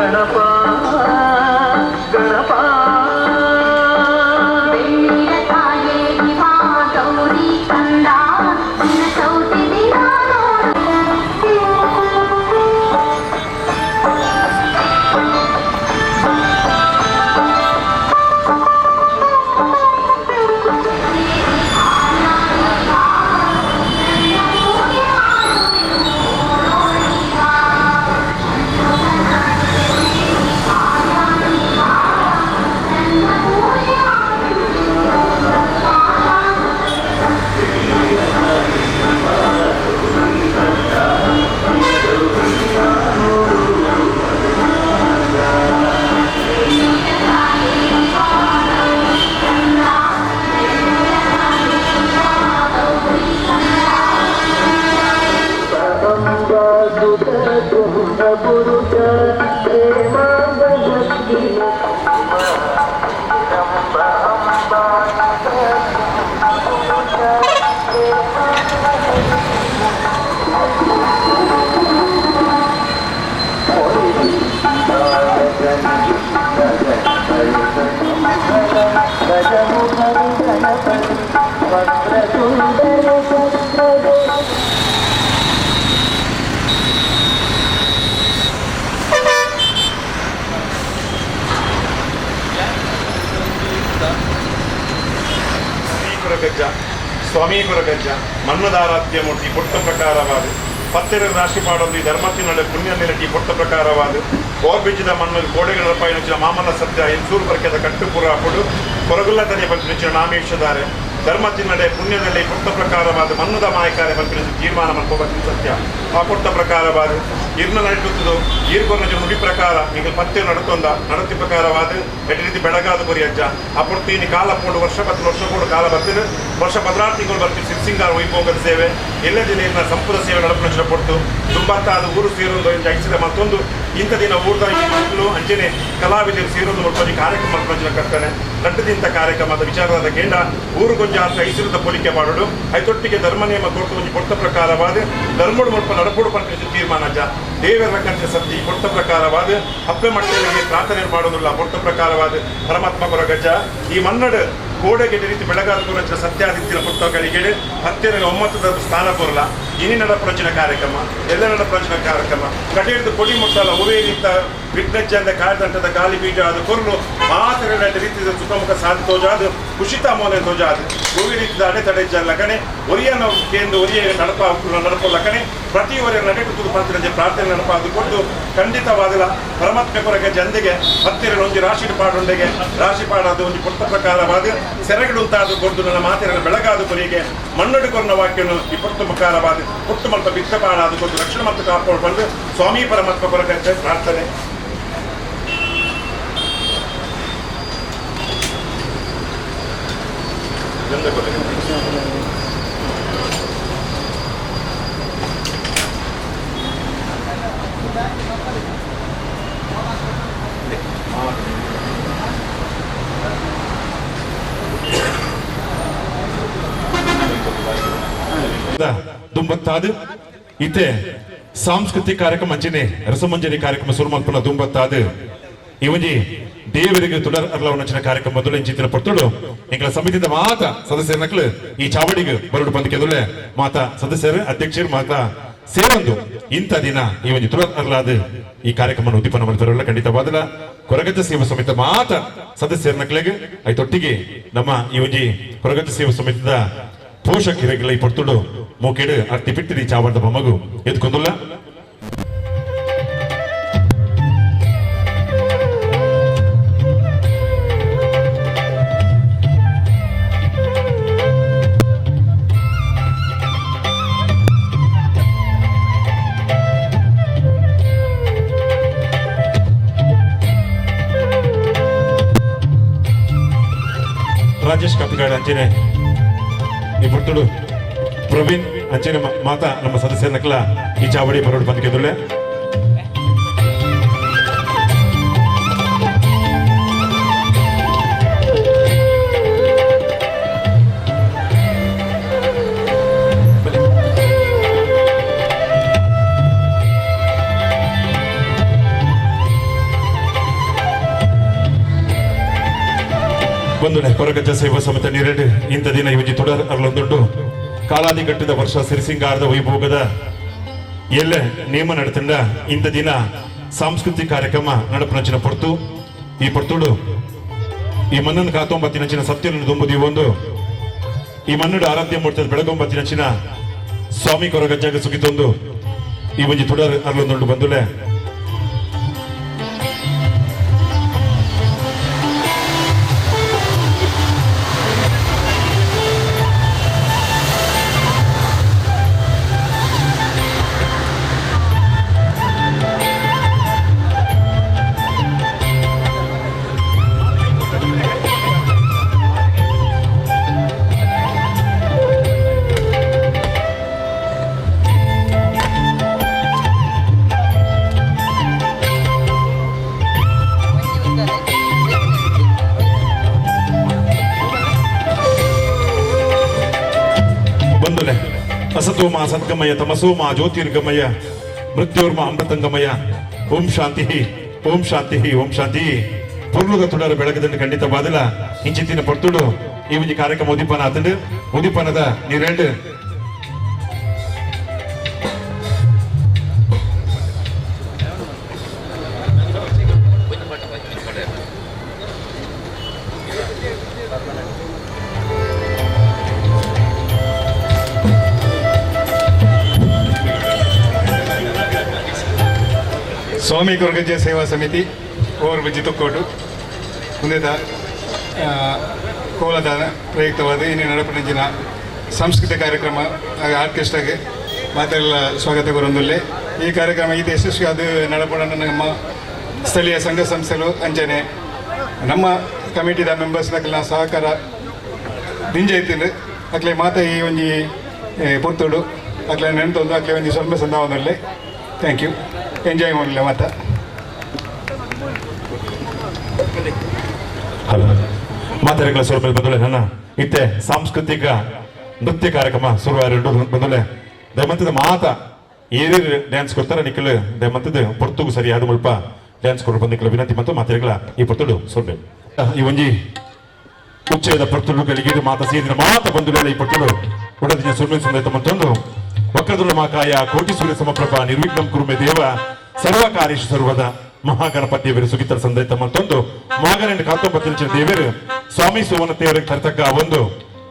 ಗಣಪ ಗಣಪ ಸ್ವಾಮಿ ಕೊರಗಜ್ಜ ಮನ್ನದಾರಾಧ್ಯ ಮೂರ್ತಿ ಪೊಟ್ಟ ಪ್ರಕಾರವಾದ ಪತ್ತೆರ ರಾಶಿ ಪಾಡೊಂದು ಧರ್ಮತಿನಡೆ ಪುಣ್ಯ ನೆಲಟಿ ಪೊಟ್ಟ ಪ್ರಕಾರವಾದ ಓರ್ಬಿಜ್ಜದ ಮಣ್ಣು ಕೋಡೆಗಳ ಪಯಣಿಸಿದ ಮಾಮನ ಸತ್ಯ ಇನ್ಸೂರು ಬರ್ಕೆದ ಕಟ್ಟುಪುರ ಕೊಡು ಕೊರಗುಲ್ಲ ತನೆ ಪಲ್ಪಿನ ನಾಮೇಶದಾರೆ ಧರ್ಮತಿನಡೆ ಪುಣ್ಯದಲ್ಲಿ ಪೊಟ್ಟ ಪ್ರಕಾರವಾದ ಮನ್ನದ ಮಾಯಕಾರೆ ಪಲ್ಪಿನ ತೀರ್ಮಾನ ಮಲ್ಪಬತ್ತಿನ ಸತ್ಯ ಆ ಪೊಟ್ಟ ಪ್ರಕಾರವಾದ ಇರ್ನ ನಡುತ್ತದು ಈರ್ಕೊರ್ನ ನುಡಿ ಪ್ರಕಾರ ಈಗ ಪತ್ತೆ ನಡತೊಂದ ನಡತಿ ಪ್ರಕಾರವಾದ ಎಟ್ಟು ರೀತಿ ಬೆಳಗಾದ ಕೊರಿ ಅಜ್ಜ ಆ ಪೊರ್ತು ಇನ್ನು ಕಾಲ ಪೋಡು ವರ್ಷ ಬತ್ತು ವರ್ಷ ಕೂಡ ಕಾಲ ಬರ್ತದೆ ವರ್ಷ 16 ತಿಂಗಳು ಬರ್ತೀವಿ ಸಿರಿಸಿಂಗಾರ ವೈಭೋಗದ ಸೇವೆ ಎಲ್ಲ ದಿನ ಇರ್ನ ಸಂಪದ ಸೇವೆ ನಡಪನ ಪೊರ್ತು ದುಂಬತ್ತಾದ ಊರು ಸೇರೊಂದು ಐಸಿದ ಮತ್ತೊಂದು ಇಂಥ ದಿನ ಊರ್ದ ಮಕ್ಕಳು ಅಂಚನೆ ಕಲಾವಿದರು ಸೇರೊಂದು ಮುಟ್ಕೊಂಜಿ ಕಾರ್ಯಕ್ರಮ ಮಲ್ಪಂಚಿನ ಕರ್ತಾನೆ ನಟ್ಟದಿಂತ ಕಾರ್ಯಕ್ರಮದ ವಿಚಾರವಾದ ಕೇಂದ್ರ ಊರು ಕೊಂಚ ಐಸಿರದ ಪೋಲಿಕೆ ಮಾಡೋಡು ಐತೊಟ್ಟಿಗೆ ಧರ್ಮ ನಿಯಮ ಕೊಡ್ತು ಒಂಜಿ ಪೊಟ್ಟ ಪ್ರಕಾರವಾದ ಧರ್ಮಡು ಮುಲ್ಪ ನಡಪೋಡು ಪಂಪಿನ ತೀರ್ಮಾನ ಅಜ್ಜ ದೇವರ ಕಂಚ ಸತ್ತಿ ಪೊಟ್ಟ ಪ್ರಕಾರವಾದ ಅಪ್ಪೆ ಮಟ್ಟೆಗೆ ಪ್ರಾರ್ಥನೆ ಮಾಡೋದಿಲ್ಲ ಪೊಟ್ಟ ಪ್ರಕಾರವಾದ ಪರಮಾತ್ಮ ಕೊರಗಜ್ಜ ಈ ಮನ್ನಡು ಕೋಡೆಗೆ ರೀತಿ ಬೆಳಗಾದ ಕೊರಚ ಸತ್ಯಾದಿತ್ಯನ ಪುಸ್ತಕಗಳಿಗೆ ಹತ್ತಿರ ಒಮ್ಮತದ ಸ್ಥಾನ ಬರಲ್ಲ ಇನಿ ನಡ ಪ್ರಚನ ಕಾರ್ಯಕ್ರಮ ಎಲ್ಲ ನಡ ಪ್ರಚನ ಕಾರ್ಯಕ್ರಮ ಕಡಿದು ಕೊಡಿ ಮುಟ್ಟಲ್ಲ ಒವೇ ರೀತ ವಿಘ್ನಜ್ಜಂದ ಕಾಯ್ದಂಟದ ಗಾಳಿ ಬೀಜ ಅದು ಕೊರಲು ಮಾತ್ರ ರೀತಿಯ ಸುಖಮುಖ ಸಾಧಿ ತೋಜಾದು ಕುಶಿತ ಮೋನೆ ತೋಜಾದು ಒವೇ ರೀತಿಯ ಅಡೆತಡೆ ಲಕಣೆ ಒರಿಯನ ಕೇಂದ್ರ ಒರಿಯ ನಡಪ ನಡಪ ಲಕಣೆ ಪ್ರತಿ ಒರಿಯ ನಡೆಟು ಪಂಚರಂಜೆ ಪ್ರಾರ್ಥನೆ ನಡಪ ಅದು ಕೊಟ್ಟು ಖಂಡಿತವಾದಲ ಪರಮಾತ್ಮ ಕೊರಗೆ ಜಂದಿಗೆ ಹತ್ತಿರ ಒಂಜಿ ರಾಶಿ ಪಾಡುಂಡೆಗೆ ರಾಶಿ ಪಾಡಾದ ಒಂಜಿ ಪುಟ್ಟ ಪ್ರಕಾರವಾದ ಸೆರಗಡುಂತಾದ ಕೊಡ್ದು ನನ್ನ ಮಾತಿನ ಬೆಳಗಾದ ಕೊರಿಗೆ ಮಣ್ಣಡು ಕೊರ್ನ ವಾಕ್ಯನು ಈ ಪುಟ್ಟ ಪ್ರಕಾರವಾದ ಪುಟ್ಟ ಮಲ್ಪ ಬಿತ್ತ ಪಾಡಾದ ಕೊದ್ದು ರಕ್ಷಣೆ ಮತ್ತು ಕಾಪಾಡು ಬಂದು ಸ್ವಾಮಿ ಪರಮಾತ್ಮ ಕೊರಗೆ ಪ್ರಾರ್ಥನೆ. ದುಂಬತ್ತಾದ ಇತ್ತೆ ಸಾಂಸ್ಕೃತಿಕ ಕಾರ್ಯಕ್ರಮ ಅಂಚನೆ ರಸಮಂಜರಿ ಕಾರ್ಯಕ್ರಮ ಸುರುಮಲ್ಪನ ದುಂಬತ್ತಾದ ಈ ಒಂಜಿ ದೇವರಿಗೆ ತುಡರ್ ಅರ್ಲವನಂಚಿನ ಕಾರ್ಯಕ್ರಮ ಮೊದಲು ಇಂಚಿತ್ತಿನ ಪೊರ್ತುಡು ಎಂಕಲ ಸಮಿತಿದ ಮಾತ ಸದಸ್ಯರ ನಕಲು ಈ ಚಾವಡಿಗೆ ಬರಡು ಬಂದಕೆದುಲೆ ಮಾತಾ ಸದಸ್ಯರು ಅಧ್ಯಕ್ಷರು ಮಾತಾ ಸೇರೊಂದು ಇಂಥ ದಿನ ಈ ಒಂಜಿ ತುಡರ್ ಅರ್ಲಾದ ಈ ಕಾರ್ಯಕ್ರಮ ಉದ್ದೀಪನ ಮಾಡ್ತಾರಲ್ಲ ಖಂಡಿತವಾದಲ ಕೊರಗಜ್ಜ ಸೇವಾ ಸಮಿತಿ ಮಾತ ಸದಸ್ಯರ ನಕಲಿಗೆ ಐತೊಟ್ಟಿಗೆ ನಮ್ಮ ಈ ಒಂಜಿ ಕೊರಗಜ್ಜ ಸೇವಾ ಸಮಿತಿದ ಪೋಷಕರಿಗೆಲ್ಲ ಈ ಪೊರ್ತುಡು ಮೂಕೇಡು ಅರ್ತಿ ಬಿಟ್ಟಿರಿ ಚಾವರ್ದ ಮಗು ಎದ್ಕೊಂದುಲ್ಲ. ರಾಜೇಶ್ ಕಪಿಗಾಡ್ ಅಂಚನೆ ಈ ಪೊರ್ತುಡು ಪ್ರವೀಣ್ ಅಂಚನೆ ಮಾತಾ ನಮ್ಮ ಸದಸ್ಯರ ನಕಲ ಈ ಚಾವಡಿ ಬರೋಡು ಬಂದಿಕೆದುಳ್ಳೆ. ಬಂದುಲೆ ಕೊರಗಜ್ಜ ಸೇವಾ ಸಮಿತಿ ನೀರೆಡ್ ಇಂಥ ದಿನ ಇವಜಿ ತುಡರ್ ಅರ್ಲೊಂದುಂಡು. ಕಾಲಾದಿ ಕಟ್ಟಿದ ವರ್ಷ ಸಿರಿಸಿಂಗಾರದ ವೈಭೋಗದ ಎಲ್ಲ ನೇಮ ನಡತಂಡ ಇಂಥ ದಿನ ಸಾಂಸ್ಕೃತಿಕ ಕಾರ್ಯಕ್ರಮ ನಡಪನಂಚಿನ ಪೊರ್ತು. ಈ ಪೊರ್ತುಡು ಈ ಮಣ್ಣನ್ನು ಕಾತೊಂಬತ್ತಿನಂಚಿನ ಸತ್ಯವನ್ನು ದುಂಬುದಿ ಒಂದು ಈ ಮಣ್ಣು ಆರಾಧ್ಯ ಮೂರ್ತದ ಬೆಳಗೊಂಬತ್ತಿನಂಚಿನ ಸ್ವಾಮಿ ಕೊರಗಜ್ಜಾಗ ಸುಗಿತೊಂದು ಈ ಒಂಜಿ ತುಡರ್ ಅರ್ಲೊಂದುಂಡು ಬಂದುಲೆ. ಬಂದುಲೆ ಅಸತೋಮ ಸದ್ಗಮಯ ತಮಸೋಮ ಜ್ಯೋತಿರ್ಗಮಯ ಮೃತ್ಯೋರ್ಮ ಅಮೃತಂಗಮಯ ಓಂ ಶಾಂತಿ ಓಂ ಶಾಂತಿ ಓಂ ಶಾಂತಿ. ಪೊರ್ಲುದ ತುಡರ ಬೆಳಗದಂಡು ಖಂಡಿತವಾದಲ ಇಂಚಿತ್ತಿನ ಪೊರ್ತುಡು ಈ ಒಂಜಿ ಕಾರ್ಯಕ್ರಮ ಉದಿಪನ ಆತಂಡು. ಉದಿಪನದ ನೀರೆಂಡು ಸ್ವಾಮಿ ಕೊರಗಜ್ಜ ಸೇವಾ ಸಮಿತಿ ಓವರ್ ಬ್ರಿಡ್ಜ್ ತುಕ್ಕೋಟು ಮುಂದೆದ ಕೋಲದ ಪ್ರಯುಕ್ತವಾದ ಇನ್ನು ನಡಪನಂಚಿನ ಸಾಂಸ್ಕೃತಿಕ ಕಾರ್ಯಕ್ರಮ ಆರ್ಕೆಸ್ಟ್ರಾಗೆ ಮಾತೆಲ್ಲ ಸ್ವಾಗತ ಕೊರೊಂದುಲ್ಲೆ. ಈ ಕಾರ್ಯಕ್ರಮ ಇದು ಯಶಸ್ವಿ ಅದು ನಡಪಡನ ನಮ್ಮ ಸ್ಥಳೀಯ ಸಂಘ ಸಂಸ್ಥೆಗಳು ಅಂಚನೆ ನಮ್ಮ ಕಮಿಟಿದ ಮೆಂಬರ್ಸ್ನಕ್ಲೆನ ಸಹಕಾರ ದಿಂಜ ಇತ್ತಿಂದು ಅಕ್ಲೆ ಮಾತ ಈ ಒಂಜಿ ಪೊರ್ತುಡು ಅಕ್ಲೆ ನೆನ್ತೊಂದು ಅಕ್ಲೆ ಒಂಜಿ ಸೊಲ್ಮೆ ಸಂದಾವೊಂದುಲ್ಲೆ. Thank you. Enjoy ಮಾಡಲಿಲ್ಲ ಮಾತ. ಹಲೋ ಮಾತಾಡಿಗಳ ಸ್ವಲ್ಪ ಬಂದಲೆ ನನ್ನ ಇತ್ತೆ ಸಾಂಸ್ಕೃತಿಕ ನೃತ್ಯ ಕಾರ್ಯಕ್ರಮ ಶುರುವಾರು ಬಂದಲೆ. ದಯಮಂತದ ಮಾತ ಏರೇರು ಡ್ಯಾನ್ಸ್ ಕೊಡ್ತಾರೆ ನಿಖಲ್ ದಯಮಂತದ ಪೊರ್ತುಗು ಸರಿಯಾದ ಮುಲ್ಪ ಡ್ಯಾನ್ಸ್ ಕೊಡು ಬಂದಿಕ್ಕಲ ವಿನಂತಿ ಮತ್ತು ಮಾತಾಡಿಗಳ ಈ ಪೊರ್ತುಡು ಸ್ವಲ್ಪ ಈ ಒಂಜಿ ಉಚ್ಚಯದ ಪೊರ್ತುಡು ಗಳಿಗೆ ಮಾತ ಸೇರಿದ ಮಾತ ಬಂಧುಗಳ ಈ ಪೊರ್ತುಡು ಒಡದಿನ ಸುರ್ಮೆ ಸಂದೈತ ಮತ್ತೊಂದು ವಕ್ರದುಂಡ ಮಾಕಾಯ ಕೋಟಿ ಸೂರ್ಯ ಸಮಪ್ರಭಾ ನಿರ್ವಿಘ್ನಂ ಕುರುಮೆ ದೇವ ಸರ್ವ ಕಾರ್ಯೇಶು ಸರ್ವದ ಮಹಾಗಣಪತಿ ದೇವರು ಸುಗಿತರ ಸಂದೈತ ಮತ್ತೊಂದು ಮಾಗನೆಂಡು ಕಾತೊಂಬತ್ತಿನ ದೇವರು ಸ್ವಾಮಿ ಸುವರ್ಣ ದೇವರಿಗೆ ಕರ್ತಕ್ಕ ಒಂದು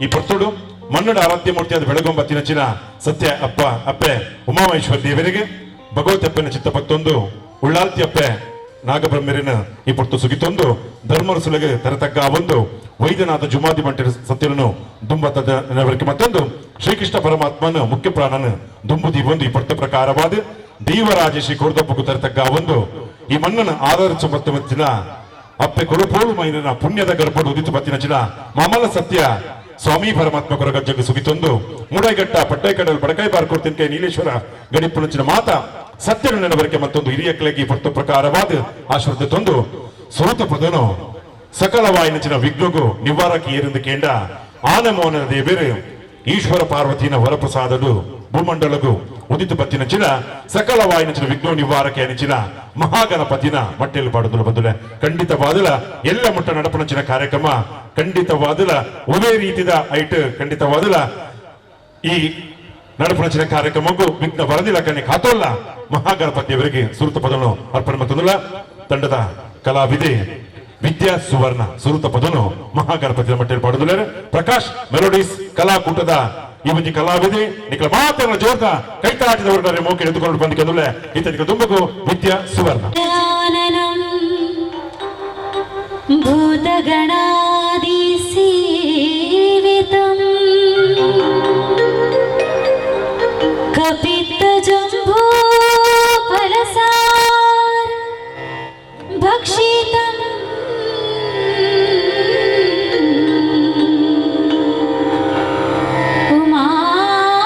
ಈ ಪೊರ್ತುಡು ಮನ್ನಡ ಆರಾಧ್ಯ ಮೂರ್ತಿಯಾದ ಬೆಳಗೊಂಬತ್ತಿನಚಿನ ಸತ್ಯ ಅಪ್ಪ ಅಪ್ಪೆ ಉಮಾಮಹೇಶ್ವರ ದೇವರಿಗೆ ಭಗವತಪ್ಪನ ಚಿತ್ತಪತ್ತೊಂದು ಉಳ್ಳಾಲ್ತಿ ಅಪ್ಪೆ ನಾಗಬ್ರಹ್ಮರಿನ ಈ ಪೊರ್ತು ಸುಗಿತೊಂದು ಧರ್ಮರಸುಲಗೆ ತರತಕ್ಕ ಒಂದು ವೈದ್ಯನಾಥ ಜುಮಾದಿ ಮಂಟಿನ ಸತ್ಯನನ್ನು ದುಂಬತ್ತದ ನೆನವರಿಕೆ ಮತ್ತೊಂದು ಶ್ರೀಕೃಷ್ಣ ಪರಮಾತ್ಮನ ಮುಖ್ಯ ಪ್ರಾಣನ ದುಂಬುದಿ ಒಂದು ಈ ಪೊರ್ತ ಪ್ರಕಾರವಾದ ದೇವರಾಜೇಶಿ ಕೋರ್ದಪ್ಪಗೂ ತರತಕ್ಕ ಒಂದು ಈ ಮಣ್ಣನ್ನು ಆಧರಿಸು ಮತ್ತು ಮತ್ತಿನ ಅಪ್ಪೆ ಕೊಡುಪೋಳು ಮೈನನ ಪುಣ್ಯದ ಗರ್ಭಡು ಉದಿತು ಬತ್ತಿನ ಚಿನ ಮಾಮಲ ಸತ್ಯ ಸ್ವಾಮಿ ಪರಮಾತ್ಮ ಕೊರಗಜ್ಜಗ ಸುಗಿತೊಂದು ಮೂಡೈಗಟ್ಟ ಪಟ್ಟೈಕಡಲ್ ಬಡಕೈ ಬಾರ್ಕೋರ್ ತಿನ್ಕೈ ನೀಲೇಶ್ವರ ಗಡಿಪುಣಚಿನ ಮಾತ ಸತ್ಯನ ನೆನವರಿಕೆ ಮತ್ತೊಂದು ಹಿರಿಯ ಕ್ಲಗಿ ಪೊರ್ತ ಪ್ರಕಾರವಾದ ಆಶ್ರದ್ಧೆ ತಂದು ಸುರತ ಪದನು ಸಕಲ ವಾಯಿನಚಿನ ವಿಘ್ನಗು ನಿವಾರಕ್ಕೆ ಏರಿಂದು ಕೇಂಡ ಆನಮೋನ ದೇವರು ಈಶ್ವರ ಪಾರ್ವತಿನ ವರಪ್ರಸಾದಡು ಭೂಮಂಡಲಗು ಉದಿತು ಬತ್ತಿನಚಿನ ಸಕಲ ವಾಯಿನಚಿನ ವಿಘ್ನ ನಿವಾರಕ ಅನಿಚಿನ ಮಹಾಗಣಪತಿನ ಮಟ್ಟೆಯಲ್ಲಿ ಪಾಡುದಲು ಬಂದುಲೆ. ಖಂಡಿತವಾದಲ ಎಲ್ಲ ಮುಟ್ಟ ನಡಪನಚಿನ ಕಾರ್ಯಕ್ರಮ ಖಂಡಿತವಾದಲ ಒವೇ ರೀತಿದ ಐಟ್ ಖಂಡಿತವಾದಲ ಈ ನಡಪನಚಿನ ಕಾರ್ಯಕ್ರಮಕ್ಕೂ ವಿಘ್ನ ಬರದಿಲ್ಲ ಕಣ್ಣೆ ಕಾತೋಲ್ಲ ಮಹಾಗಣಪತಿಯವರಿಗೆ ಸುರುತ ಪದನು ಅರ್ಪಣೆ ಮತ್ತೊಂದಲ್ಲ ತಂಡದ ಕಲಾವಿದೆ ವಿದ್ಯಾ ಸುವರ್ಣ ಸುರುತ ಪದನು ಮಹಾಗಣಪತಿಯ ಮಟ್ಟೆಯಲ್ಲಿ ಪಾಡುದಿಲ್ಲ. ಪ್ರಕಾಶ್ ಮೆಲೋಡಿಸ್ ಕಲಾಕೂಟದ ಈ ಒಂಜಿ ಕಲಾವಿದೆ ನಿಖಲ ಮಾತನ್ನ ಜೋರ್ದ ಕೈತಾಟದವರ ಮೋಕೆ ಎದುಕೊಂಡು ಬಂದ ಕೆಂದುಲೆ ಇತನಿಗೆ ತುಂಬಗೂ ವಿದ್ಯಾ ಸುವರ್ಣ. ಭೂತಗಣಾದಿಸೇವಿತಂ ಕಪಿತ್ತಜಂಬೂಫಲಸಾರ ಭಕ್ಷಿತಂ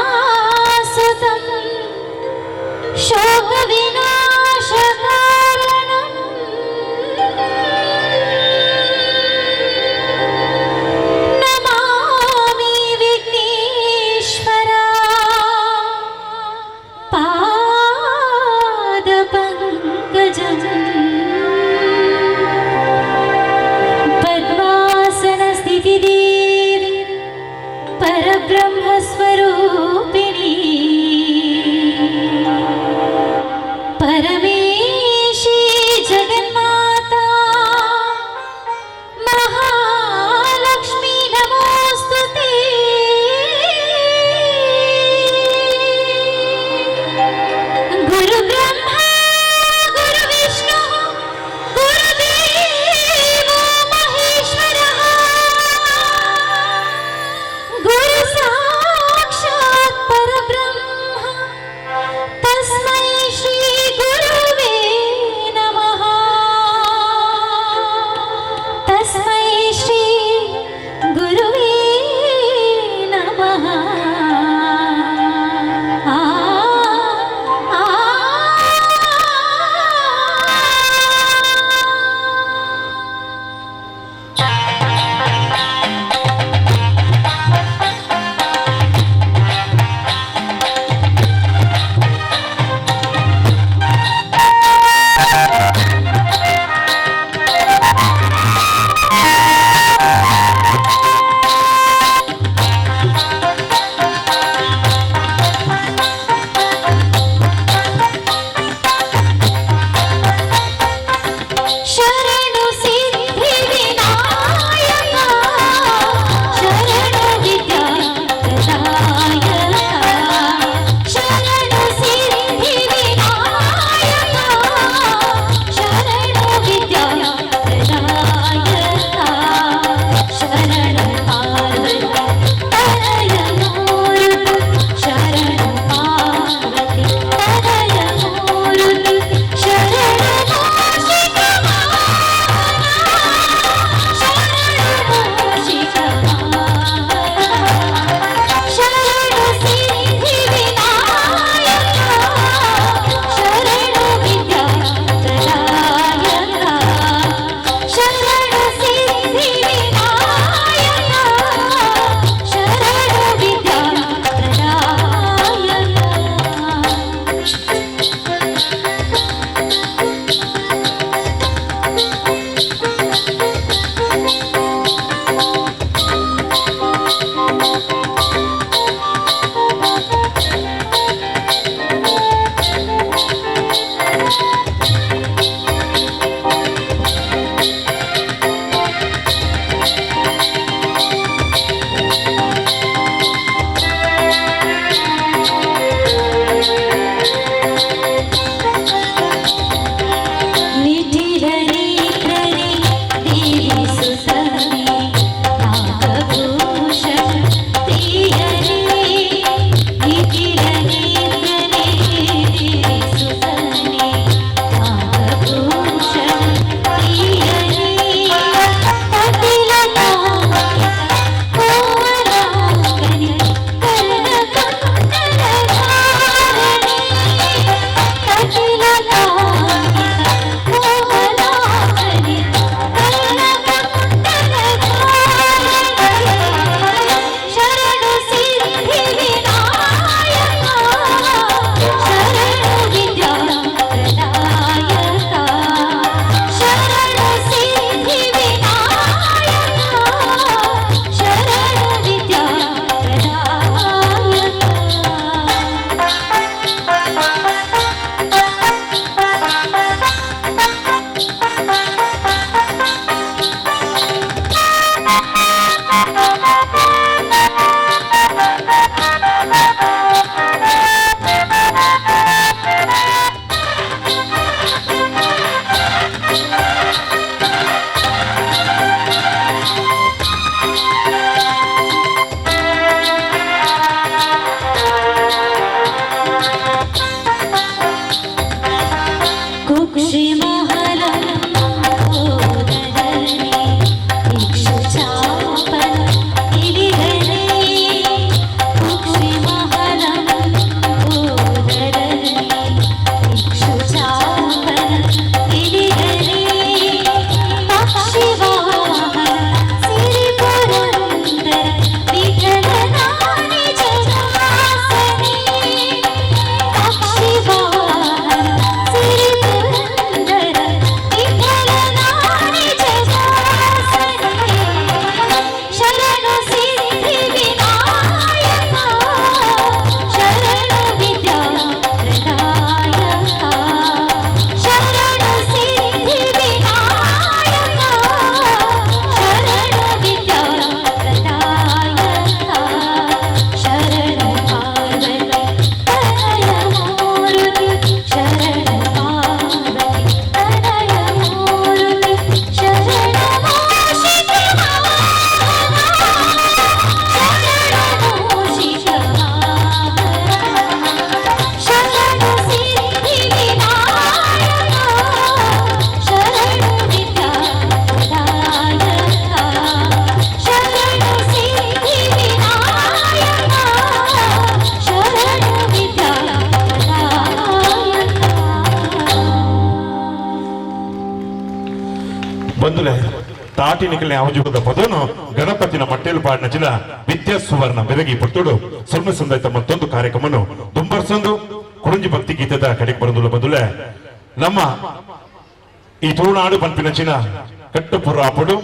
ಉಮಾಸುತಂ ಶೋಕವಿನಾಶಕಾರಣಂ. ಬಂದುಲೆ ತಾಟಿ ನಿಕಲೆ ಅವಜುಗದ ಪದನು ಗಣಪತಿನ ಮಟ್ಟೇಲು ಪಾಡಿನ ವಿದ್ಯಾ ಸುವರ್ಣ ಬೆರಗಿ ಪುರ್ತುಡು ಸುರ್ಮ ಸಂದಾಯ್ತ ಮತ್ತೊಂದು ಕಾರ್ಯಕ್ರಮನು ದುಂಬರ್ಸೊಂದು ಕುರುಂಜಿ ಭಕ್ತಿ ಗೀತದ ಕಡೆಗೆ ಬರಂದುಲ್ಲ. ಬಂದುಲೆ ನಮ್ಮ ಈ ತುಳುನಾಡು ಪನ್ಪಿನಂಚಿನ ಕಟ್ಟುಪುರಾಪುಡು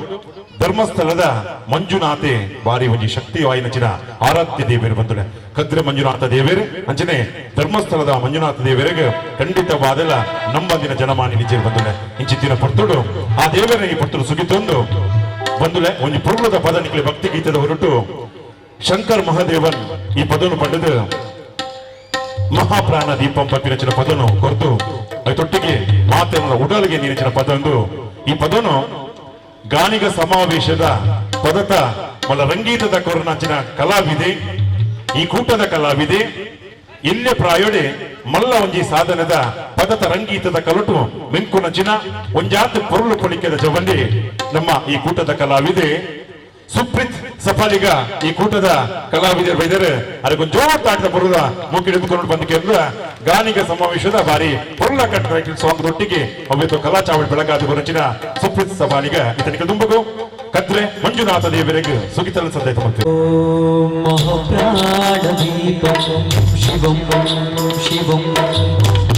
ಧರ್ಮಸ್ಥಳದ ಮಂಜುನಾಥೆ ಬಾರಿ ಒಂಜಿ ಶಕ್ತಿ ವಾಯಿನಂಚಿನ ಆರಾಧ್ಯ ದೇವರು ಬಂದುಲೆ. ಕದ್ರೆ ಮಂಜುನಾಥ ದೇವರು ಅಂಚನೆ ಧರ್ಮಸ್ಥಳದ ಮಂಜುನಾಥ ದೇವರಿಗೆ ಖಂಡಿತವಾದಲ ನಮ್ಮಂದಿನ ಜನಮಾನಿ ನಿಜ ಬಂದುಲೆ. ಇಂಚಿತ್ತಿನ ಪೊರ್ತುಡು ಆ ದೇವರ ಈ ಪೊರ್ತುಡು ಸುಗಿತೊಂದು ಬಂದುಲೆ ಒಂಜಿ ಪುರ್ಲದ ಪದ ನಿಕ್ಲೆ ಭಕ್ತಿ ಗೀತದ ಹೊರಟು ಶಂಕರ್ ಮಹಾದೇವನ್ ಈ ಪದನು ಪಡೆದು ಮಹಾಪ್ರಾಣ ದೀಪಂ ಪನ್ಪಿನಂಚಿನ ಪದನು ಕೊರ್ತು ತೊಟ್ಟಿಗೆ ಮಾತೆಲ್ಲ ಉಡಲಿಗೆ ನೀರಿನ ಪದೊಂದು ಈ ಪದನು ಗಾಣಿಗ ಸಮಾವೇಶದ ಪದತ ಮಲ್ಲ ರಂಗೀತದ ಕೊರನಾಚಿನ ಕಲಾವಿದೆ ಈ ಕೂಟದ ಕಲಾವಿದೆ ಇಲ್ಲೇ ಪ್ರಾಯೋಡೆ ಮಲ್ಲ ಒಂಜಿ ಸಾಧನದ ಪದತ ರಂಗೀತದ ಕಲಟು ಮಿಂಕುನಚಿನ ಒಂಜಾತ ಪೊರುಳು ಪೊಳಿಕೆದ ಜವಂದಿ ನಮ್ಮ ಈ ಕೂಟದ ಕಲಾವಿದೆ ಸುಪ್ರೀತ್ ಸಫಾಲಿಗ ಈ ಕೂಟದ ಕಲಾವಿದರು ಬೈದರೆ ಅದಕ್ಕೊಂದು ಜೋರ್ ತಾಟದ ಬರುದ ಮುಖ್ಯ ಹಿಡಿದುಕೊಂಡು ಬಂದ ಕೇಂದ್ರ ಗಾನಿಗ ಸಮಾವೇಶದ ಬಾರಿ ಪೊರುಳ ಕಟ್ಟ ಸಾಂಗ್ ದೊಟ್ಟಿಗೆ ಅವ್ಯತು ಕಲಾ ಚಾವಡಿ ಬೆಳಗಾದ ಗುರುಚಿನ ಸುಪ್ರೀತ್ ಸಫಾಲಿಗ ಇತನಿಗೆ ತುಂಬಗು ಕದ್ರೆ ಮಂಜುನಾಥ ದೇವರಿಗೆ ಸುಗಿತಲ ಸಂದೇಶ ಮಾಡ್ತೀವಿ. ಮಹಾಪ್ರಾಣದೀಪಂ ಶಿವಂ ಶಿವಂ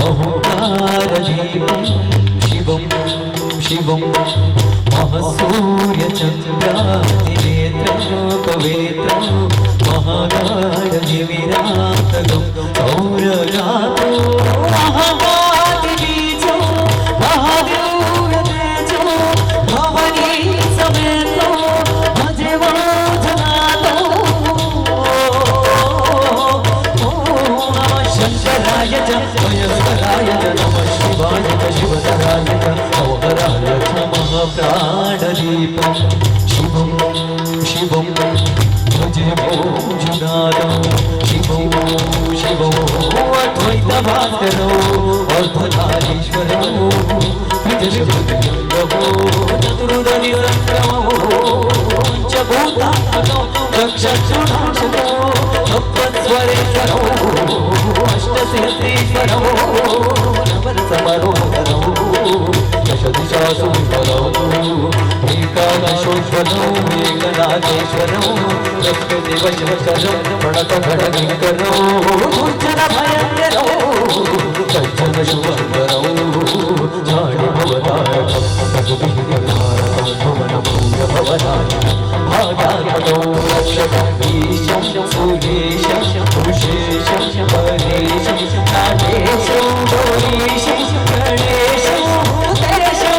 ಮಹೋಕಾರದೀಪಂ ಶಿವಂ ಶಿವಂ ಮಹಸೂರ್ಯಚಂದ್ರಾದಿನೇತ್ರಂ ಪವಿತ್ರಂ ಮಹಾಗಾಢನಿವಿರಾತಗಂ ಸೌರಜಾತೋ ಮಹಾವಾದಿಬೀಜೋ ಮಹಾದಿವ್ಯತೇಜೋ ಭವನಿ ಸಮೇತೋ ಭಜೆ ವಾಜನಾಥೋ. ಓಂ ನಮಃ ಶಂಕರಾಯ ಚ ಮಹೇಶ್ವರಾಯ ಚ ನಮಃ ಶಿವಾಯ ಚ ಶಿವತರಾಯ ಚ ಅವಹರಾಯ ಚ ಮಹಾಪ್ರಾಣದೀಪಂ ಶಿವಂ ಶಿವಂ ಭಜೆ ಭೋಜನಾಥಂ ಶಿವಂ ಶಿವಂ ಅದ್ವೈತ ಭಾಸ್ಕರೋ ಅರ್ಧನಾರೀಶ್ವರೋ ತ್ರಿಜಗೋ ಚತುರ್ದನಿರಂತರಮೋ ಪಂಚಭೂತಾತ್ಮಕೋ ದಕ್ಷಿಣಾಕ್ಷರೋ ಸಪ್ತಸ್ವರೇಶ್ವರೋ ಅಷ್ಟಸಿದ್ಧೀಶ್ವರೋ ನವರಸಮನೋಹರೋ ದಶದಿಶಾಸುಂದರೋ ಏಕಾದಶೋಜ್ವಲೋ ಏಕನಾಥೇಶ್ವರೋ ಲಕ್ಷ್ಮೀದೇವಶಂಕರೋ ಪ್ರಣತಘಟಕಿಂಕರೋ ದುರ್ಜನ ಭಯಂಕರೋ ಸಜ್ಜನ ಶುಭಂಕರೋ ಜಾಣಿಭವತಾರಕಂ ರಘುವೀರತಾರಕಂ ಭುವನ ಭವನಾಯ ಭಾಗಾತ್ಮಕೋ ರಕ್ಷಕಂ ಈಶಂ ಸುರೇಶಂ ಭೂಷೇಶಂ ಪರೇಶಂ ನಾಗೇಶಂ ಗೌರೀಶಂ ಗಣೇಶಂ ಭೂತೇಶಂ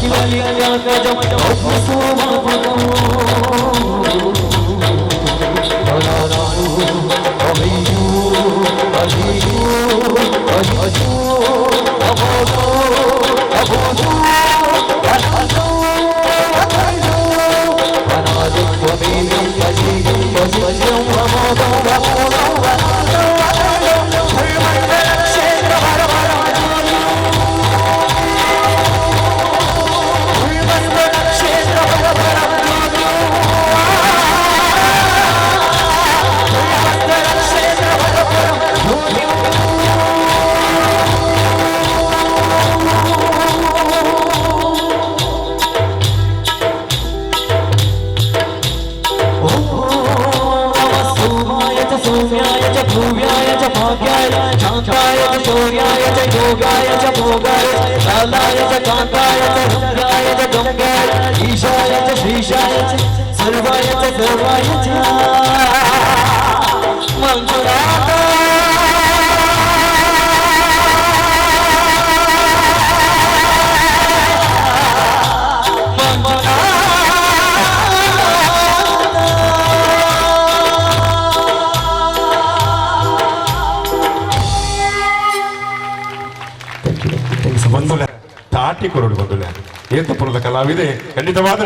ಅಖಿಲಲಿಂಗಾತ್ಮಜಂ ಭಸ್ಮಸೋಮಾತ್ಮಕಂ ಅಮಯ್ಯು ಅಜಿಯು ಅಜಿಯು ಅಬೋಧೋ ಅಬೋಧೋ ಅನಾಥೋ ಅಖಂಡೋ ಅನಾದಿತ್ವಮೇನಂ ಅಜಿಯಂ ವಜ್ರಂ ಅಮೋಘಂ ಅಮೋಘಂ ಅನಾಥೋ ಅಖಂಡೋ ಧರ್ಮಂಡಲ ಕ್ಷೇತ್ರ ಹರ ಧರ್ಮಂಡಲ ಕ್ಷೇತ್ರ ಹರ सौम्याय च भूव्याय च भाग्याय शान्ताय च शौर्याय च योगाय च भोगाय कालाय च कान्ताय च रुद्राय च गंगाय ईशाय च श्रीशाय च सर्वाय च सर्वाय च मंजुनाथ ಬಂದುಲೆ ತಾಟಿ ಕೊರಡು ಬಂದುಲೆ ಏತಪುರದ ಕಲಾವಿದೆ ಖಂಡಿತವಾದ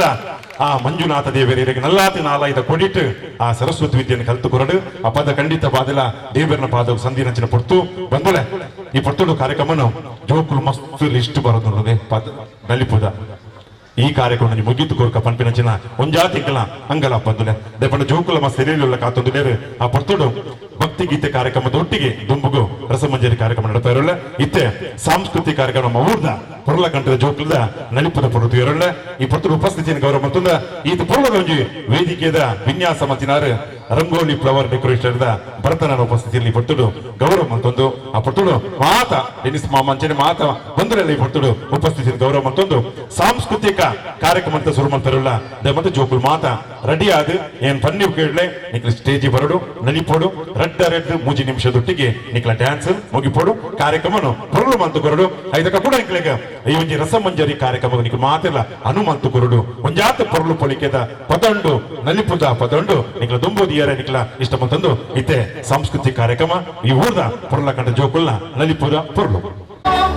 ಆ ಮಂಜುನಾಥ ದೇವರಿಗೆ ನಲ್ಲಾತಿ ನಾಲಾಯ್ದ ಕೊಡಿಟ್ಟು ಆ ಸರಸ್ವತಿ ವಿದ್ಯೆಯನ್ನು ಕಲ್ತು ಕೊರಡು ಆ ಪದ ಖಂಡಿತವಾದಲ ದೇವರನ ಪಾದ ಸಂಧಿ ನಂಚಿನ ಪೊರ್ತು ಬಂದುಲೆ ಈ ಪೊರ್ತುಡು ಕಾರ್ಯಕ್ರಮನು ಜೋಕುಲು ಮಸ್ತ್ ಲಿಸ್ಟ್ ಬರೋದು ನೋಡದೆ ಪದ ನಲಿಪುದ ಈ ಕಾರ್ಯಕ್ರಮ ಮುಗಿತು ಕೊರ್ಕ ಪಂಪಿನಂಚಿನ ಒಂಜಾತಿಗಳ ಅಂಗಲ ಬಂದುಲೆ ದೇಪಂಡ ಜೋಕುಲ ಮಸ್ತ್ ಎಲೆಯುಳ್ಳ ಕಾತೊಂದು ನೇರು ಆ ಪೊರ್ತುಡು ಭಕ್ತಿ ಗೀತೆ ಕಾರ್ಯಕ್ರಮದ ಒಟ್ಟಿಗೆ ದುಂಬುಗು ರಸಮಂಜರಿ ಕಾರ್ಯಕ್ರಮ ನಡೀತಾ ಇರೋಲ್ಲ ಇತ್ತೆ ಸಾಂಸ್ಕೃತಿಕ ಕಾರ್ಯಕ್ರಮ ಊರ್ದ ಪೊರ್ಲ ಕಂಠದ ಜೋಕುಲದ ನಲಿಪದ ಪೊರುತು ಇರೋಲ್ಲ ಈ ಪೊರ್ತುಡು ಉಪಸ್ಥಿತಿಯನ್ನು ಗೌರವ ಮತ್ತೊಂದ ಈತ ಪೊರ್ಲದ ಒಂಜಿ ವೇದಿಕೆದ ವಿನ್ಯಾಸ ಮತ್ತಿನಾರು ರಂಗೋಲಿ ಫ್ಲವರ್ ಡೆಕೋರೇಷನ್ ಭರತನ ಉಪಸ್ಥಿತಿಯಲ್ಲಿ ಪೊರ್ತುಡು ಗೌರವ ಮತ್ತೊಂದು ಆ ಪೊರ್ತುಡು ಮಾತ ಡೆನಿಸ್ ಮಾಮಂಚನೆ ಮಾತ ಬಂದರೆಲ್ಲ ಈ ಪೊರ್ತುಡು ಉಪಸ್ಥಿತಿಯಲ್ಲಿ ಗೌರವ ಮತ್ತೊಂದು ಸಾಂಸ್ಕೃತಿಕ ಕಾರ್ಯಕ್ರಮ ಅಂತ ಶುರು ಮಾಡ್ತಾರಲ್ಲ ಮತ್ತೆ ಜೋಕುಲು ಮಾತ ರೆಡಿ ಆದ ಏನ್ ಫನ್ನಿ ಕೇಳಲೆ ನಿಕ್ಲ ಸ್ಟೇಜ್ ಬರಡು ನಲಿಪೋಡು ರಡ್ಡ ರೆಡ್ ಮೂಜಿ ನಿಮಿಷದೊಟ್ಟಿಗೆ ನಿಕ್ಲ ಡ್ಯಾನ್ಸ್ ಮುಗಿಪೋಡು ಕಾರ್ಯಕ್ರಮನು ಪೊರುಳು ಮಂತು ಕೊರಡು ಐದಕ್ಕ ಕೂಡ ನಿಕ್ಲೆಗ ಈ ಒಂಜಿ ರಸಮಂಜರಿ ಕಾರ್ಯಕ್ರಮ ನಿಕ್ಲ ಮಾತಿಲ್ಲ ಹನುಮಂತು ಕೊರಡು ಒಂಜಾತ ಪೊರುಳು ಪೊಲಿಕೆದ ಪದಂಡು ನಲಿಪುದ ಪದಂಡು ನಿಕ್ಲ ದುಂಬುದಿಯರ ನಿಕ್ಲ ಇಷ್ಟ ಮಂತಂದು ಇತ್ತೆ ಸಾಂಸ್ಕೃತಿಕ ಕಾರ್ಯಕ್ರಮ ಈ ಊರ್ದ ಪೊರುಳ ಕಂಡ ಜೋಕುಲ್ನ ನಲಿಪುದ ಪೊರುಳು.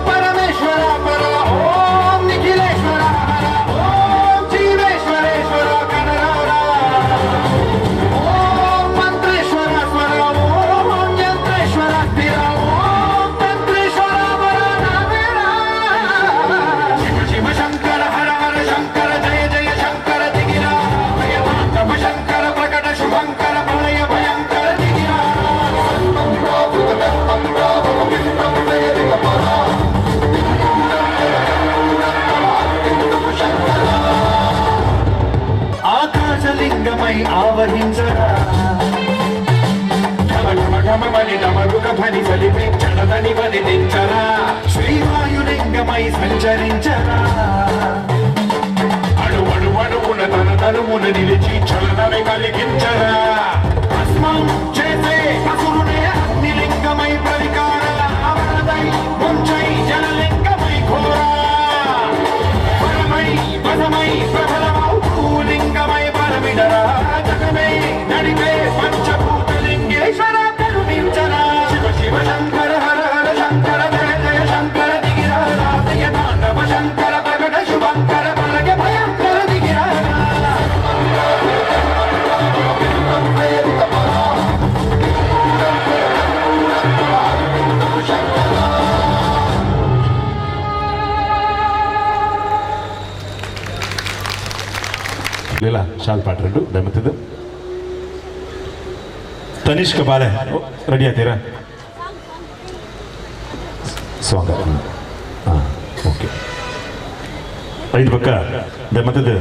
ಪರಮೇಶ್ವರ ಪರ ಓಂ ನಿಖಿಲೇಶ್ವರ ಹರ ಓಂ ಜೀವೇಶ್ವರೇಶ್ವರ ಕನರಾರ ಓಂ ಮಂತ್ರೇಶ್ವರ ಸ್ವರ ಓಂ ಯಂತ್ರೇಶ್ವರ ಸ್ಥಿರ ಓಂ ತಂತ್ರೇಶ್ವರ ವರ ನಾವೇರ ಶಿವ ಶಿವ ಶಂಕರ ಹರ ಹರ ಶಂಕರ ಜಯ ಜಯ ಶಂಕರ ದಿಗಿರ ಭಯಮಾಂತವ ಶಂಕರ ಪ್ರಕಟ ಶುಭಂಕರ ಪ್ರಳಯ ಭಯಂಕರ ದಿಗಿರ ఆకాశలింగమై ఆవహించరా ఘమఘమని డమరుక ధ్వని సలిపించడదని వని దించరా శ్రీవాయులింగమై సంచరించరా అణు అణు అణువున తన తనుమున నిలిచి చలనమే కలిగించరా భస్మం చేసే అసురునే అగ్నిలింగమై ప్రవికార అవరదై ముంచై జలలింగమై ఘోరా పరమై వసమై ప్రబలమౌ భూలింగమై పరమిడరా జగమే నడిపే పంచభూతలింగేశ్వర కరుణించరా శివ శివ శంకర హర హర శంకర జయ జయ శంకర దిగిరా జయ తాండవ శంకర ప్రకట శుభంకర ప్రళయ భయంకర దిగిరా. ಲೀಲಾ ಶಾಲ್ ಪಾಟ್ರೆಂಡು ದಯಮತ್ತಿದ್ದು ತನಿಷ್ಕ ಬಾಲೆ ರೆಡಿ ಆತೀರಾ ಸಾಂಗ್ ಹಾಂ ಓಕೆ ಐದು ಪಕ್ಕ ದಯಮತ್ತದ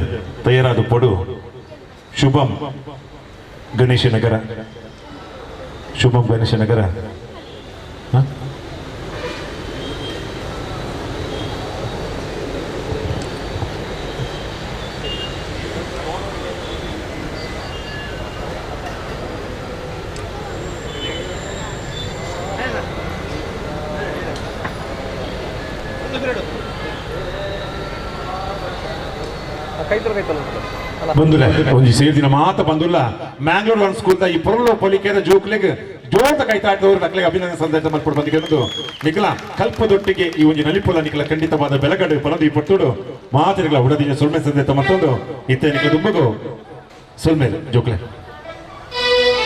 ತಯಾರಾದ ಪೊಡು ಶುಭಂ ಗಣೇಶನಗರ ಶುಭಂ ಗಣೇಶನಗರ ಹಾಂ ಬಂದುಲ್ಲ ಒಂಜಿ ಸೇರ್ದಿನ ಮಾತ ಬಂದುಲ್ಲ ಮ್ಯಾಂಗ್ಳೂರ್ ಒನ್ ಸ್ಕೂಲ್ ಈ ಪೊರಲು ಪೊಲಿಕೆದ ಜೋಕ್ಲೆಗ್ ಜೋರ್ದ ಕೈತಾಟದವರು ನಕ್ಲೆಗ್ ಅಭಿನಂದನೆ ಸಂದೇಶ ಮಲ್ಪೊಡು ಬಂದಿಗೆ ನಿಕಲ ಕಲ್ಪದೊಟ್ಟಿಗೆ ಈ ಒಂಜಿ ನಲಿಪುಲ ನಿಕಲ ಖಂಡಿತವಾದ ಬೆಲಗಡು ಪನದು ಈ ಪೊರ್ತುಡು ಮಾತಿನಿಕಲ ಉಡದಿನ ಸೊಲ್ಮೆ ಸಂದೇಶ ಮತ್ತೊಂದು ಇತ್ತೆ ನಿಕಲ ದುಂಬಗು ಸೊಲ್ಮೇಲೆ ಜೋಕ್ಲೆ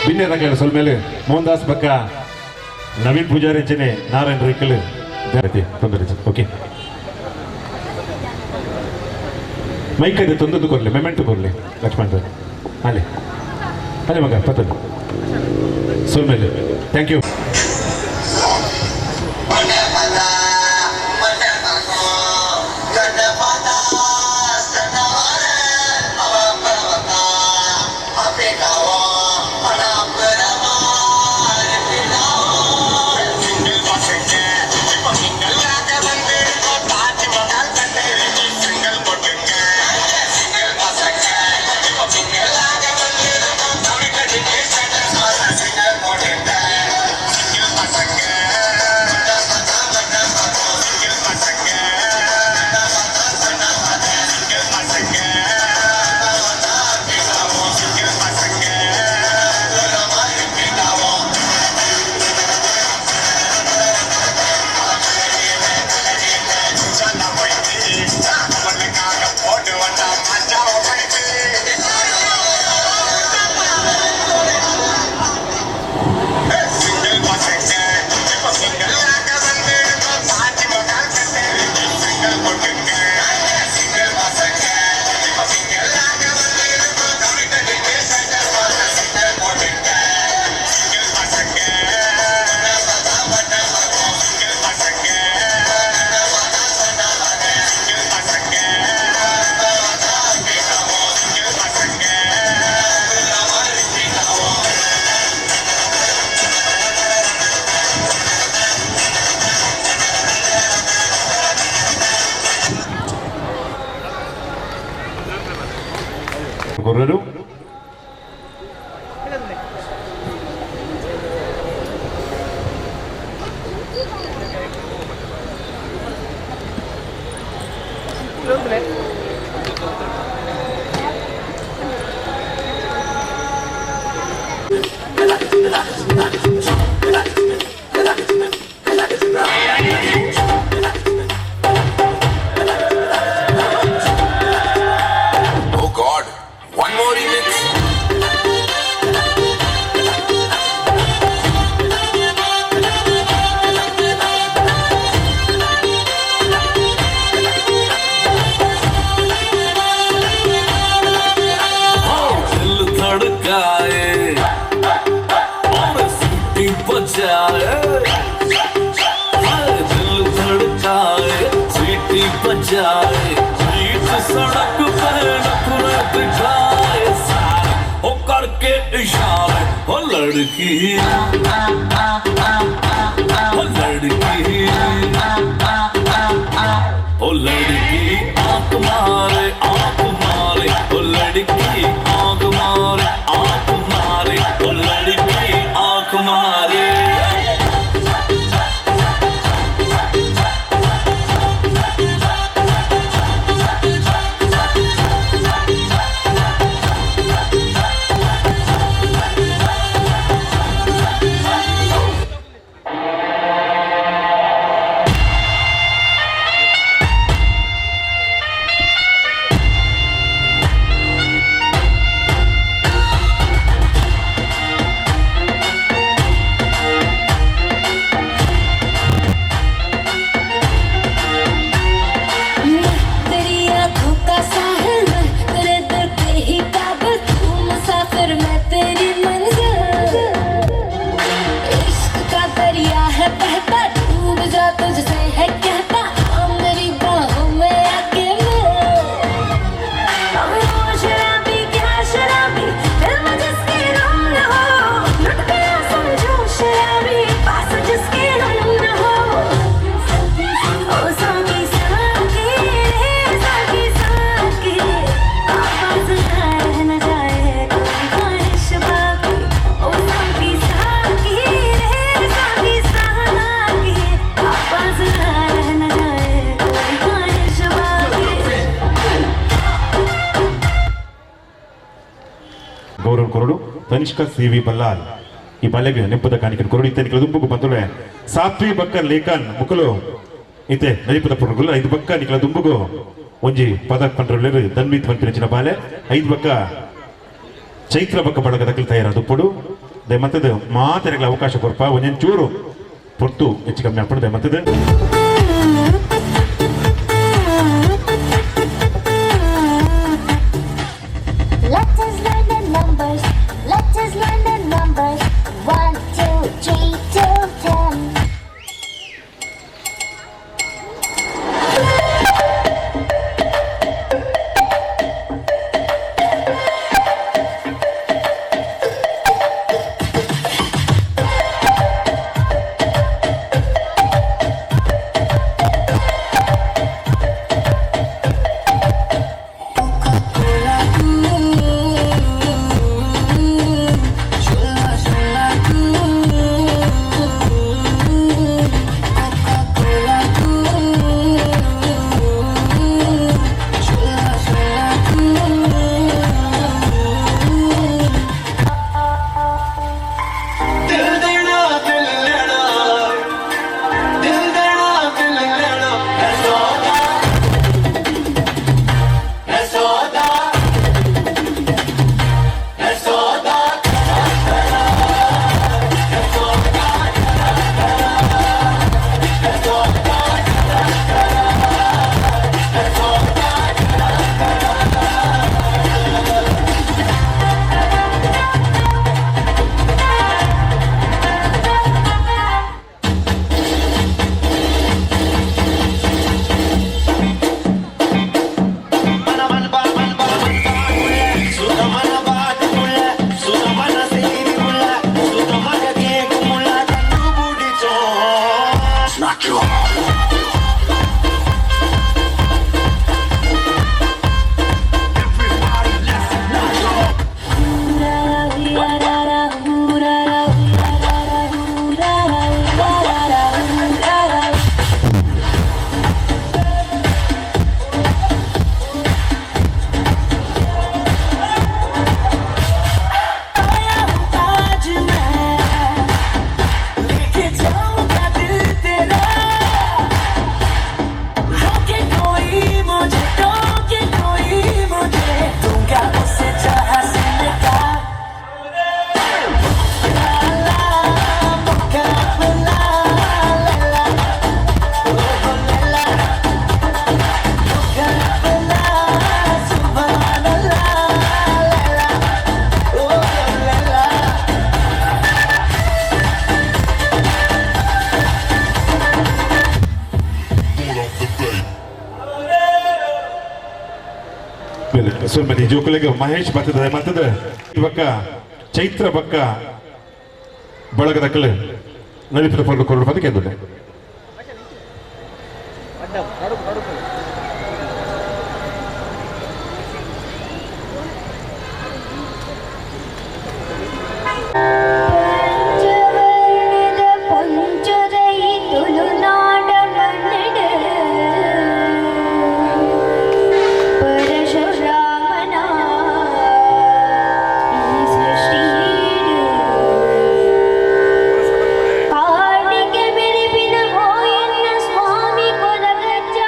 ಬಿನ್ನೆ ನಕಲ ಸೊಲ್ಮೇಲೆ ಮೋಹನ್ ದಾಸ್ ಬಕ್ಕ ನವೀನ್ ಪೂಜಾರಿ ಅಂಚನೆ ನಾರಾಯಣ ರೈಕಲ್ ತೊಂದರೆ ಓಕೆ ಮೈಕ್ ಇದೆ ತೊಂದದ್ದು ಕೊರಲಿ ಮೆಮೆಂಟು ಕೊರಲಿ ಲಕ್ಷ್ಮಣ್ ಅಲ್ಲಿ ಅಲ್ಲಿ ಮಗ ಪತ್ತದು ಸೊಲ್ಮೇಲೆ thank you. ಕೊರರು Oh God, one more remix. दिल धड़काए और सीटी बजाए, दिल धड़काए सीटी बजाए, बीच सड़क पे नखरे दिखाए, सारे ओ करके इशारे, ओ लड़की ओ लड़की ओ लड़की आंख मारे आंख मारे, ओ लड़की आंख मारे आंख मारे, ओ लड़की आंख मारे। तेरी आंखों का साहिल मैं, तेरे दिल पे ही काबिल, तू मुसाफिर मैं तेरी मंजिल। इश्क का दरिया है बहता, डूब जा तुझसे है कहता, आ मेरी बाहों में आके मिल। अब वो शराबी क्या शराबी, दिल में जिसके गम न हो, लुट गया समझो शराबी, पास जिसके हम न हो। ओ साकी साकी रे साकी साकी, आवाज ना रह न जाए कोई ख्वाहिश बाकी। ओ साकी साकी रे साकी साकी, आवाज ना रह ತನಿಷ್ಕ ಸಿ ವಿ ಬಲ್ಲಾಲ್ ಈ ಬಾಲೆಗ್ ನೆಂಪುದ ಕಾಣಿಕೆ ಕೊರಡು ಇತ್ತೆ ನಿಕಲ ದುಂಬುಗು ಬಂದುಲೆ ಸಾತ್ವಿ ಬಕ್ಕ ಲೇಖನ್ ಮುಕುಲು ಇತ್ತೆ ನಲಿಪುದ ಪೊರ್ಗುಲು ಐದು ಬಕ್ಕ ನಿಕಲ ದುಂಬುಗು ಒಂಜಿ ಪದ ಪಂಡ್ರೊಲ್ಲೆರ್ ತನ್ವಿತ್ ಪನ್ಪಿನ ಬಾಲೆ ಐದು ಬಕ್ಕ ಚೈತ್ರ ಬಕ್ಕ ಬಳಗ ದಕ್ಕಲು ತಯಾರಾದ ಪೊಡು ದಯಮತ್ತದ ಮಾತೆರೆಗಳ ಅವಕಾಶ ಕೊರ್ಪ ಒಂಜೊಂಚೂರು ಪೊರ್ತು ಹೆಚ್ಚು ಕಮ್ಮಿ ಆಪುಂಡು ದಯಮತ್ತದ. Let us learn the numbers. Let us learn the numbers. 1, 2, 3, 2, 10. ಸುಮ್ಮನೆ ಜೋಕುಲೆಗ್ ಮಹೇಶ್ ಬರ್ತದೆ ಮತ್ತದ ಬಕ್ಕ ಚೈತ್ರ ಬಕ್ಕ ಬಳಗದಕ್ಕಲು ನಲಿಪುದ ಪೊರ್ಲು ಕೊರಡು ಪದಕ್ಕೆ ಎದ್ದುಂಡೆ. ಕಾಡಿಗೆ ಬೆರೆಪಿನ ಹೋಯನ್ನ ಸ್ವಾಮಿ ಕೊರಗಜ್ಜ.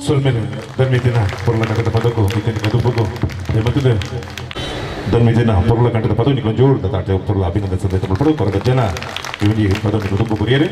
ಸೊಲ್ಮೆಲ್ ಧರ್ಮಿತಿನ ಪೊರ್ಲ ಕಂಠದ ಪದಕು ಇತ್ತೆನಿಕ ದುಂಬುಗು ಮತ್ತದ ಧರ್ಮಿತಿನ ಪೊರ್ಲ ಕಂಠದ ಪದ ನಿಕ್ಲ ಜೋಡ್ದ ತಾಟೆ ಪೊರ್ಲ ಅಭಿನಂದನೆ ಸಂದೇಶ ಮಲ್ಪಡು ಕೊರಗಜ್ಜನ ಈ ಒಂಜಿ ಪದ ನಿಕ್ಲ ದುಂಬು ಕೊರಿಯರೆ.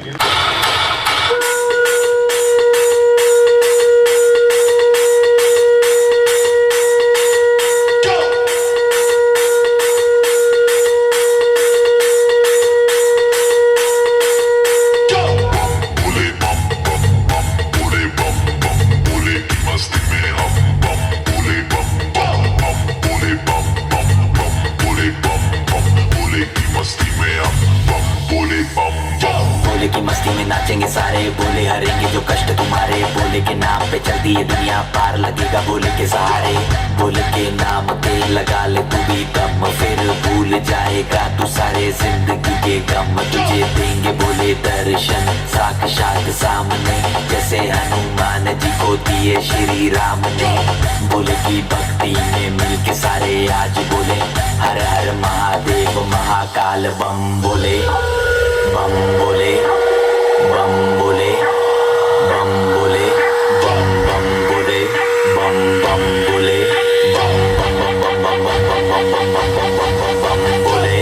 भोले की मस्ती में नाचेंगे सारे, भोले हरेंगे जो कष्ट तुम्हारे। भोले के नाम पे चलती है दुनिया, पार लगेगा भोले के सहारे। भोले के नाम पे लगा ले तू भी दम, फिर भूल जाएगा तू सारे जिंदगी के गम। तुझे देंगे भोले दर्शन साक्षात सामने, जैसे हनुमान जी को दिए श्री राम ने। भोले की भक्ति में मिलके सारे आज बोले, हर हर महादेव महाकाल बम बोले, बम बोले, बम बोले, बम बोले, बम बम बोले, बम बम बोले, बम बम बम बम बम बम बम बम बम बम बम बम बम बोले।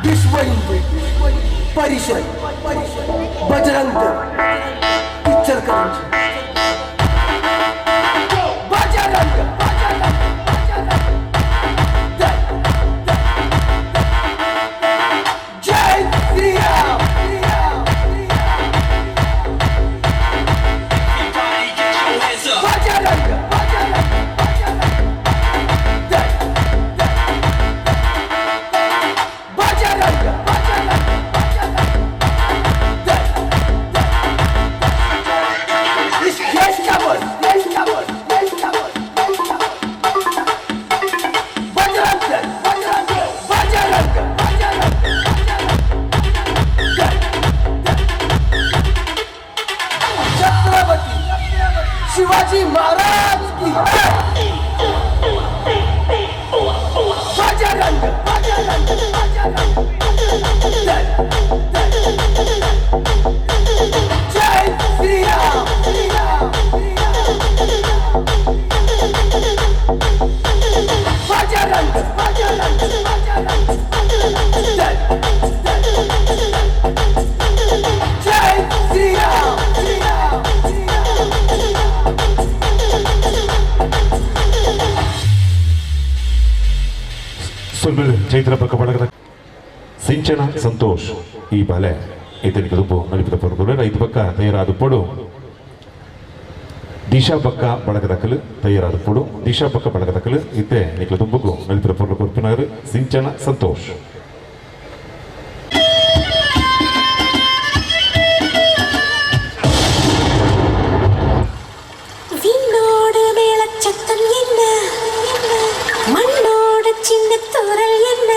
विश्व हिंदू परिषद बजरंग दल इचलकरंजी बजरंग दल। जय श्री राम। बजरंग दल। बजरंग दल। इस देश का बोल, देश का बोल, देश का बोल, देश का बोल। बजरंग दल, बजरंग दल, बजरंग, बजरंग दल, दल। छत्रपति शिवाजी महाराज की जय। बजरंग बजरंग बजरंग दल, दल। जय श्री राम। श्री राम। बजरंग बजरंग बजरंग दल, दल। जय श्री राम। श्री राम। ಸೊಲ್ಮೆಲ್ ಚೈತ್ರ ಪಕ್ಕ ಬಳಗದ ಸಿಂಚನ ಸಂತೋಷ್ ಈ ಬಾಲೆ ಇತನಿಕ ದುಂಬು ನಲಿಪಿದ ಪೊರ್ತುಲೆ ರೈತ ಪಕ್ಕ ತಯಾರಾದ ಪೊಡು ದಿಶಾ ಪಕ್ಕ ಬಳಗದಕಲು ತಯಾರಾದ ಪೊಡು ದಿಶಾ ಪಕ್ಕ ಬಳಗದಕಲು ಇತ್ತೆ ನಿಕ್ಲ ದುಂಬುಗು ನಲಿಪಿದ ಪೊರ್ಲು ಕೊರ್ಪಿನಗರು ಸಿಂಚನ ಸಂತೋಷ್. விண்ணோடு மேளச்சத்தம் என்ன, மண்ணோடு சின்ன தூறல் என்ன,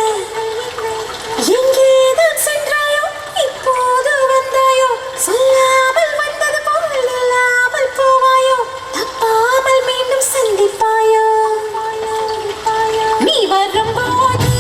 எங்கேதான் சென்றாயோ இப்போது வந்தாயோ, சொல்லாமல் வந்தது போல் இல்லாமல் போவாயோ, தப்பாமல் மீண்டும் சந்திப்பாயோ. நீ வரும்போது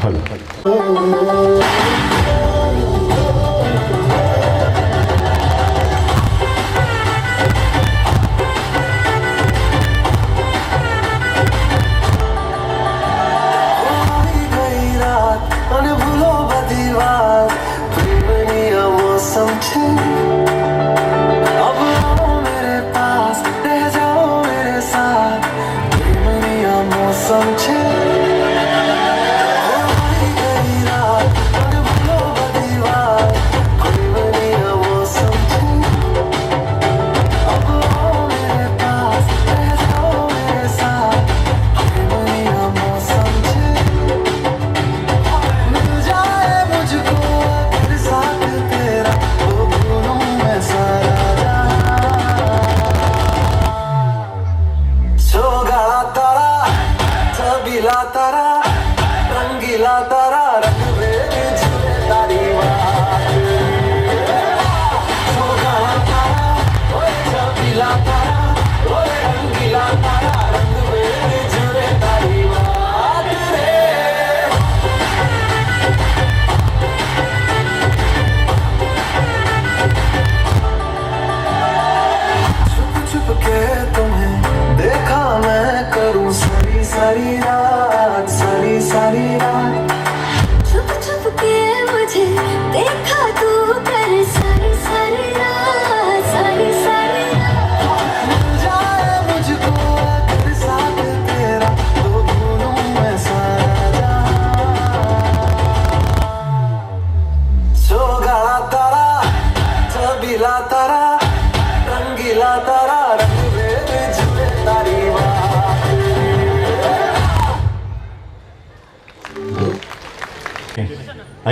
ಹಲೋ.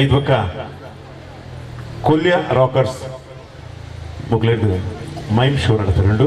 ಐದು ಬಕ್ಕ ಕೊಲ್ಯ ರಾಕರ್ಸ್ ಮುಗ್ಲೇದು ಮೈಮ್ ಶೋ ನಡತರುಂಡು.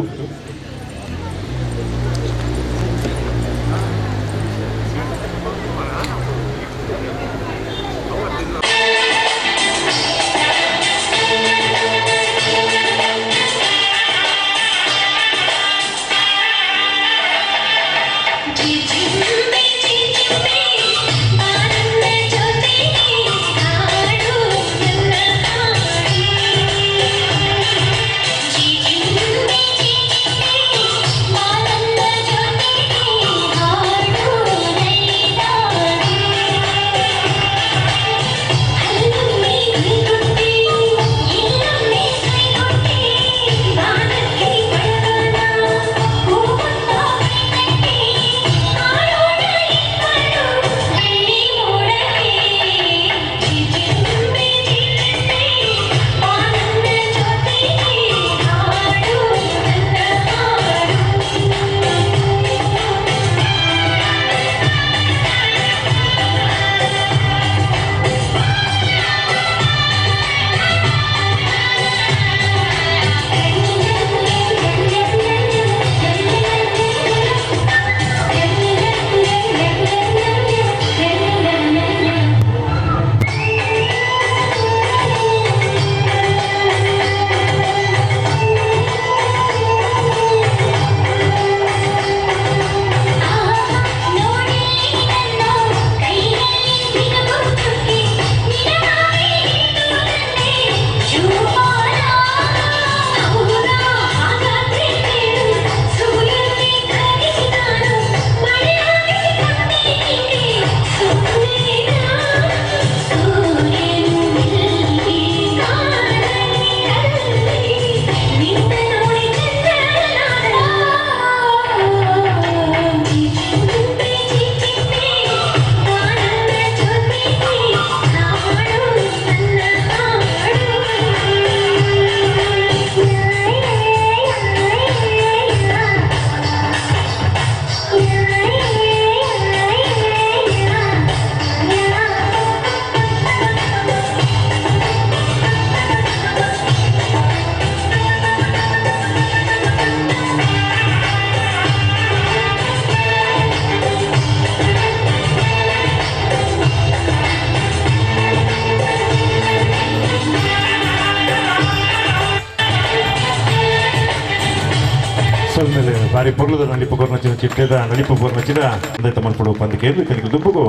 ಸೊಲ್ಮೆಲೆ ಬಾರಿ ಪೊರ್ಲದ ನಲಿಪು ಕೊರ್ನಚಿನ ಚಿಟ್ಟೆದ ನಲಿಪು ಕೊರ್ನಚಿನ ಅಂದೈತ ಮಲ್ಪಡು ಪಂದಿಕೆ ಕನಿಕ ದುಂಬುಗು.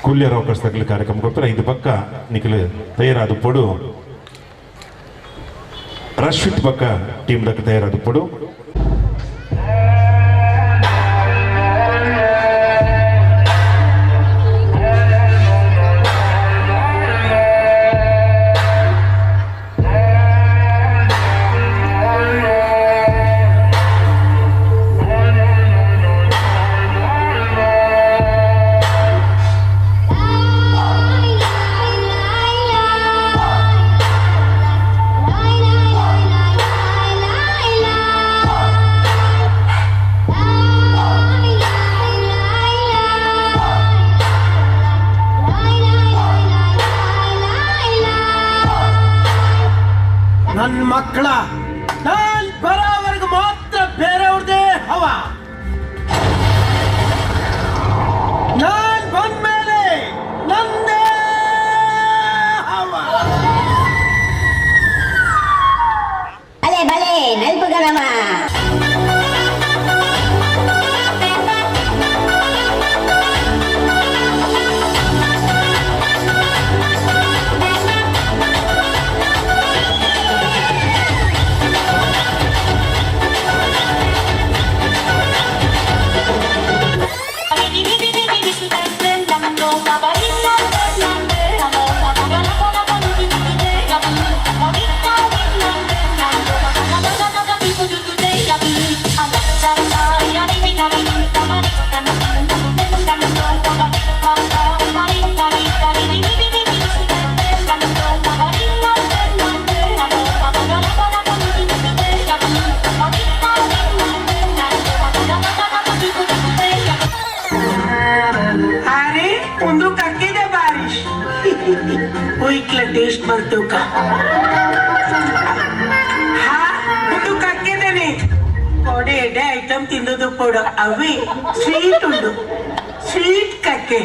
ಕೂಲ್ಯ ರಾಕರ್ಸ್ ತಗಲು ಕಾರ್ಯಕ್ರಮ ಕೊಡ್ತಾರೆ. ಇದು ಪಕ್ಕ ನಿಖಲು ತಯಾರಾದ ಪೊಡು ರಶ್ವಿತ್ ಪಕ್ಕ ಟೀಮ್ ದಕ್ಕ ತಯಾರಾದ ಪೊಡು. ನನ್ನ ಮಕ್ಕಳ ನಾನ್ ಬರೋವರೆಗೂ ಮಾತ್ರ ಬೇರೆಯವ್ರದೇ ಹವ. ನಾನ್ ಬಂದ್ಮೇಲೆ ನಂದೇ ಹವ. ಬಲೆ ಬಲೆ ನಲ್ಪುಗಣಮ. ಅರೆ ಒಂದು ಕಕ್ಕಿದೆ ಬಾರಿಶ್ ಉಯ್ಕ್ಲ ಟೇಸ್ಟ್ ಬರ್ತುಕ. ಹಾ ಒಂದು ಕಕ್ಕಿದ್ದೇನೆ ಕೊಡೆ ಎಡೆ ಐಟಮ್ ತಿಂದದು ಪೋಡು ಅವೇ ಸ್ವೀಟ್ ಉಂಡು sweet ಕಕ್ಕೆ.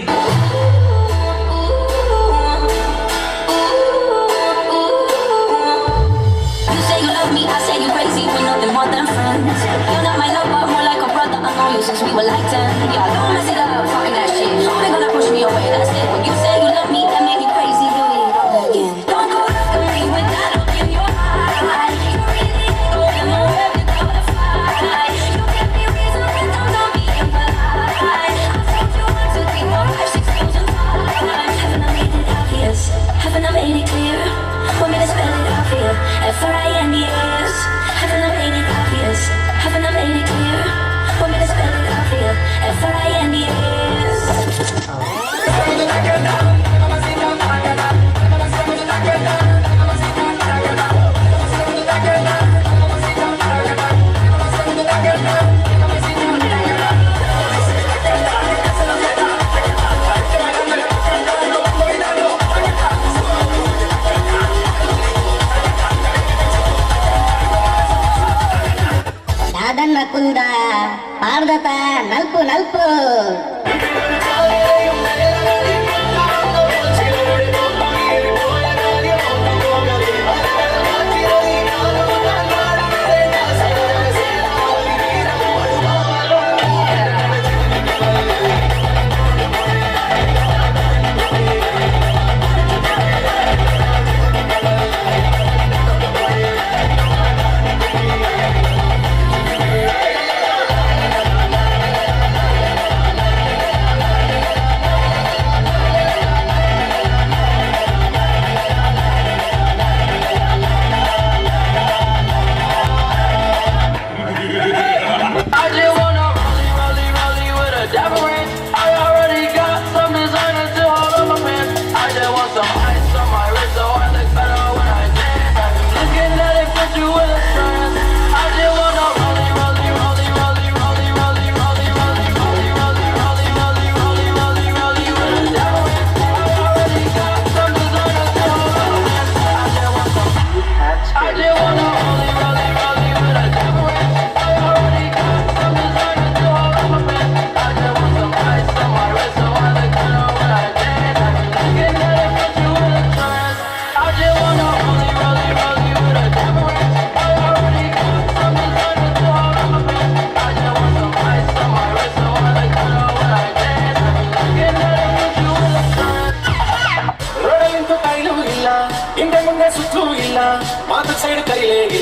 You say you love me, I say you crazy, we're nothing more than friends. You're not my lover, more like a brother. I know you since we were like 10. Yeah, don't mess it up, talking that shit. Only gonna push me away, that's it. When you say you love me, that make me crazy. Here we go again. Don't go look at me with that look in your eye. You really ain't going nowhere without a fight. You give me reason, but don't be impolite. I told you 1, 2, 3, 4, 5, 6 thousand times. Haven't I made it obvious? Haven't I made it clear? Want me to spell it out for you? F-R-I-N-D-S. Haven't I made it obvious? Haven't I made it clear? Want me to spell it out for you? F-R-I-N-D-S. ಸಾಧನ್ನ ಕುಲ್ದ ಪಾರ್ದತ ನಲ್ಪು ನಲ್ಪು.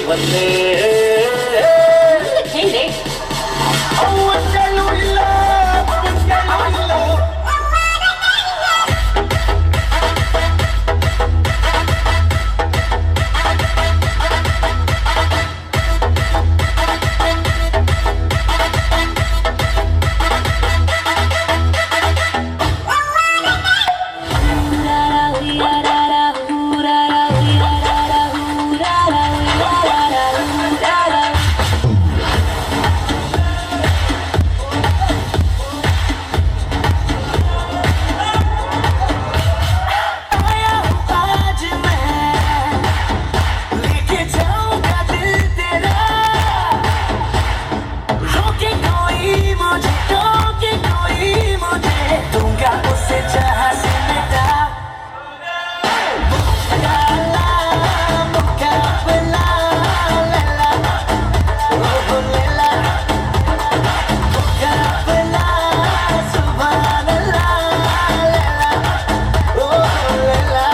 ಬಂದೆ. ಹೇಳಿ ಇಲ್ಲ ಇಲ್ಲ. आज मैं लेके जाऊंगा दिल तेरा, रोके कोई मुझे, टोके कोई मुझे, दूंगा उसे जहां से मिटा। मुकाबला मुकाबला लैला, ओ लैला, मुकाबला सुभान अल्लाह लैला, ओ लैला।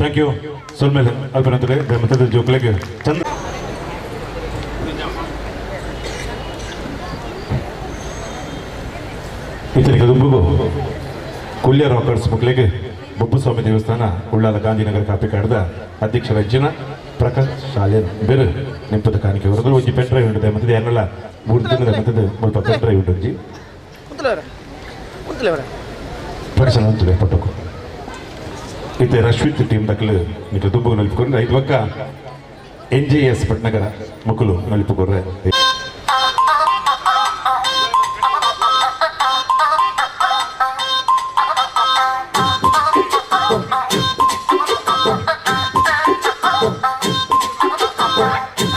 Thank you. ಸೊಲ್ಮೇಲೆ ಅಲ್ಪನಂತಲೆ ಮತ್ತದ ಜೋಕ್ಲೆಗ್ ಚಂದ ಇತನಿಗೆ ದುಂಬುಗು ಕುಲ್ಯ ರಾಕರ್ಸ್ ಮಕ್ಕಳಿಗೆ ಬೊಬ್ಬುಸ್ವಾಮಿ ದೇವಸ್ಥಾನ ಉಳ್ಳಾಲ ಗಾಂಧಿನಗರ ಕಾಪಿಕಾಡದ ಅಧ್ಯಕ್ಷರ ಅಜ್ಜನ ಪ್ರಕಾಶ್ ಶಾಲೆ ಬೇರೆ ನಿಂಪದ ಕಾಣಿಕೆ ಹೊರದು ಒಂಜಿ ಪೆನ್ ಡ್ರೈವ್ ಉಂಟು ಮತ್ತೆ ಯಾರನ್ನೆಲ್ಲ 3 ದಿನದ ಮತ್ತೆ ಮುಲ್ಪ ಪೆನ್ ಡ್ರೈವ್ ಉಂಟು ಒಂಜಿ ಪ್ರಕಾಶ್ ಅಂತಲೇ ಪಟ್ಟಕು ಇತ್ತೆ ರಶ್ವಿತ್ ಟೀಮ್ ದಕ್ಕಲು ನಿಕ್ಕ ದುಂಬುಗು ನಲ್ಪಿಕೊಂಡು ಐದು ಪಕ್ಕ ಎನ್ ಜೆ ಎಸ್ ಪಟ್ನಗರ ಮಕ್ಕಳು ನಲ್ಪಿಕೊರ್ರೆ.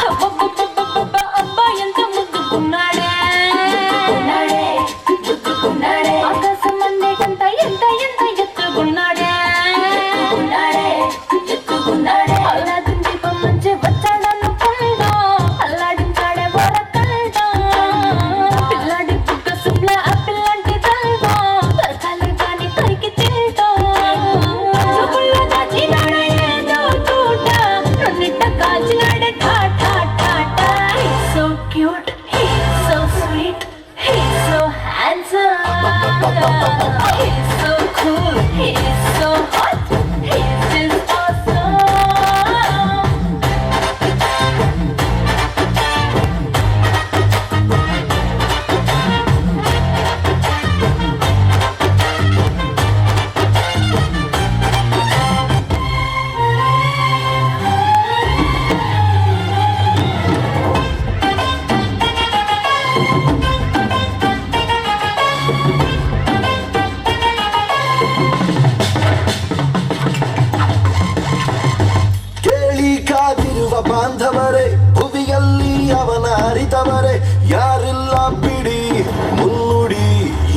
అబ్బబ్బబ్బబ్బబ్బ, అబ్బా ఎంత ముద్దుకున్నాడే, ఆకాశం అందేటంత ఎంత ఎంత ఎత్తుకున్నాడే, అల్లాదిన్ దీపం నుంచి వచ్చాడనుకుంటా, అల్లాడించాడే వరకంట. పిల్లాడి పుక్క సుమ్ల ఆపిల్ లాంటి దంతా, దొరకాలి కాని కొరికి తింటా. చూపుల్లో దాచినాడే ఏదో తూట, నన్నిట్ట కాల్చినాడే ఠా ఠా ఠా ఠా. He's so cute, he's so sweet, he's so handsome. He's so cool, he's so hot, he's just awesome. ಕೇಳಿ ಕಾದಿರುವ ಬಾಂಧವರೇ, ಭುವಿಯಲ್ಲಿ ಅವನ ಅರಿತವರೇ ಯಾರಿಲ್ಲ ಬಿಡಿ. ಮುನ್ನುಡಿ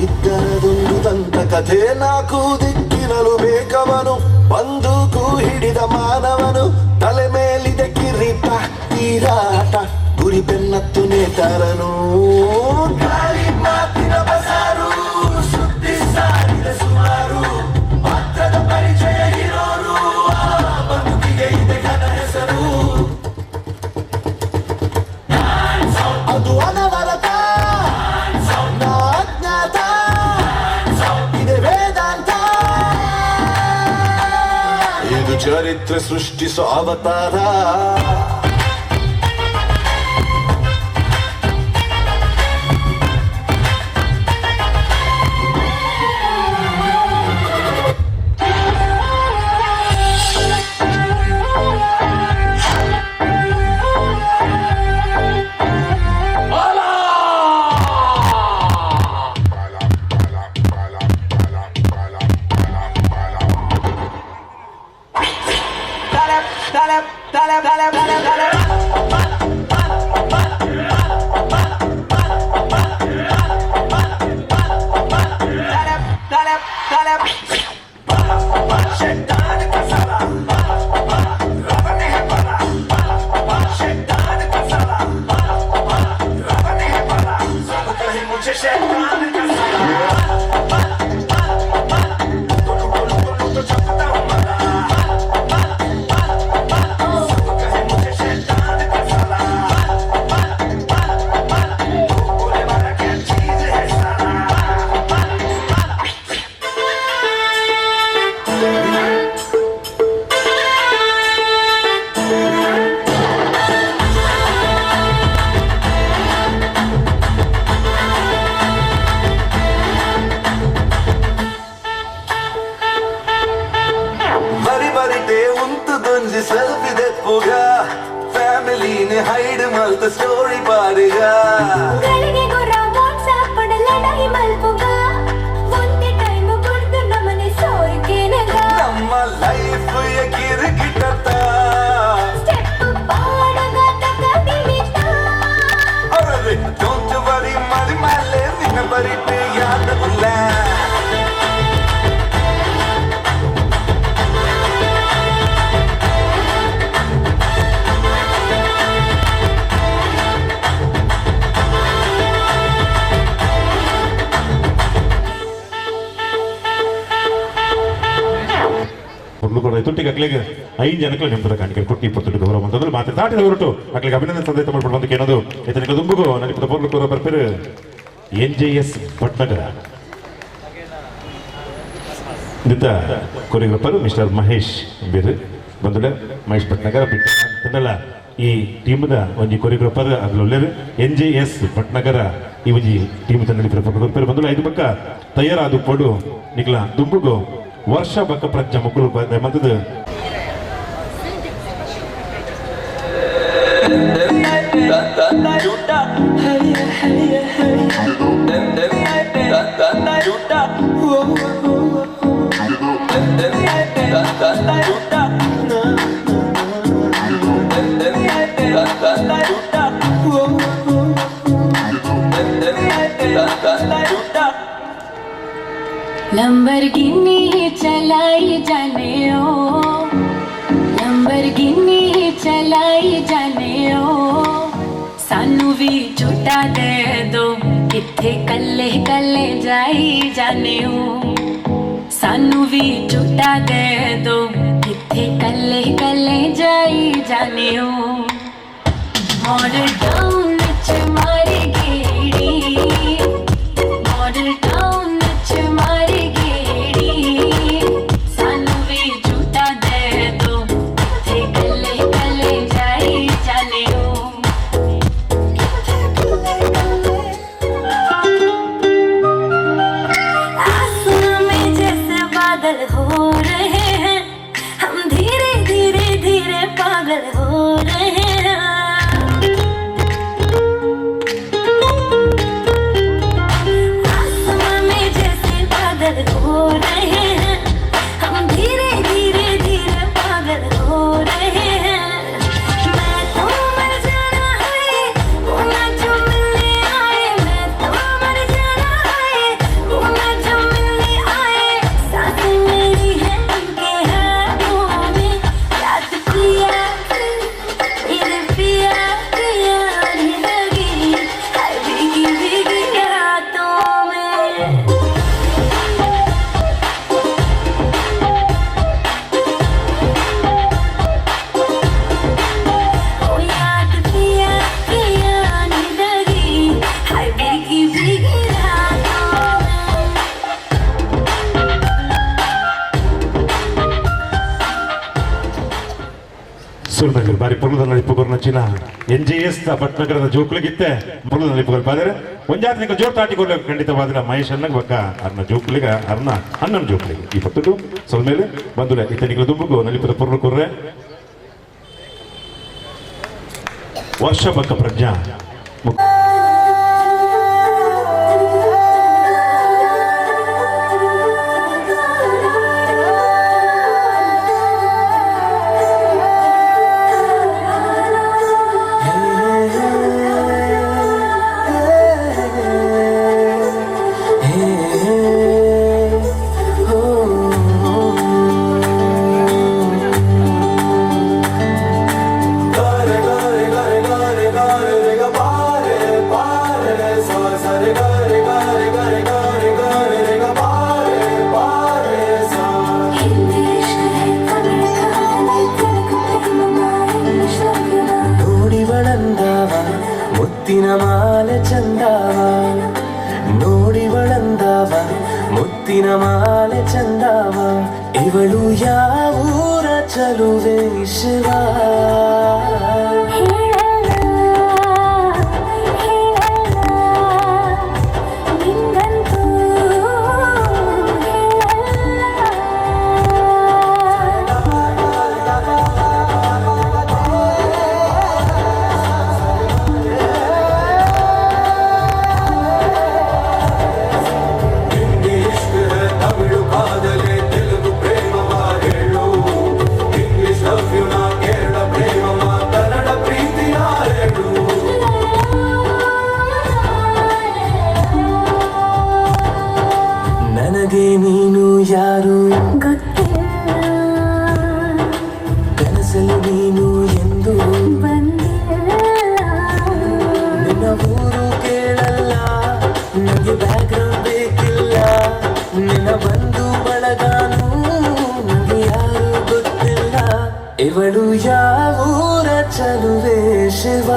ಇದ್ದರದೊಂದು ದಂತ ಕಥೆ, ನಾಲ್ಕು ದಿಕ್ಕಿನಲು ಬೇಕವನು. ಬಂದೂಕು ಹಿಡಿದ ಮಾನವನು, ತಲೆ ಮೇಲಿದೆ ಕಿರೀಟ, ತೀರಾಟ ಗುರಿ ಬೆನ್ನತ್ತು ನೇತಾರನು. ಗಾಳಿ ಮಾತಿನ ಬಸಾರು, ಸುದ್ದಿ ಸಾರಿದ ಸುಮಾರು, ಪಾತ್ರದ ಪರಿಚಯ ಇರೋರು, ಆ ಬದುಕಿಗೆ ಇದೆ ಘನ ಹೆಸರು. ಅದು ಅನವರತ ಅಜ್ಞಾತ, ಇದೆ ವೇದಾಂತ. ಇದು ಚರಿತ್ರೆ ಸೃಷ್ಟಿಸೋ ಅವತಾರ. ಬರಿ ಬರಿಟೆ ಉಂತು ದುಂಜಿ ಸೆಲ್ಫಿ ದೆಪ್ಪುಗ ಫ್ಯಾಮಿಲಿನ ಹೈಡ್ ಮಲ್ತ ಸ್ಟೋರಿ ಪಾಡುಗ ಗಳಿಗೆ ಗೊರ ವಾಟ್ಸ್ಆಪ್ ಲಡಾಯಿ ಮಲ್ಪುಗ ಒಂದೇ ಟೈಮ್ ಬುಡ್ದು ನಮನೆ ಸೋರ್ಕೆನಗ ನಮ್ಮ ಲೈಫ್ ಕಿರುಕಿಟತ್ತ ಸ್ಟೆಪ್ ಪಾಡಗ ತಕದಿಮಿತ ಅರರೆ don't worry ಮರಿ ಮಲ್ಲೆ ನಿನ್ನ ಬರಿಟೆ ಯಾದ ಉಲ್ಲ. ಪೊರ್ಲು ತುಟ್ಟಿಗೆ ಅಕ್ಲೆಗ್ 5 ಜನಕ್ಕೆ ನೆಂಪದ ಕಾಣಿಕೆ ಕೊಟ್ಟಿ ಪೊರ್ತುಡು ಗೌರವ ಅಂತಂದ್ರೆ ಮಾತ್ರ ದಾಟಿದ ಹೊರಟು ಅಕ್ಲೆಗ್ ಅಭಿನಂದನೆ ಸಂದೇಶ ಮಾಡ್ಕೊಂಡು ಬಂದಕ್ಕೆ ಏನದು ಇತನಿಗೆ ದುಂಬುಗು ನಲಿಪದ ಪೊರ್ಲು ಕೊರ ಬರ್ಪೇರು ಎನ್ J S Bhatnagar ದಿತ್ತ choreographer mister Mahesh ಬೇರೆ ಬಂದುಲೆ ಮಹೇಶ್ ಭಟ್ನಗರ ಬಿಟ್ಟಲ್ಲ ಈ ಟೀಮ್ದ ಒಂಜಿ ಕೊರಿಯೋಗ್ರಾಫರ್ ಅದ್ಲೊಲ್ಲೆರ್ ಎನ್ ಜೆ ಎಸ್ ಭಟ್ನಗರ ಈ ಒಂಜಿ ಟೀಮ್ ತನ್ನಲ್ಲಿ ಕೊರ್ಪೇರು ಬಂದುಲೆ ಐದು ಪಕ್ಕ ತಯಾರಾದ ಪೊಡು ನಿಕ್ಲ ದುಂಬುಗು ವರ್ಷ ಬಕ್ಕ ಪ್ರಜ್ಞಾ ಮುಕ್ಕುಲು ಮಂತದ. लंबरगिनी चलाई जाने ओ, लंबरगिनी चलाई जाने ओ, सानू भी झूठा दे दो किथे कल्ले कल्ले जाई जाने ओ, सानू भी झूठा दे दो किथे कल्ले कल्ले जाई जाने ओ। मॉडल टाउन च मारी गेड़ी, मॉडल टाउन च मारी गेड़ी, सानू भी झूठा दे दो किथे कल्ले कल्ले जाई जाने ओ। आसमां में जैसे बादल हो रहे हैं, हम धीरे धीरे धीरे पागल हो रहे हैं। आसमां में जैसे बादल हो रहे हैं, हम धीरे धीरे धीरे पागल हो रहे हैं। मैं तो मर जाना है वो ना जो मिलने आए, मैं तो मर जाना है वो ना जो मिलने आए। सांसें मेरी है उनके हाथों में, याद पिया मेरे पिया पिया आने लगी हाय भीगी भीगी रातों में। ओ याद पिया पिया आने लगी हाय भीगी भीगी रातों में। ಸುರ್ನಗರ್ ಬಾರಿ ಪೊರ್ಲುದ ನಲಿಪು ಕೊರ್ನಂಚಿನ ಎನ್ ಜೆ ಎಸ್ ಭಟ್ನಗರದ ಜೋಕುಲಿಗಿತ್ತೆ ಪೊರ್ಲುದ ನಲಿಪು ಕೊರ್ಪಾದರೆ ಒಂಜಾತ್ನಿಕ ಜೋರ್ ತಾಟಿ ಕೊರ್ಲೆ ಖಂಡಿತವಾದ ಮಹೇಶ್ ಅಣ್ಣಗ್ ಬಕ್ಕ ಅರ್ನ ಜೋಕುಲಿಗ ಅರ್ನ ಅಣ್ಣನ ಜೋಕುಲಿಗ ಈ ಪತ್ತುಟು ಸೊಲ್ಮೇಲೆ ಬಂದುಲೆ ಇತ್ತನಿಗಳ ದುಂಬುಗು ನಲಿಪುದ ಪೊರ್ಲು ಕೊರ್ರೆ ವರ್ಷ ಬಕ್ಕ ಪ್ರಜ್ಞಾ ಮುತ್ತಿನ ಮಾಲೆ ಚಂದಾವ ನೋಡಿ ಬಳಂದಾವ ಮುತ್ತಿನ ಮಾಲೆ ಚಂದಾವ ಇವಳು ಯಾವೂರ ಚಲುವೆ ಶಿವ. ನನಗೆ ನೀನು ಯಾರು ಗೊತ್ತಿಲ್ಲ, ಕನಸಲು ನೀನು ಎಂದು ಬಂದಿಲ್ಲ, ನಿನ್ನ ಊರು ಕೇಳಲ್ಲ, ನನಗೆ ಬ್ಯಾಕ್ಗ್ರೌಂಡ್ ಬೇಕಿಲ್ಲ, ನಿನ್ನ ಬಂಧು ಬಳಗಾನು ನನಗೆ ಯಾರು ಗೊತ್ತಿಲ್ಲ, ಇವಳು ಯಾವೂರ ಚಲುವೆ ಶಿವ.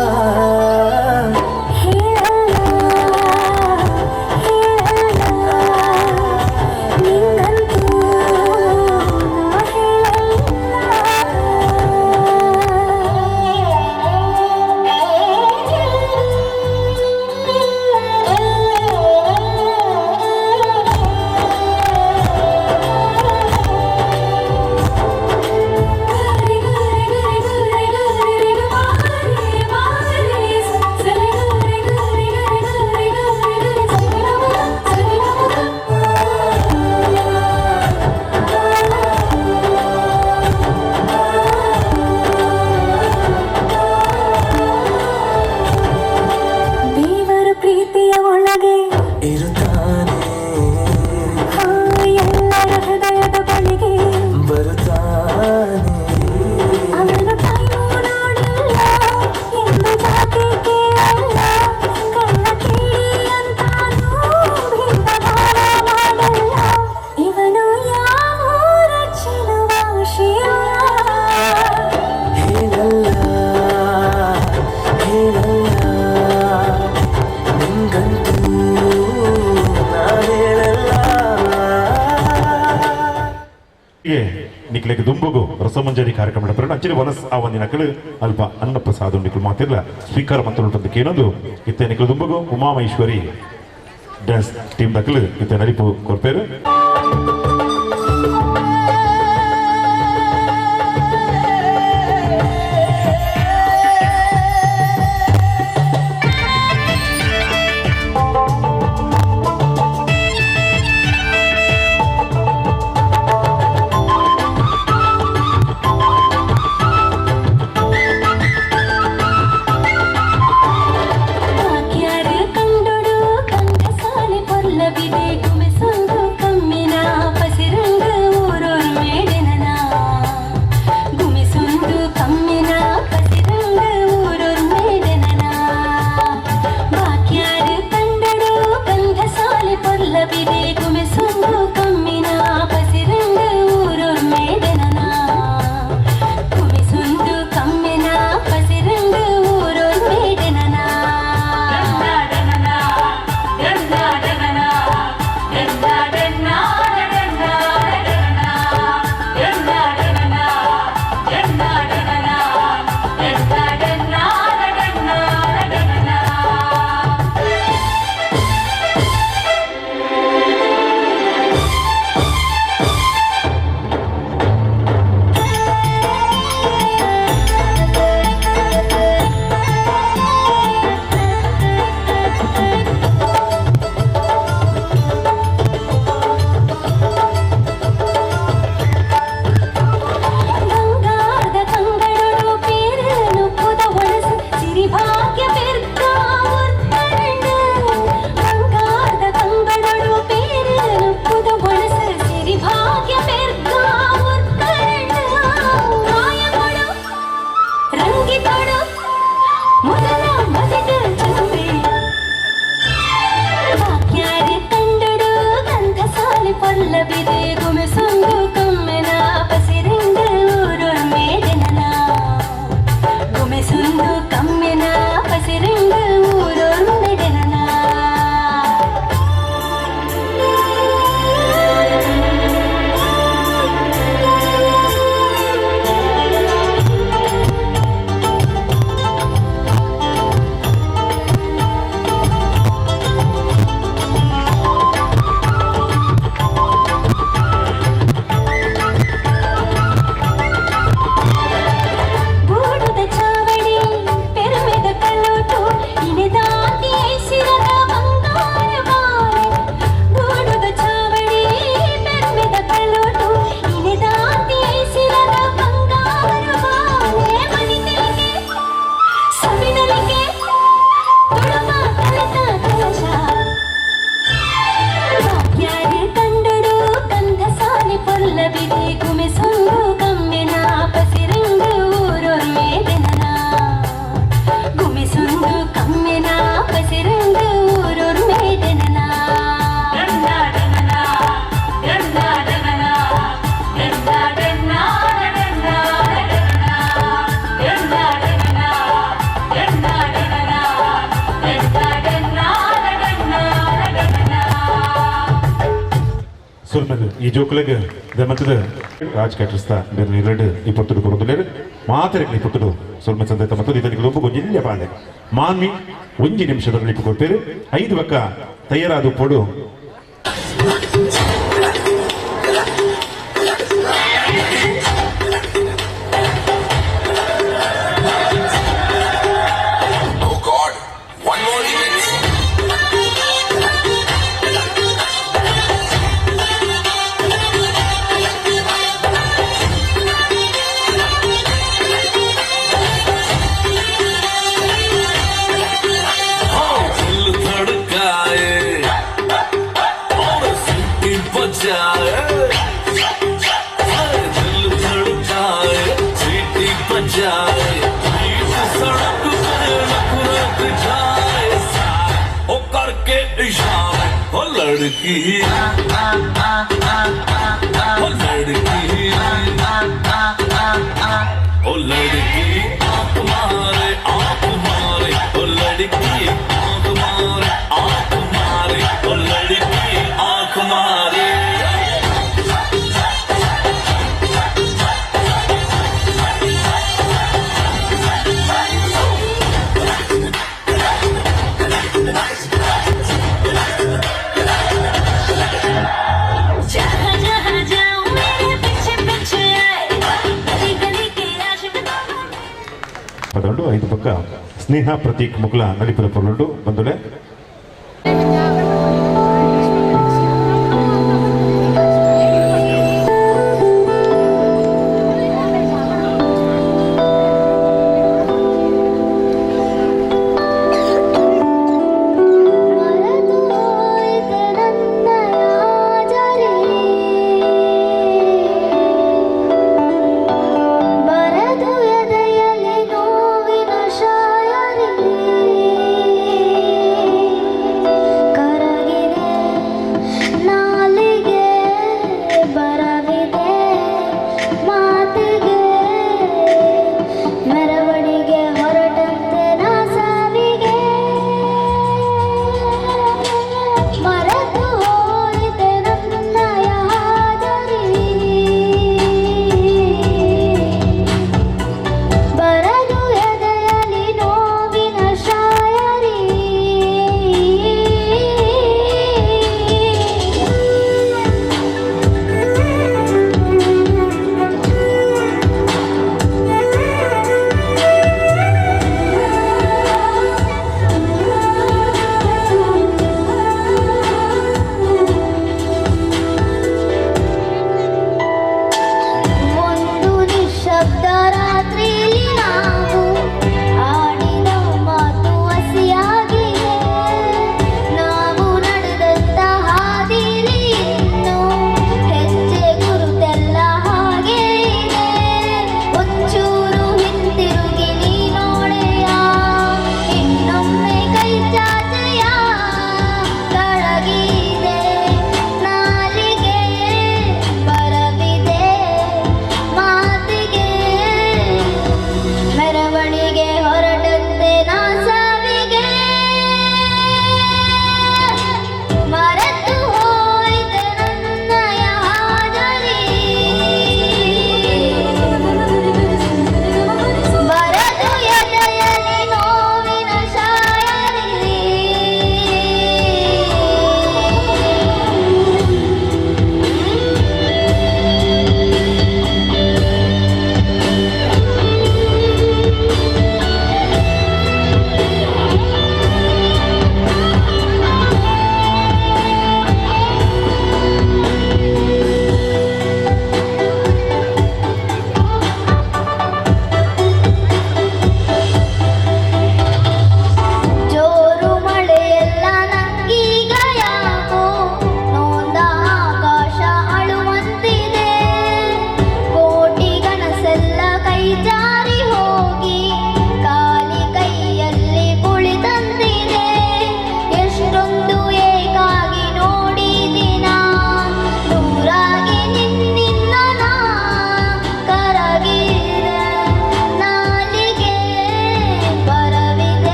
ನಿಕ್ಲೆಗ್ ದುಂಬುಗು ರಸಮಂಜರಿ ಕಾರ್ಯಕ್ರಮ ನಡಪುಂಡು. ಅಂಚನೆ ವನಸ್ ಆ ಒಂದಿನಕಲು ಅಲ್ಪ ಅನ್ನಪ್ರಸಾದ ನಿಕ್ಲು ಮಾತಿರ್ಲ ಸ್ವೀಕಾರ ಮಂತ್ರ ಕೇನೊಂದು ಇತ್ತೆ ನಿಕ್ಲು ದುಂಬುಗು ಉಮಾಮಹೇಶ್ವರಿ ಡ್ಯಾನ್ಸ್ ಟೀಮ್ ದಕಲು ಇತ್ತೆ ನಡಿಪು ಕೊರ್ಪೇರು. ಸುಂದು ಕಮ್ಮೆನ ಪಸಿರಂಗ. ಸುಲ್ಮೆಲ್ ಈ ಜೋಕುಲೆಗ್ ದಮತದ ರಾಜ್ ಕಟ್ಟಿಸ್ತಾ ಬೇರೆ ನೀರಡು ಈ ಪೊತ್ತುಡು ಕೊರೊಂದುಲ್ಲೆರ್ ಮಾತೆರೆಗ್ಲ ಈ ಪೊತ್ತುಡು ಸೊಲ್ಮೆ ಸಂದೈತ ಮತ್ತು ಇದನಿಗೆ ಲೊಂಬು ಗೊಂಜಿ ಬಾಲೆ ಮಾನ್ವಿ ಒಂಜಿ ನಿಮಿಷದ ಲಿಪ್ಪು ಕೊರ್ಪೇರು 5 ಬಕ್ಕ ತಯಾರಾದ ಪೊಡು. Oh God, one more remix. दिल धड़काए और सीटी बजाए, दिल धड़काए सीटी बजाए, बीच सड़क पे नफरत जाए, ओ करके इशारे, ओ लड़की, ओ लड़की, ओ लड़की आंख मारे, आंख मारे, ओ लड़की आंख मारे, आंख मारे, ओ लड़की आंख मारे। जहाँ जहाँ जाऊँ मेरे पीछे पीछे आए, गली गली के आशिक। ಪದೊಂಡು 5 ಪಕ್ಕ ಸ್ನೇಹ ಪ್ರತೀಕ್ ಮುಕುಲ ನಲಿಪುರ ಪೊರ್ಲುಂಡು ಬಂದುಲೆ. ಬರದು ಎದೆಯಲ್ಲಿ ನೋವಿನ ಶಾಯರಿ.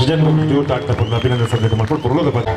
ಸೃಜನ್ ಜೋರ್ ತಾಡ್ತಾ ಪುರ್ಲ ಅಭಿನಂದನೆ ಸಲ್ಲಿಕೆ ಮಾಡ್ಕೊಂಡು ಪುರ್ಲದ ಬೊಕ್ಕ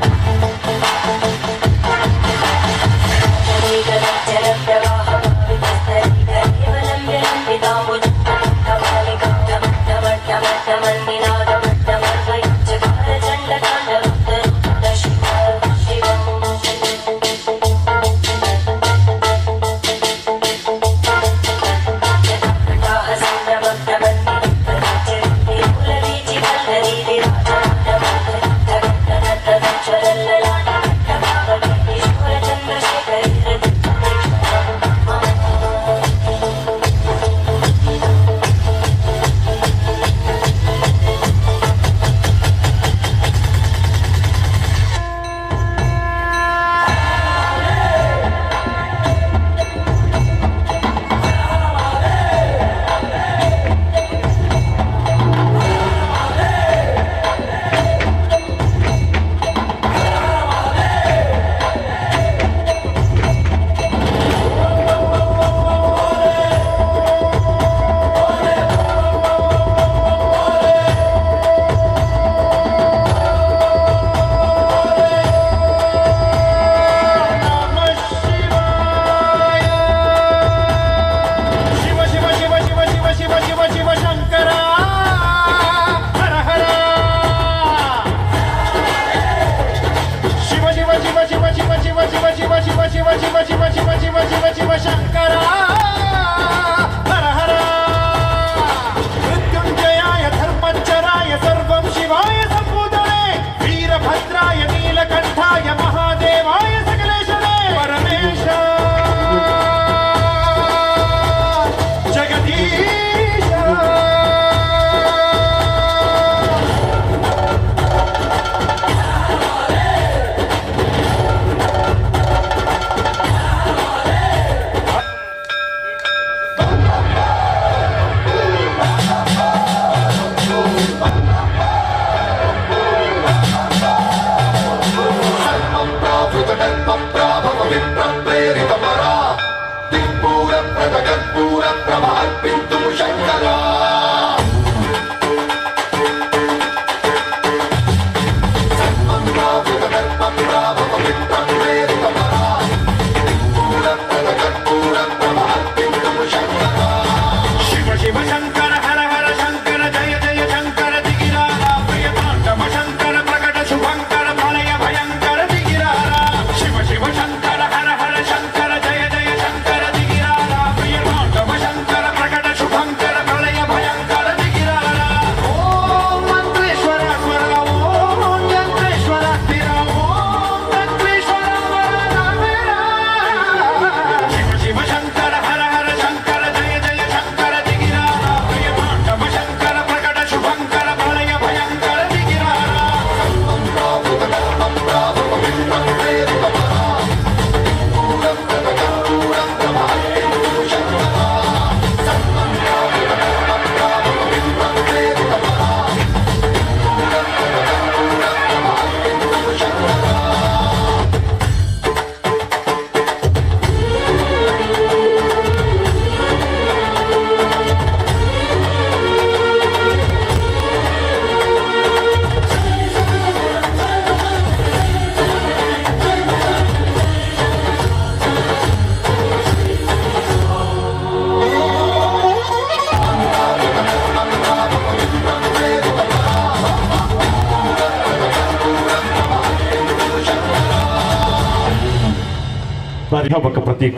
ಪ್ರತೀಕ್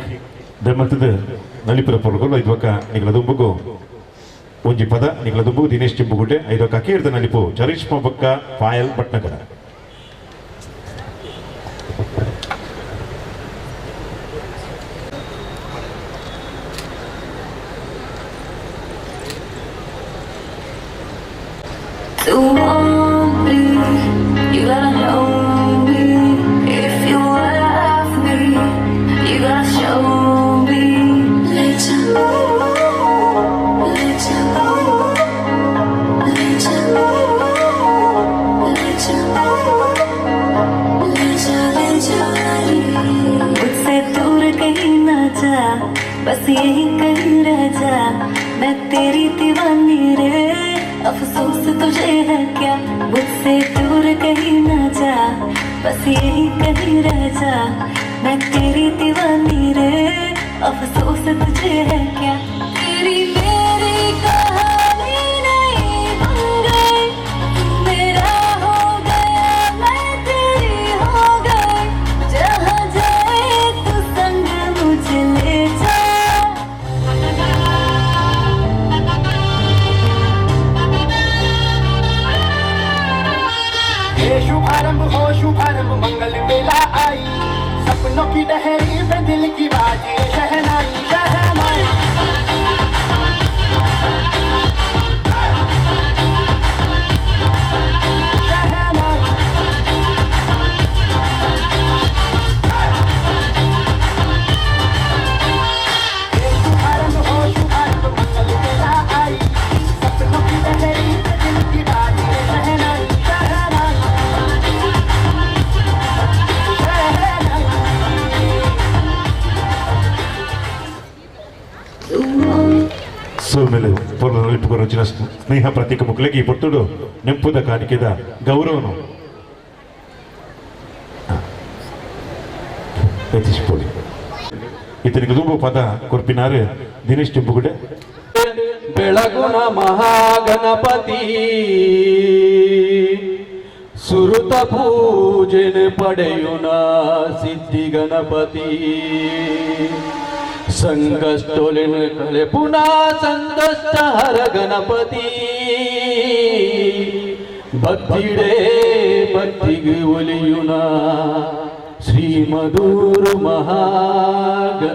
ಧರ್ಮದ ನಲಿಪುರ ಪೊರ್ಲುಗಳು ಐದು ನಿಗಳ ದುಂಬುಗು ಒಂಜಿ ಪದ ನಿಗಳ ದುಂಬುಗು ದಿನೇಶ್ ಚಿಂಬುಗುಡ್ಡೆ ಐದು ಕೀರ್ತ ನಲಿಪು ಚರಿಷ್ಮಾ ಬೊಕ್ಕ Payal Bhatnagar. To want me, you gotta know me. If you love me, you gotta show me. Later, later, later, later, later, later. मुझसे दूर कहीं ना जा, बस यही कहीं रह जा। मैं तेरी दीवानी रे, अफसोस तुझे है क्या मुझसे। मुझसे दूर कहीं ना जा, बस यही कहीं रह जा। मैं तेरी दीवानी रे, अफसोस तुझे है क्या। तेरी मेरी कहानी नहीं बन गई, तू मेरा हो गया मैं तेरी हो गई। जहाँ जाए तू संग मुझे ले जा। ये शुभारंभ हो शुभारंभ मंगल बेला आई, सपनों की डहरी पे दिल की बाजे शहनाई शहनाई। ये शुभारंभ हो शुभारंभ मंगल बेला आई, सपनों की डहरी पे दिल की बाजे शहनाई शहनाई। ಸೋಲ್ಮೇಲೆ ಪೊರ್ಲ ಸ್ನೇಹ ಪ್ರತೀಕ ಮುಕ್ಲೆಗೆ ಈ ಪೊರ್ತುಡು ನೆಂಪುದ ಕಾಣಿಕೆದ ಗೌರವನು ಯತೀಶ್ ಪೋಳಿ ಇತನಿಗೆ ತುಂಬ ಪದ ಕೊರ್ಪಿನಾರು ದಿನೇಶ್ ಟಿಂಬುಗುಡೆ. ಬೆಳಗುಣ ಮಹಾಗಣಪತಿ ಸುರುತ ಪೂಜೆನ ಪಡೆಯುಣ ಸಿದ್ಧಿ ಗಣಪತಿ, ಸಂಕಷ್ಟೊಲಿನ ಕಳೆ ಪುನಃ ಸಂಕಷ್ಟ ಹರ ಗಣಪತಿ, ಭಕ್ತಿಡೇ ಭಕ್ತಿಗೆ ಒಲಿಯುಣ ಶ್ರೀ ಮಧುರು ಮಹಾಗಣಪತಿ.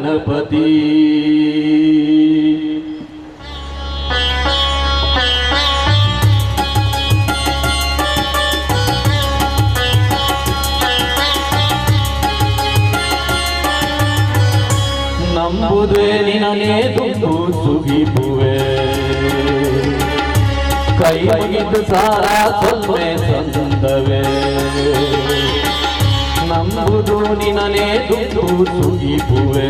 ನಂಬುದೇ ನಿನನೇ ದುಂಬು ಸುಗಿಪುವೆ, ಕೈ ಮುಗಿದು ಸಾರ ಸೊಲ್ಮೆ ಸಂದವೆ. ನಂಬುದು ನಿನನೇ ದುಂಬು ಸುಗಿಪುವೆ,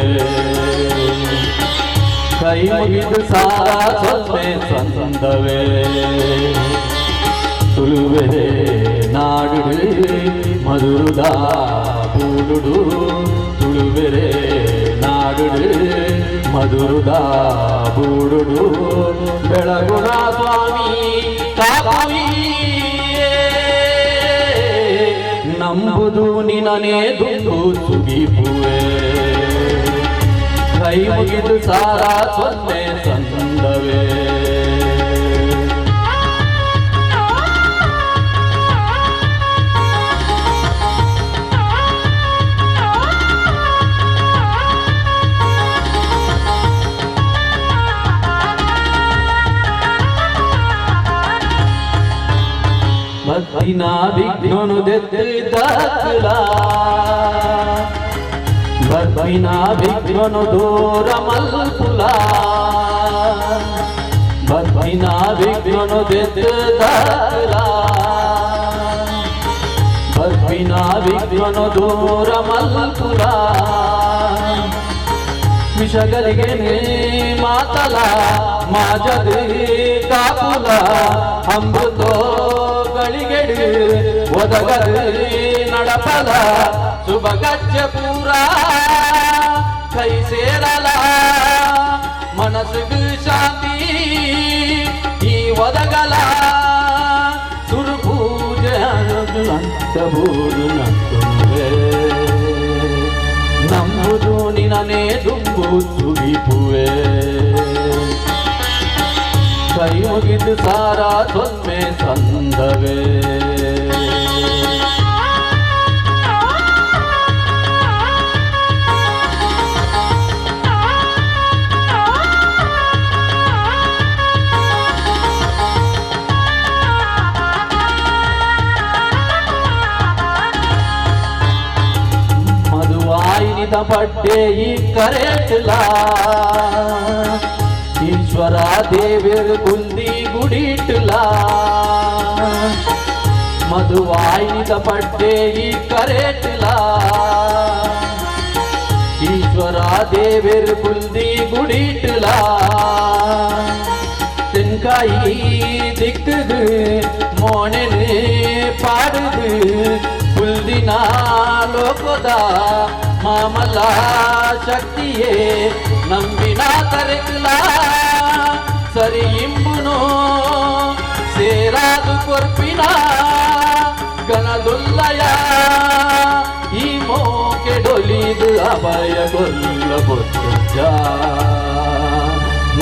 ಕೈ ಮುಗಿದು ಸಾರ ಸೊಲ್ಮೆ ಸಂದವೆ. ತುಳುವೆ ನಾಡುಡು ಮಧುರುದ ಬೂಡುಡು, ತುಳುವೆರೆ ನಾಡುಡು ಮಧುರುದ ಬೂಡುಡು. ಬೆಳಗುಣ ಸ್ವಾಮಿ ಕಾಪುವಿಯೇ, ನಂಬುದು ನಿನನೇ ದುಂಬು ಸುಗಿಪುವೆ, ಕೈ ಮುಗಿದು ಸಾರ ಸೊನ್ನೆ ಸಂದವೆ. ಭಕ್ತಿನ ವಿಘ್ನನು ದೆತ್ತಿದಲ, ಭಕ್ತಿನ ವಿಘ್ನನು ದೂರ ಮಲ್ಪುಲ, ಭಕ್ತಿನ ವಿಘ್ನನು ದೆತ್ತಿದಲ, ಭಕ್ತಿನ ವಿಘ್ನನು ದೂರ ಮಲ್ಪುಲ. ವಿಷಗಳಿಗೆ ಮಾತಲ ಮಾಜದ ಕಾಪುಲ, ಅಮೃತೋ ಗಳಿಗೆಡು ಒದಗದು ನಡಪಲ, ಶುಭಗಜ್ಜ ಪೂರ ಕೈ ಸೇರಲ, ಮನಸ್ಸಿಗೆ ಶಾಂತಿ ಈ ಒದಗಲ. ಸುರುಪೂಜೆ ಬೂರು ನಂತುವೆ, ನಂಬುದು ನಿನನೇ ದುಂಬು ಸುಗಿಪುವೆ, ಕೈ ಮುಗಿದು ಸಾರ ಸೊನ್ನೆ ಸಂದವೆ. ಮಧುವಾಯಿನಿದ ಪಡ್ಡೆ ಈ ಕರೆಟ್ಲ, ಈಶ್ವರ ದೇವಿರ್ ಕುಂದಿ ಗುಡಿಟ್ಲ, ಮಧುವಾಯಿನಿದ ಪಡ್ಡೆ ಈ ಕರೆಟ್ಲ, ಈಶ್ವರ ದೇವಿರ್ ಕುಂದಿ ಗುಡಿಟ್ಲ. ತೆಂಕಾಯಿ ದಿಕ್ಕದು ಮೋಣೆನು ಪಾಡುದು ಪುಲ್ದಿನ ಲೋಕದ ಮಾಮಲ್ಲ ಶಕ್ತಿಯೇ ನಂಬಿನ ತರೆಕಲ ಸರಿ ಇಂಬುನು ಸೇರಾದು ಕೊರ್ಪಿನ ಗಣದುಲ್ಲಯ ಈ ಮೋಕೆ ಡೊಲಿದು ಅಭಯ ಕೊಲ್ಲ ಬೊತ್ತುಜ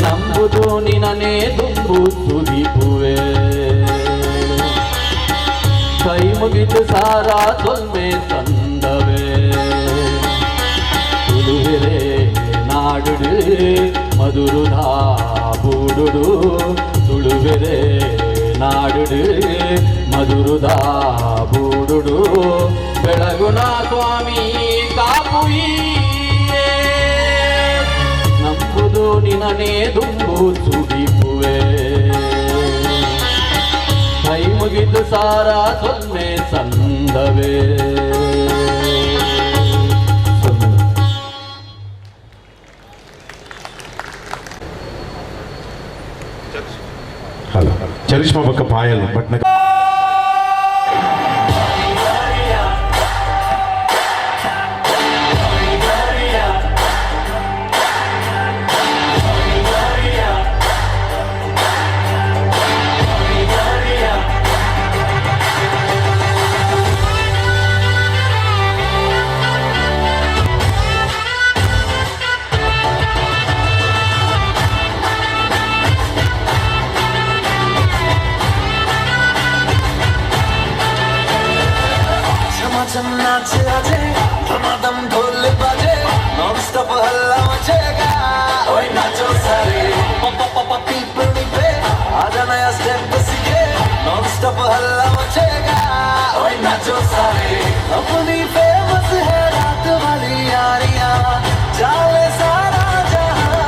ನಂಬುದು ನಿನನೇ ದುಂಬು ತುದಿಪುವೆ ಕೈ ಮುಗಿದು ಸಾರಾ ಸೊಲ್ಮೆ ತಂದವೇ ತುಳುವೆರೆ ನಾಡುಡು ಮಧುರುದಾ ಬೂಡುಡು ತುಳುವೆರೆ ನಾಡುಡು ಮಧುರುದಾ ಬೂಡುಡು ಬೆಳಗುಣ ಸ್ವಾಮಿ ಕಾಪುಯಿಯೇ ನಂಬುದು ನಿನನೇ ದುಂಬು ಸುಡಿಪುವೆ ಕೈ ಮುಗಿದು ಸಾರಾ ಸೊನ್ನೆ ಸಂದವೇ. ಹಲೋ ಚರಿಷ್ಮಾ ಬಕ್ಕ ಪಾಯಲ್ ಭಟ್ನ नाचे आजे धमाधम ढोल बाजे नॉन स्टॉप हल्ला मचेगा ओए नाचो सारे पप्पा पप्पा पीपनी पे आजा नया स्टेप सीखे नॉन स्टॉप हल्ला मचेगा ओए नाचो सारे अपनी फेमस है रात वाली यारियां चाले सारा जहां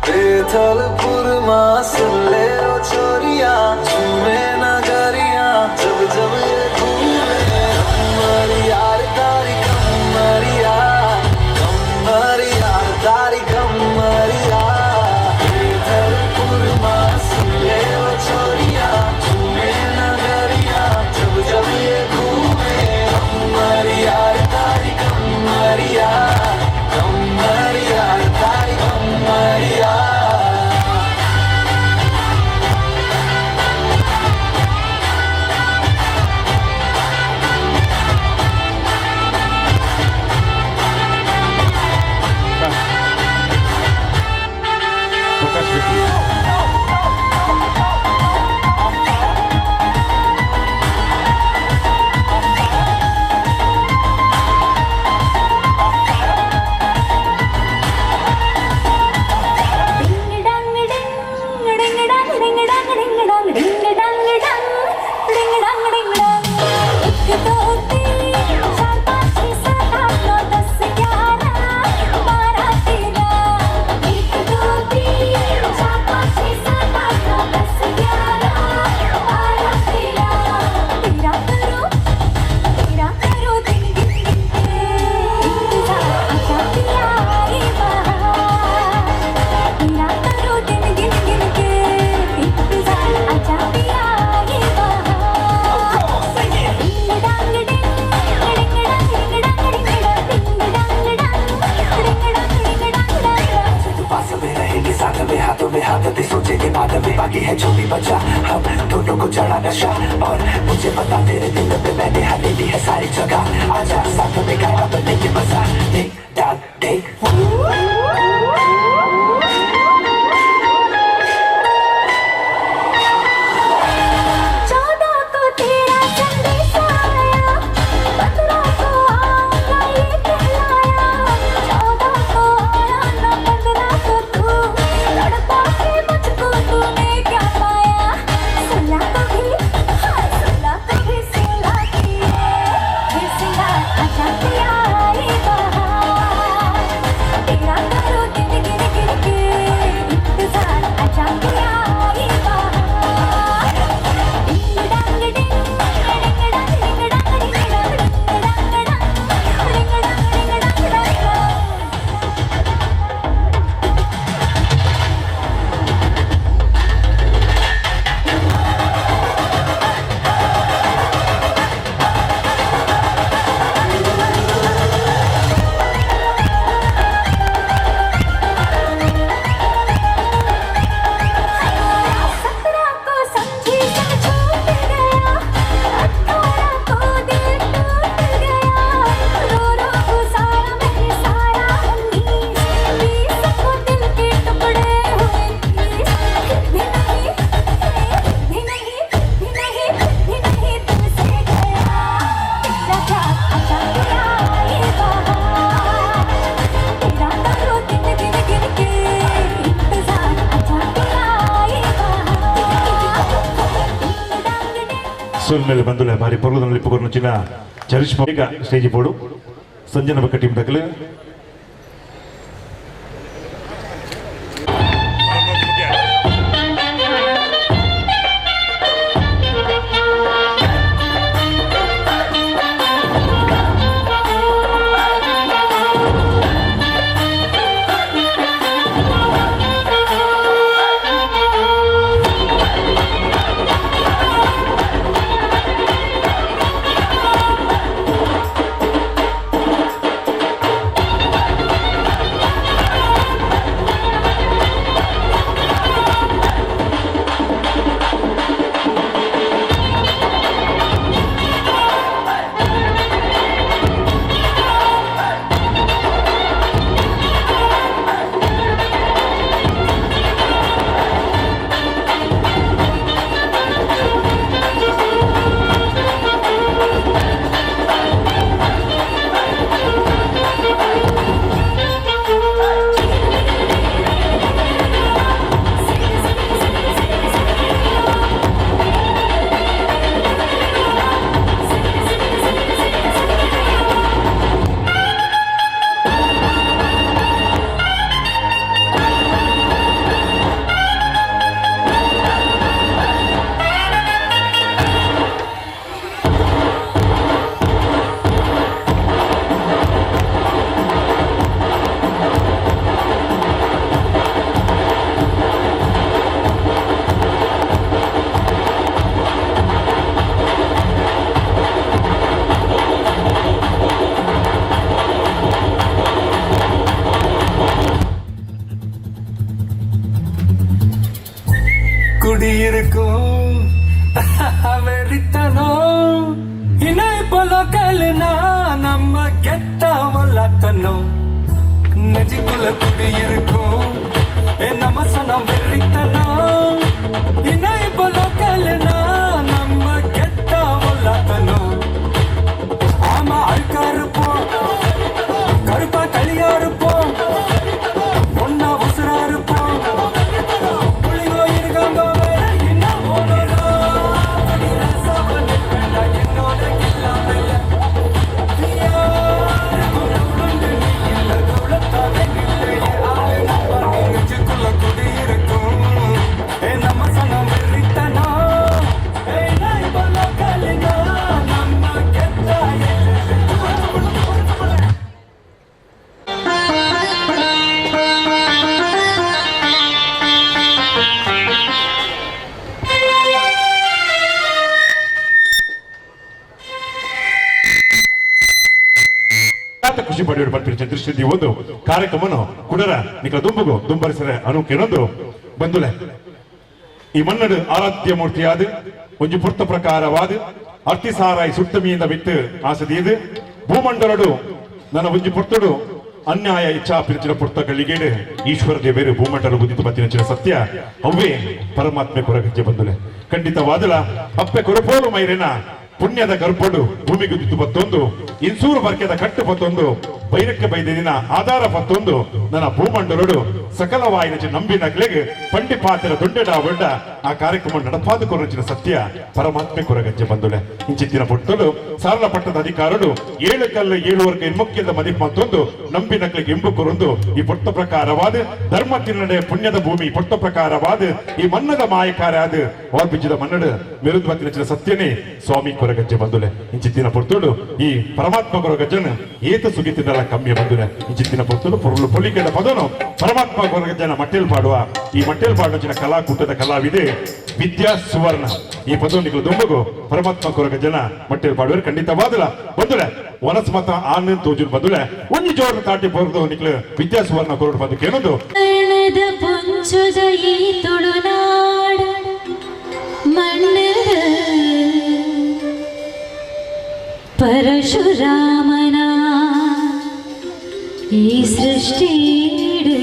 बेथलपुर मां सुन ले ओ छोरिया झूमे नगरिया जब जब ये घूमे कमर यार तारी कमर यार कमर यार तारी कमर यार बेथलपुर मां सुन ले ओ छोरिया झूमे नगरिया जब जब ये घूमे कमर यार तारी कमर यार कमर यार तारी कमर यार। बाकी है जो भी बचा हम दोनों को चढ़ा नशा और मुझे बता तेरे दिल पे मैंने हले ली है सारी जगह आजा साथ में गाना बनने के मजा देख डाल देख। तेरा ಸೋಲ್ಮೇಲೆ ಬಂದುಲೆ ಬಾರಿ ಪೊರ್ಲುದಲ್ಲಿ ಪುಗರ್ನುಚಿನ ಚರಿಶ್ ಈಗ ಸ್ಟೇಜ್ ಪೋಡು ಸಂಜನ ಬಕ್ಕ ಟೀಮ್ ದಕಲು குடியிருக்கும் வெறித்தனம் இணை போல கல்னா நம்ம கெத்தவல்லத்தனம் நெஞ்சுக்குள்ள குடியிருக்கும் நம்ம சனம் வெறித்தனம் இணை போல கல்னா நம்ம கெத்தவல்லத்தனம். ஆமா அழுக்கா இருப்போம், கருப்பா களியா இருப்போம், ஒன்னா உசுரா இருப்போம். ಖುಷಿ ಪಡೆಯುವ ಪಲ್ಪಿನ ದೃಷ್ಟಿ ಒಂದು ಕಾರ್ಯಕ್ರಮನು ಕುಡರ ನಿಕಲ ದುಂಬಗು ದುಂಬರಿಸರೆ ಅನುಕೇನೊಂದು ಬಂದುಲೆ ಈ ಮನ್ನಡು ಆರಾಧ್ಯ ಮೂರ್ತಿಯಾದ ಒಂಜಿ ಪುರ್ತ ಪ್ರಕಾರವಾದ ಅರ್ತಿಸಾರಾಯಿ ಸುಟ್ಟಮಿಯಿಂದ ಬಿತ್ತು ಆಸದೀದು ಭೂಮಂಡಲಡು ನನ್ನ ಒಂಜಿ ಪುರ್ತಡು ಅನ್ಯಾಯ ಇಚ್ಛಾ ಪಿರಿಚಿನ ಪುರ್ತ ಗಳಿಗೇಡು ಈಶ್ವರ ದೇವೇರು ಭೂಮಂಡಲ ಬುದ್ಧಿತು ಬತ್ತಿನ ಸತ್ಯ ಅವ್ವೇ ಪರಮಾತ್ಮೆ ಕೊರಗಜ್ಜೆ ಬಂದುಲೆ ಖಂಡಿತವಾದಲ ಅಪ್ಪೆ ಕೊರಪೋಲು ಮೈರೇನ ಪುಣ್ಯದ ಗರ್ಭಡು ಭೂಮಿಗೆ ಉದಿತು ಬತ್ತೊಂದು ಇನ್ಸೂರು ಬರ್ಕೆದ ಕಟ್ಟು ಪತ್ತೊಂದು ಬೈರಕ್ಕೆ ಬೈದಿನ ಆಧಾರ ಪತ್ತೊಂದು ನನ್ನ ಭೂಮಂಡಲಡು ಸಕಲವಾಯಿನ ನಂಬಿನ ಕ್ಲೆಗ್ ಪಂಡಿ ಪಾತ್ರ ದೊಡ್ಡ ಒಡ್ಡ ಆ ಕಾರ್ಯಕ್ರಮ ನಡಪಾದ ಕೊರಚಿನ ಸತ್ಯ ಪರಮಾತ್ಮೆ ಕೊರಗಜ್ಜೆ ಬಂದುಲೆ ಇಂಚಿತ್ತಿನ ಪೊಟ್ಟಲು ಸಾರಲ ಪಟ್ಟದ ಅಧಿಕಾರಡು ಏಳು ಕಲ್ಲು ಏಳು ವರ್ಗ ಇನ್ಮುಖ್ಯದ ಮದಿಪ್ ಮತ್ತೊಂದು ನಂಬಿನ ಕ್ಲೆಗ್ ಎಂಬು ಕೊರೊಂದು ಈ ಪೊಟ್ಟ ಪ್ರಕಾರವಾದ ಧರ್ಮ ತಿನ್ನಡೆ ಪುಣ್ಯದ ಭೂಮಿ ಪೊಟ್ಟ ಪ್ರಕಾರವಾದ ಈ ಮನ್ನದ ಮಾಯಕಾರ ಆದ ವಾರ್ಬಿಜ್ಜದ ಮನ್ನಡು ಮೆರುದ್ವತ್ತಿನ ಸತ್ಯನೇ ಸ್ವಾಮಿ ಕೊರಗಜ್ಜೆ ಬಂದುಲೆ ಇಂಚಿತ್ತಿನ ಪೊರ್ತುಡು ಈ ಪರಮಾತ್ಮ ಕೊರಗಜ್ಜನ ಏತ ಸುಗಿತಿನಲ್ಲ ಕಮ್ಮಿ ಬಂದುಲೆ ಇಂಚಿತ್ತಿನ ಪೊರ್ತುಡು ಪೊರುಳು ಪೊಲಿಕೆದ ಪದನು ಪರಮಾತ್ಮ ಕೊರಗಜ್ಜನ ಮಟ್ಟೆಲ್ ಪಾಡುವ ಈ ಮಟ್ಟೆಲ್ ಪಾಡುವ ಕಲಾಕೂಟದ ಕಲಾವಿದೆ ವಿದ್ಯಾ ಸುವರ್ಣ ಈ ಪದವನಿಗಳು ದುಂಬಗು ಪರಮಾತ್ಮ ಕೊರಗಜ್ಜನ ಮಟ್ಟೆಲ್ ಪಾಡುವರು ಖಂಡಿತವಾದಲ ಬಂದುಲೆ ವನಸ್ಮತ ಆನ್ ತೋಜುನ್ ಬಂದುಲೆ ಒಂಜಿ ಜೋರ ತಾಟಿ ಪೊರದು ನಿಕ್ಲು ವಿದ್ಯಾ ಸುವರ್ಣ ಕೊರಡು ಬಂದಕ್ಕೆ ಏನೊಂದು ಪರಶುರಾಮನ ಈ ಸೃಷ್ಟಿಡು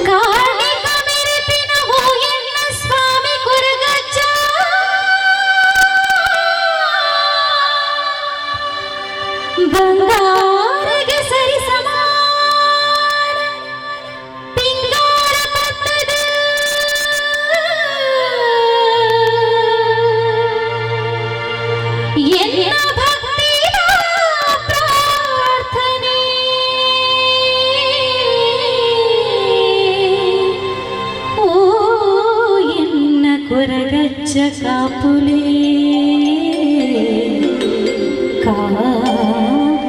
ಕಾಣಿಕ ಮೆರೆಪಿನ ಎನ್ನ ಸ್ವಾಮಿ ಕೊರಗಜ್ಜ ಬಂಗಾರಗೆ ಸರಿ ಸಮಾನ ಪಿಂಗಾರ ಪತ್ತದ ಕೊರಗಜ್ಜ ಕಾಪುಲೇ ಕಾಪುಲೇ.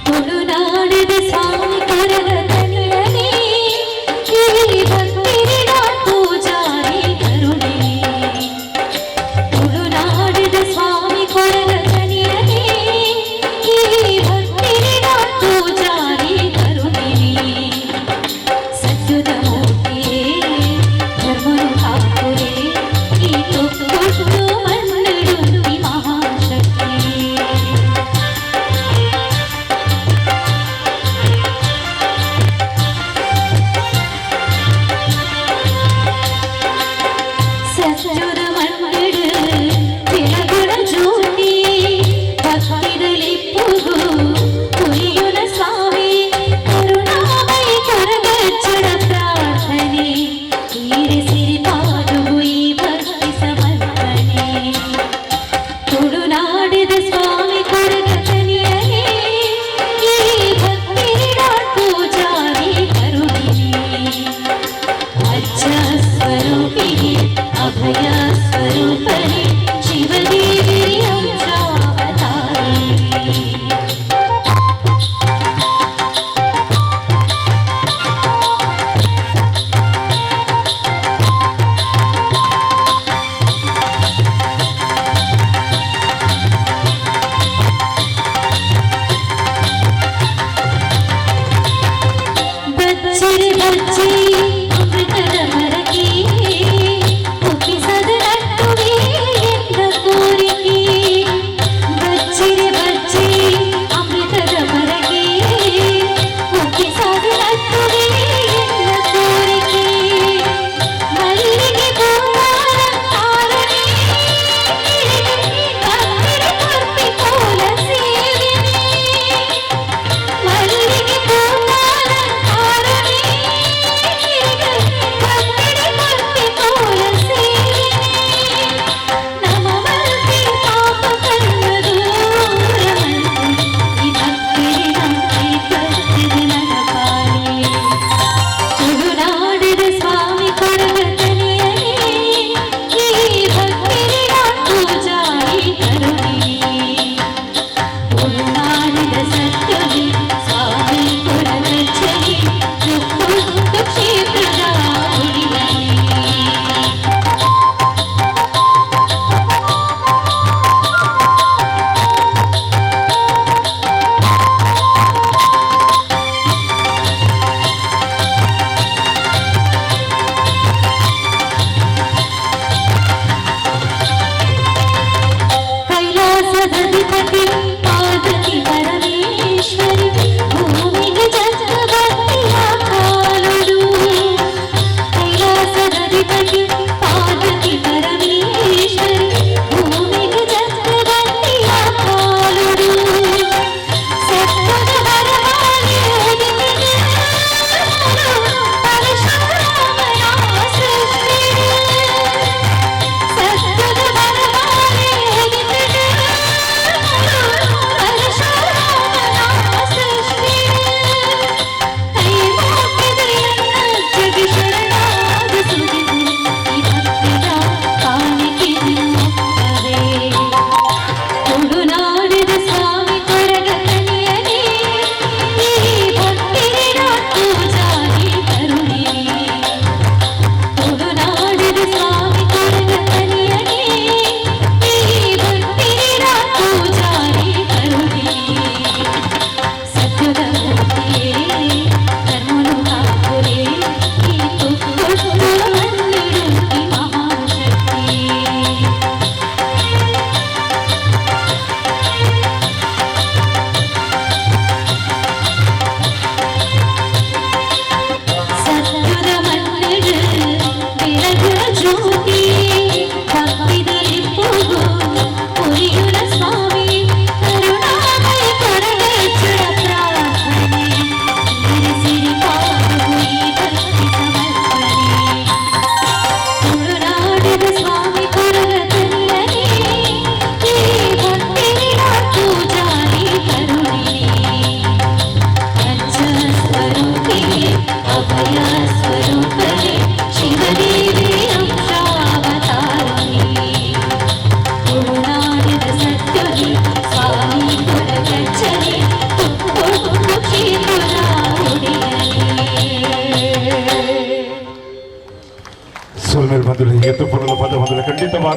ತುಳುನಾಡಿದ ಸ್ವಾಮಿ ಕೊರಗತನಿಯನೇ, ಈ ಭಕ್ತಿರಿಡ ಪೂಜಾರಿ ಕರುಣೆ. ತುಳುನಾಡಿದ ಸ್ವಾಮಿ ಕೊರಗತನಿಯನೇ, ಈ ಭಕ್ತಿರಿಡ ಪೂಜಾರಿ ಕರುಣೆ. ಸತ್ಯದ ಮೂರ್ತಿಯೇ, ಧರ್ಮನು ಕಾಪುರೇ, ಈ ತೊಟ್ಟು ಮಣ್ಣುಡುತ್ತಿ ಮಹಾಶಕ್ತಿ. ಸತ್ಯದ ಮಣ್ಣಡು ಬೆಳಗುಣ ಜ್ಯೋತಿ, ಭಕ್ತಿದಲಿಪ್ಪುಗು ಪುರಿಯುನ ಸ್ವಾಮಿ, ಕರುಣಾಮಯಿ ಕೊರಗಜ್ಜನ ಪ್ರಾರ್ಥನೆ, ಈರೆ ಸಿರಿ ಪಾದುವು ಈ ಭಕ್ತಿ ಸಮರ್ಪಣೆ. ತುಳುನಾಡಿದ ಸ್ವಾಮಿ ಕೊರಗತನಿಯನೇ, ಈ ಭಕ್ತಿರಿಡ ಪೂಜಾರಿ ಕರುಣಿನಿ. ಅಜ್ಜ ಸ್ವರೂಪಿಣಿ ಅಭಯ ಸ್ವರೂಪಣಿ ಶಿವದೇವಿ ಅಂಶಾವತಾರಿ. ಬಚ್ಚಿರಿ ಬಚ್ಚಿ ಅಮೃತದ ಹರಕೆ, ಒಪ್ಪಿಸದ ನಟ್ಟುವೆ ಎಂದ ಕೋರಿಕೆ. ಬಚ್ಚಿರಿ ಬಚ್ಚಿ ಅಮೃತದ ಹರಕೆ, ಒಪ್ಪಿಸದ ನಟ್ಟುವೆ ಎಂದ ಕೋರಿಕೆ. ಮಲ್ಲಿಗೆ ಪೂವಾಲಂಕಾರಣೆ, ಭಕ್ತರ ಕೊರ್ಪಿ ಕೋಲ ಸೇವೆನೆ. ಮಲ್ಲಿಗೆ ಪೂವಾಲಂಕಾರಣೆ, ಭಕ್ತರ ಕೊರ್ಪಿ ಕೋಲ ಸೇವೆನೆ. ನಮ ಮಲ್ಪಿ ಪಾಪ ಕರ್ಮ ದೂರಮಲ್ಪು, ಈ ಭಕ್ತಿರಿ ನಂಬಿ ಭಕ್ತಿರಿ ನಡಪಾಲಿ. ತುಳುನಾಡಿದ ಸ್ವಾಮಿ ಕೊರಗತನಿಯನೇ, ಈ ಭಕ್ತಿರಿಡ ಪೂಜಾರಿ ಕರುಣೆ. ತುಳುನಾಡಿದ ಸತ್ಯವೇ ಸ್ವಾಮಿ ಕೊರಗಜ್ಜನೇ, ತುಪ್ಪುತ್ತು ಕ್ಷೇತ್ರದ ಉಳಿಯನೇ. ಕೈಲಾಸದಧಿಪತಿ ಪಾರ್ವತಿ ಪರಮೇಶ್ವರಿ, ಭೂಮಿಗೆ ಚಕ್ರವರ್ತಿಯ ಕಾಲುಡು. ಕೈಲಾಸದಧಿಪತಿ ಪಾರ್ವತಿ ಪರಮೇಶ್ವರಿ, ಭೂಮಿಗೆ ಚಕ್ರವರ್ತಿಯ ಕಾಲುಡು. ಸತ್ವದ ವರಮಾಲೆ ಒದಗಿದ ಪರಶುರಾಮನ ಸೃಷ್ಟಿಡು. ಸತ್ವದ ವರಮಾಲೆ ಒದಗಿದ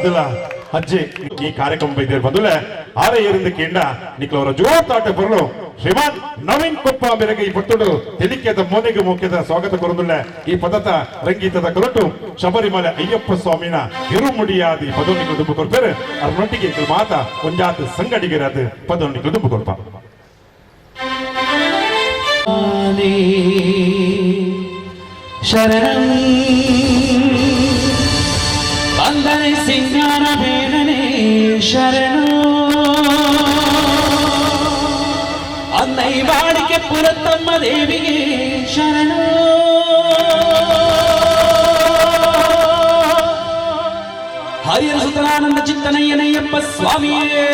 ಮೊದಲ ಅಜ್ಜೆ ಈ ಕಾರ್ಯಕ್ರಮ ಬೈದೇರ್ ಬಂದುಲೆ ಆರ ಏರಿಂದ ಕೇಂಡ ನಿಕ್ಲವರ ಜೋತಾಟ ಬರಲು ಶ್ರೀಮಾನ್ ನವೀನ್ ಕೊಪ್ಪ ಮೇರೆಗೆ ಈ ಪಟ್ಟುಡು ತೆಲಿಕೆದ ಮೋನೆಗೆ ಮೋಕೆದ ಸ್ವಾಗತ ಕೊರದುಲ್ಲೆ ಈ ಪದತ ರಂಗೀತದ ಕೊರಟು ಶಬರಿಮಲೆ ಅಯ್ಯಪ್ಪ ಸ್ವಾಮಿನ ಇರುಮುಡಿಯಾದಿ ಪದವನಿಗೆ ದುಂಬು ಕೊಡ್ತಾರೆ. ಅದರೊಟ್ಟಿಗೆ ಮಾತ ಒಂಜಾತ ಸಂಗಡಿಗರಾದ ಪದವನಿಗೆ ದುಂಬು ಕೊಡ್ಪ. ಶರಣಂ వందనే సింగార వేదనే శరణు అన్నై వాడికి పురత్తమ్మ దేవిಗೆ శరణు హరిహర సుతరానంద చిత్తనయ్యనయ్యప్ప స్వామియే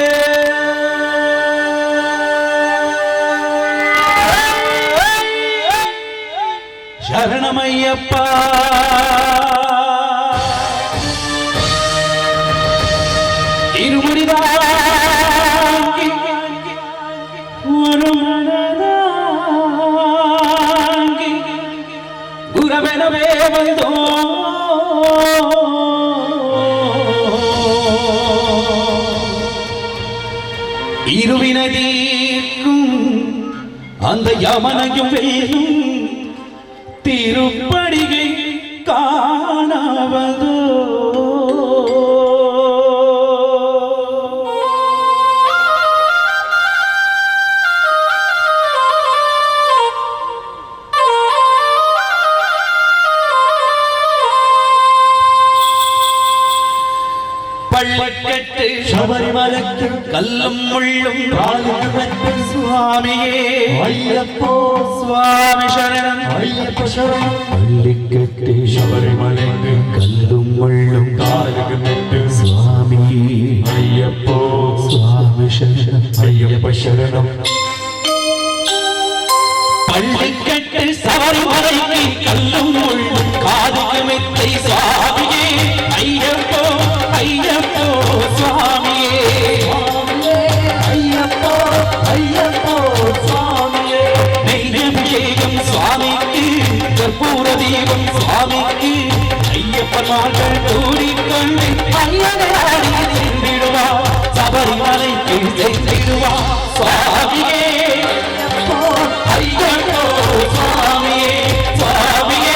శరణమయ్యప్ప. இருமுடிதாங்கி ஒரு மனதாங்கி குரவெனவே வந்தோ இருவினை தீர்க்கும் அந்த யமனையும் வெல்லும் திருப்படிகை காணவதோ. பள்ளிக்கட்டு சபரிமலைக்கு கல்லும் முள்ளும் சுவாமியே ஐயப்போ சுவாமி சரணம் ஐயப்ப சரணம். பள்ளிக்கட்டு சபரிமலைக்கு கல்லும் முள்ளும் காலுக்கு சுவாமியே ஐயப்போ சுவாமி சரணம் ஐயப்ப சரணம். பள்ளிக்கட்டு சபரிமலைக்கு கல்லும் முள்ளும் காதுக்கு மெத்தை சுவாமியே ஐயப்போ ஐயப்போ சுவாமியே ஐயப்போ ஐயப்போ சுவாமியே. நெய் அபிஷேகம் சுவாமிக்கு கற்பூர தீபம் சுவாமிக்கு ஐயப்பன் மார்கள் கூடிக்கொண்டு ஐயனாடி சென்றிடுவா சபரிமலைக்கு சென்றிடுவா சுவாமியே ஐயப்போ சுவாமியே சுவாமியே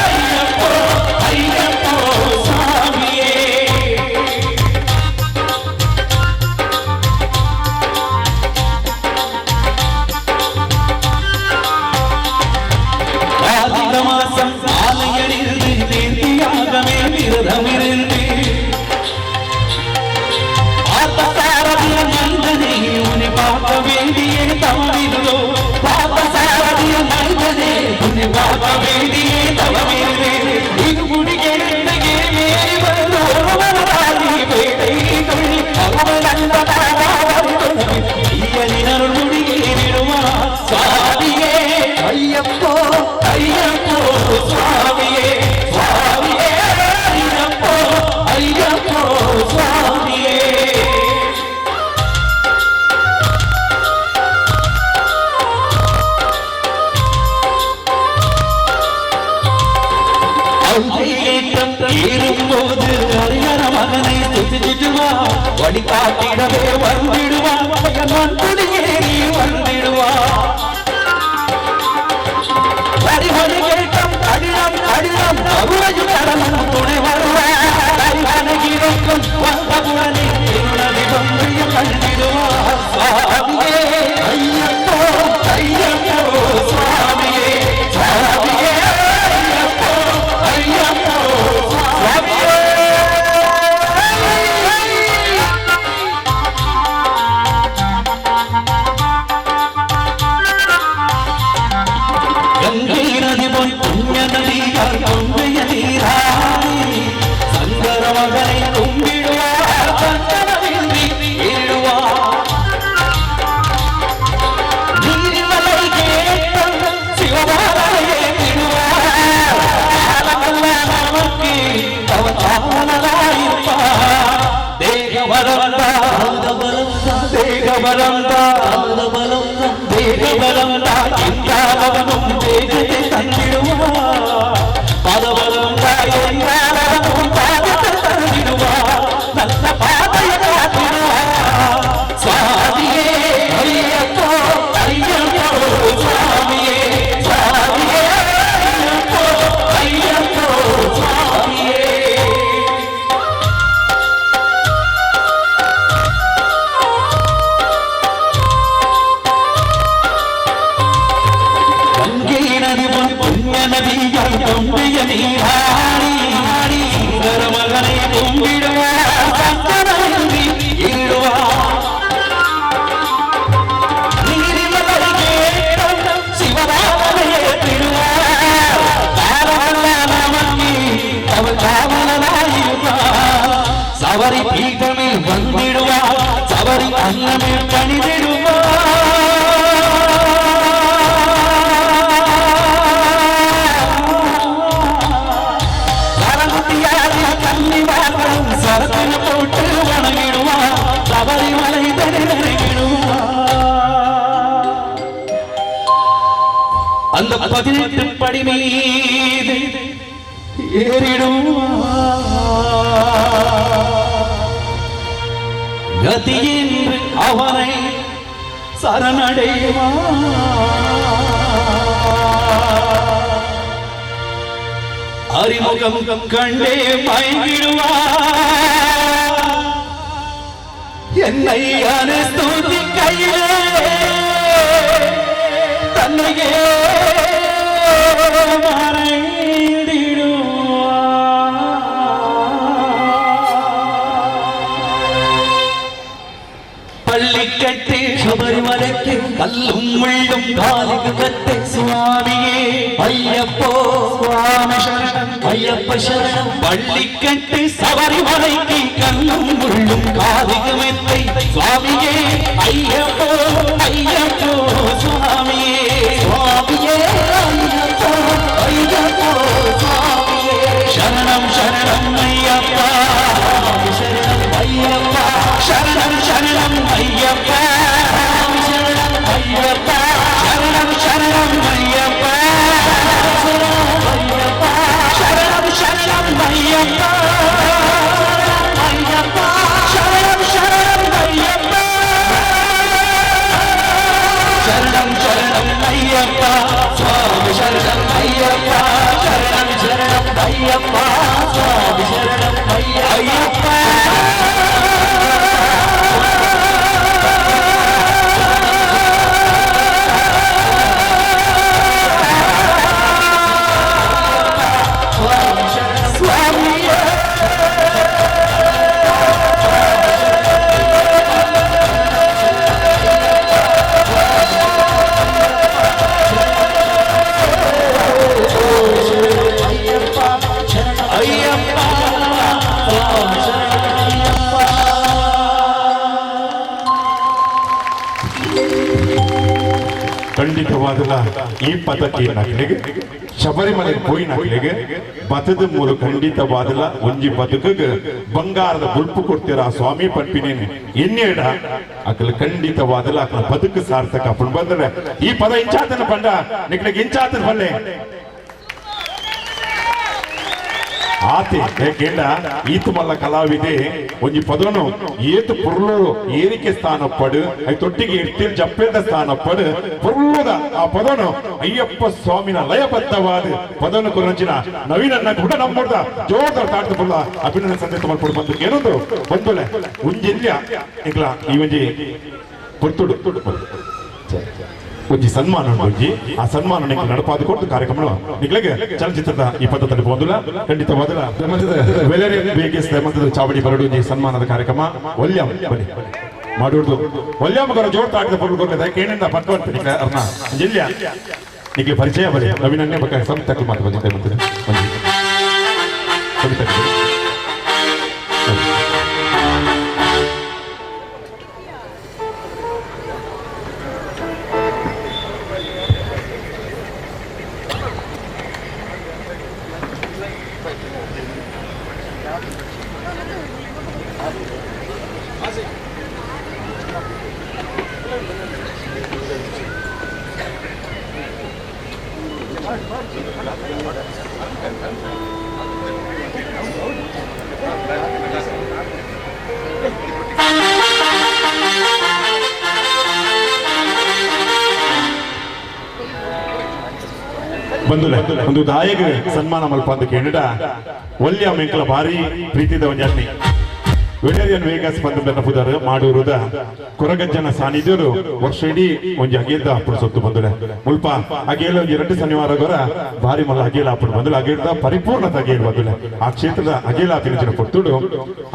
ஐயப்போ ஐயப்போ சுவாமியே. கார்த்திக மாசம் மாலையணிந்து நேர்த்தியாகவே விரதமிருந்து பார்த்தசாரதிய மைந்தனே உன்னை பார்க்க வேண்டிய தவமிருந்தோ பார்த்தசாரதிய மைந்தனே உன்னை பார்க்க வேண்டிய தவமிருந்தே இருமுடிகே மேறி வந்தோ வேடை கொள்ளி ஐயனின் முடியேறிடுவா சுவாமியே ஐயப்போ ஐயப்போ சுவாமியே சுவாமியே ஐயப்போ ஐயப்போ சுவாமியே. ஏறும்போது ஹரிஹர மகனை துதிச்சிடுவா வழிகாட்டிடவே வந்துடுவா குடியேறி வந்துடுவா. ஹரிஹரி கேட்டம் கடினம் கடினம் அருளையும் கடலும் துணை வருவார் இருக்கும் வந்தவுடனே திருநதி ஒன்றியம் கண்டிடுவார் சுவாமியே ஐயப்போ ஐயப்போ சுவாமியே சுவாமியே ஐயப்போ ஐயப்போ சுவாமியே. கங்கை நதி போய் புண்ணிய நதியால் பொங்கைய நீராடி சங்கர மகனை கும்பிடுவார் சங்கரமின்றி ஏழுவார். நீர்மலை கேட்ட சிவபாலையே விடுவார் நமக்கு அவதானலாயிருப்பார். தேக பலந்தா தேக பலந்தா தேக பலந்தா என்றாலவனும் தேகத்தை தந்திடுவார். பதபலந்தா என்றாலவனும் பாதத்தை தந்திடுவார். நீராடி சுந்தர மகனை கும்பிடுவார் சங்கரந்தி ஈடுவார் சபரி பீட்டமில் வந்திடுவார் சபரி அன்னமே பணிதிடுவார் சரத்தின போட்டு வணங்கிடுவார் சபரிமலை தரிதறிவிடுவார் அந்த 18 படி மீது ஏறிடுவார் கதி என்று அவனை சரணடைவார் அறிமுகம் கண்டே மயங்கிடுவார் என்னை அனுஸ்துதி கையிலே தன்னையே பள்ளிக்கட்டு சபரிமலைக்கு கல்லும் முள்ளும் காலுக்கு கட்டு சுவாமியே ஐயப்போ சுவாமி சரணம் ஐயப்ப சரணம் பள்ளிக்கட்டு சபரிமலைக்கு கல்லும் முள்ளும் காலுக்கு மெத்தை சுவாமியே ஐயப்போ ஐயப்போ சுவாமியே சுவாமியே ஐயப்போ ஐயப்போ சுவாமியே சரணம் சரணம் ஐயப்பா சரணம் ஐயப்பா சரணம் சரணம் ஐயப்பா சரணம் ஐயப்பா சரணம் சரணம் ஐயப்பா சரணம் சரணம் ஐயப்பா ஐயப்பா சரணம் சரணம் ஐயப்பா சரணம் சரணம் ஐயப்பா சுவாமி சரணம் ஐயப்பா சரணம் சரணம் ஐயப்பா சுவாமி சரணம் ஐயப்பா ಖಂಡಿತವಾದಲ್ಲ ಈ ಪದಕ್ಕೆ ನಕ್ಲಿಗೆ ಶಬರಿಮಲೆ ಪೋಯಿ ನಕ್ಲಿಗೆ ಬತದ ಮೂಲ ಖಂಡಿತವಾದಲ್ಲ ಒಂಜಿ ಬದುಕಿಗೆ ಬಂಗಾರದ ಬುಲ್ಪು ಕೊಡ್ತೀರಾ ಸ್ವಾಮಿ ಪನ್ಪಿನೇನೆ ಎನ್ನೇಡ ಅಕಲ ಖಂಡಿತವಾದಲ್ಲ ಅಕಲ ಬದುಕು ಸಾರ್ಥಕ ಅಪ್ಪಣ ಬಂದ್ರೆ ಈ ಪದ ಇಂಚಾತನ ಪಂಡ ನಿಕ್ಲಿಗೆ ಇಂಚಾತನ ಬಲ್ಲೆ ಆತೆ ಕೇಂದ್ರ ಈತು ಮಲ್ಲ ಕಲಾವಿದೆ ಒಂಜಿ ಪದನು ಏತು ಪುರ್ಲೂರು ಏರಿಕೆ ಸ್ಥಾನ ಪಡು I ತೊಟ್ಟಿಗೆ ಇರ್ತಿಲ್ ಜಪ್ಪೆದ ಸ್ಥಾನ ಪಡು ಪುರ್ಲೂದ ಆ ಪದನು ಅಯ್ಯಪ್ಪ ಸ್ವಾಮಿನ ಲಯಬದ್ಧವಾದ ಪದನು ಕುರಂಚಿನ ನವೀನನ್ನ ಕೂಡ ನಮ್ಮೂರ್ದ ಜೋರ್ದಾರ್ ತಾಡ್ದು ಪುರ್ಲ ಅಭಿನಂದನೆ ಸಂದೇಶ ಮಾಡ್ಕೊಂಡು ಬಂದು ಏನೊಂದು ಬಂದುಲೆ ಒಂಜಿಲ್ಯ ಇಗ್ಲ ಈ ಒಂಜಿ ಪೊರ್ತುಡು ಒಂಜಿ ಸನ್ಮಾನ ಒಂಜಿ ಆ ಸನ್ಮಾನ ನಿಂಗೆ ನಡಪಾದ ಕೊಟ್ಟು ಕಾರ್ಯಕ್ರಮ ನಿಗ್ಲಿಗೆ ಚಲನಚಿತ್ರದ ಈ ಪದ್ಧತಿ ಬಂದಿಲ್ಲ ಖಂಡಿತವಾದಲ್ಲ ವೆಲೇರಿಯನ್ ಬೇಗಸ್ ಚಾವಡಿ ಬರಡು ಒಂಜಿ ಸನ್ಮಾನದ ಕಾರ್ಯಕ್ರಮ ಒಲ್ಯಂ ಬನ್ನಿ ಮಾಡುವುದು ಒಲ್ಯಂ ಗರ ಜೋರ್ ತಾಟದ ಪೊರ್ಲು ಕೇಣಿಂದ ಪಟ್ಟ ಅರ್ಣ ಜಿಲ್ಯ ನಿಮಗೆ ಪರಿಚಯ ಬಲಿ ನವೀನನ್ನೇ ಬೇಕಾಗಿ ಸಮಿತ ಮಾತು ಬಂದಿದ್ದೆ ಬಂದಿದೆ ಸಮಿತ ಬಂದುಲೆ ಒಂದು ದಾಯಗ ಸನ್ಮಾನ ಮಲ್ಪ ಅಂತ ಕೇಳಿಡ ಒಲ್ಯ ಮೆಂಕಲ ಭಾರಿ ಪ್ರೀತಿದ ಒಂಜಾಸ್ತಿ ವೆಟರಿಯನ್ ವೇಗಾಸ್ ಬಂದು ಪುದರ್ ಮಾಡೂರುದ ಕೊರಗಜ್ಜನ ಸಾನ್ನಿಧ್ಯರು ವರ್ಷ ಇಡೀ ಒಂಜಿ ಅಗೇಲ್ದ ಅಪ್ಪುಡು ಸೊತ್ತು ಬಂದುಲೆ. ಮುಲ್ಪ ಅಗೇಲ ಒಂಜಿ 2 ಶನಿವಾರ ಗೊರ ಭಾರಿ ಮಲ್ಲ ಅಗೇಲ ಅಪ್ಪುಡು ಬಂದುಲೆ. ಅಗೇಲ್ದ ಪರಿಪೂರ್ಣತೆ ಅಗೇಲ್ ಬಂದುಲೆ. ಆ ಕ್ಷೇತ್ರದ ಅಗೇಲ ಆಪಿನ ಪೊರ್ತುಡು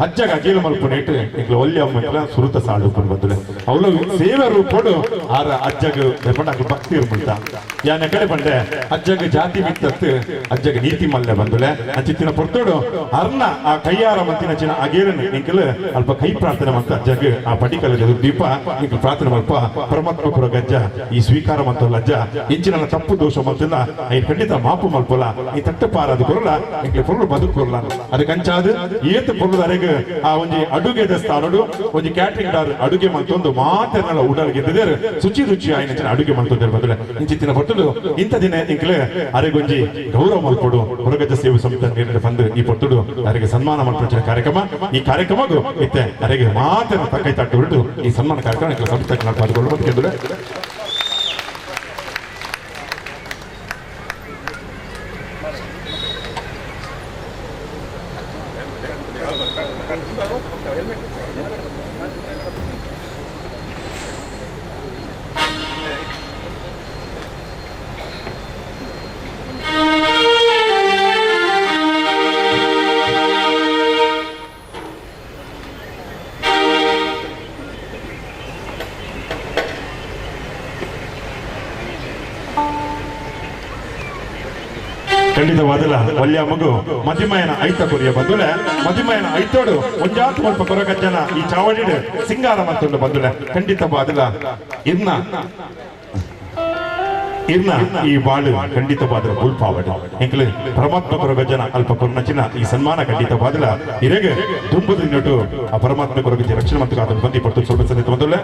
ಅಜ್ಜಗ ಅಗೇಲ ಮಲ್ಪುನೇಟ್ ಇಂಕ್ಲ ಒಲ್ಲೆ ಅಮ್ಮ ಸುರುತ ಸಾಳು ಬಂದುಲೆ. ಅವಳು ಸೇವೆ ರೂಪೋಡು ಆರ ಅಜ್ಜಗ ಪಂಡ ಅಕ್ಲು ಭಕ್ತಿ ಇರ್ಮುಲ್ತ ಯಾನ ಕಡೆ ಪಂಡೆ ಅಜ್ಜಗ ಜಾತಿ ಮಿತ್ತತ್ತು ಅಜ್ಜಗ ನೀತಿ ಮಲ್ಲೆ ಬಂದುಲೆ. ಅಂಚಿತ್ತಿನ ಪೊರ್ತುಡು ಅರ್ನ ಆ ಕೈಯಾರ ಮಂತಿನ ಚಿನ್ನ ಅಗೇಲನ್ ಇಂಕಲ್ ಅಲ್ಪ ಕೈ ಪ್ರಾರ್ಥನೆ ಮಂತ ಅಜ್ಜಗ ಆ ಪಟಿಕಲ ದೀಪ ಇಂಕಲ್ ಪ್ರಾರ್ಥನೆ ಮಲ್ಪ ಪರಮಾತ್ಮ ಕೊರಗಜ್ಜ ಈ ಸ್ವೀಕಾರ ಮಂತಲ್ಲ ಅಜ್ಜ ಇಂಚಿನ ತಪ್ಪು ದೋಷ ಮಂತನ ಐನ್ ಖಂಡಿತ ಮಾಪು ಮಲ್ಪೊಲ ಈ ತಟ್ಟು ಪಾರಾದ ಕೊರಲ ಇಂಕ್ಲೆ ಪೊರ್ಲು ಬದುಕು ಕೊರಲ. ಅದಕ್ಕೆ ಅಂಚಾದ ಏತ್ ಪೊರ್ಲು ಅರೆಗ್ ಆ ಒಂಜಿ ಅಡುಗೆದ ಸ್ಥಾನಡು ಒಂಜಿ ಕ್ಯಾಟರಿಂಗ್ ದಾರ್ ಅಡುಗೆ ಮಂತೊಂದು ಮಾತೆರ್ನಲ ಉಡಲ್ ಗೆದ್ದಿದ್ದಾರೆ ಶುಚಿ ರುಚಿ ಆಯ್ನ ಅಡುಗೆ ಮಂತೊಂದು ಬದಲೆ ಇಂಚಿತ್ತಿನ ಪೊರ್ತುಡು ಇಂಥ ದಿನ ಇಂಕ್ಲೆ ಅರೆಗೊಂಜಿ ಗೌರವ ಮಲ್ಪೊಡು ಹೊರಗಜ್ಜ ಸೇವೆ ಸಂಸ್ಥೆ ಬಂದು ಈ ಪೊರ್ತುಡು ಅರೆಗೆ ಸನ್ಮಾನ ಮಲ್ಪೊಂಚಿನ ಕಾರ್ಯಕ್ರಮ. ಈ ಕಾರ್ಯಕ್ರಮಗೂ ಇತ್ತೆ ಅರೆಗೆ ಮಾತೆರ್ನ ತಕ್ಕೈ ತಟ್ಟು ಹೊರಟು ಈ ಸನ್ಮಾನ ಕಾರ್ಯಕ್ರಮ ಇಂಕ್ಲೆ ಸಂಸ್ಥೆ ನಡ್ಪಾಡಿಕೊಳ್ಳುವುದು ಕೇಂದ್ರ. ಖಂಡಿತವಾದಲ ಒಲ್ಯ ಮಗು ಮದಿಮಯನ ಐತ ಕೊರಿಯ ಬಂದುಲೆ. ಮದಿಮಯನ ಐತೋಡು ಒಂಜಾತ್ ಮಲ್ಪ ಕೊರಗಜ್ಜನ ಈ ಚಾವಡಿಡು ಸಿಂಗಾರ ಮತ್ತೊಂದು ಬಂದುಲೆ. ಖಂಡಿತವಾದಲ ಇರ್ನ ಇರ್ನ ಈ ಬಾಳು ಖಂಡಿತವಾದ ಉಲ್ಪಾವಡು ಎಂಕಲು ಪರಮಾತ್ಮ ಕೊರಗಜ್ಜನ ಅಲ್ಪ ಕೊರ್ನಚಿನ ಈ ಸನ್ಮಾನ ಖಂಡಿತವಾದಲ ಇರೆಗೆ ದುಂಬುದು ನಟು ಆ ಪರಮಾತ್ಮ ಕೊರಗಜ್ಜ ರಕ್ಷಣೆ ಮತ್ತು ಅದನ್ನು ಬಂದಿ ಪಡ್ತು ಸ್ವಲ್ಪ ಸಮೇತ ಬಂದುಲೆ.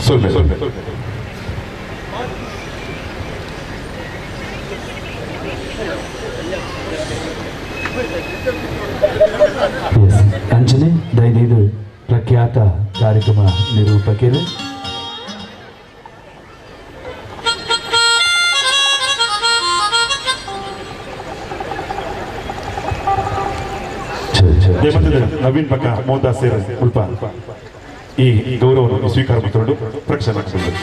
ಸ್ವಲ್ಪ ಅಂಜಲಿ ದಯದೀದು ಪ್ರಖ್ಯಾತ ಕಾರ್ಯಕ್ರಮ ನಿರೂಪಕರು ನವೀನ್ ಬಕ್ಕ ಮೋಹನ್ ಸೇರ ಉಲ್ಪ ಈ ಗೌರವವನ್ನು ಸ್ವೀಕಾರ ಮಾಡಿಕೊಂಡು ಪ್ರಕ್ಷಾಳನೆ ಮಾಡಿಕೊಂಡು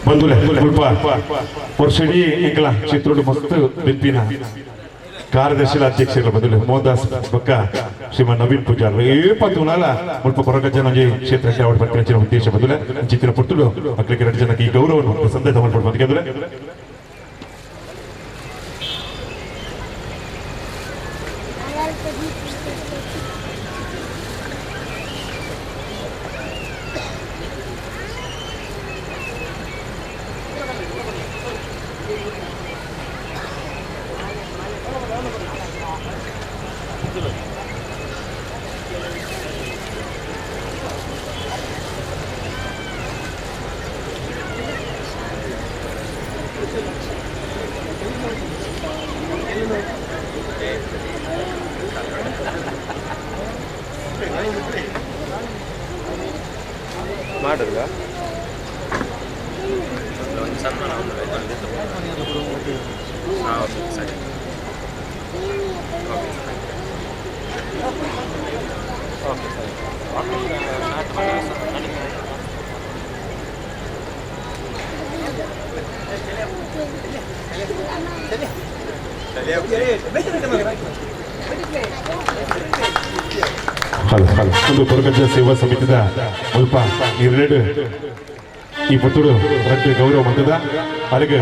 ಬಂದುಲೆ ಮುಲ್ಪ ವರ್ಷಿಡೀ ಎಂಕಲ ಕ್ಷೇತ್ರೋಡು ಮಸ್ತ್ ಬಿಂಪಿನ ಕಾರ್ಯದರ್ಶಿ ಅಧ್ಯಕ್ಷರ ಬದಲು ಮೋಹನ್ದಾಸ್ ಬಕ್ಕ ಶ್ರೀಮಾನ್ ನವೀನ್ ಪೂಜಾರ್ ಏಪತ್ತುನಾಲ ಮುಲ್ಪ ಕೊರಗಜ್ಜನ ಕ್ಷೇತ್ರಕ್ಕೆ ಅವಳ ಬರ್ಪಿನ ಉದ್ದೇಶ ಬದಲು ಚಿತ್ರ ಪುಟ್ಟುಲು ಮಕ್ಕಳಿಗೆ ಎರಡು ಜನಕ್ಕೆ ಈ ಗೌರವವನ್ನು ಸಂದೇಶ ಮಾಡ್ಕೊಂಡು ಬಂದಿಗೆ. ಹಲೋ ಹಲೋ ಒಂದು ಕೊರಗಜ್ಜ ಸೇವಾ ಸಮಿತಿದ ಮುಲ್ಪ ಎರಡು ಈ ಪುತ್ತೂರು ರಡ್ಡು ಗೌರವ ಮಂತದ ಅಲ್ಲಿಗೆ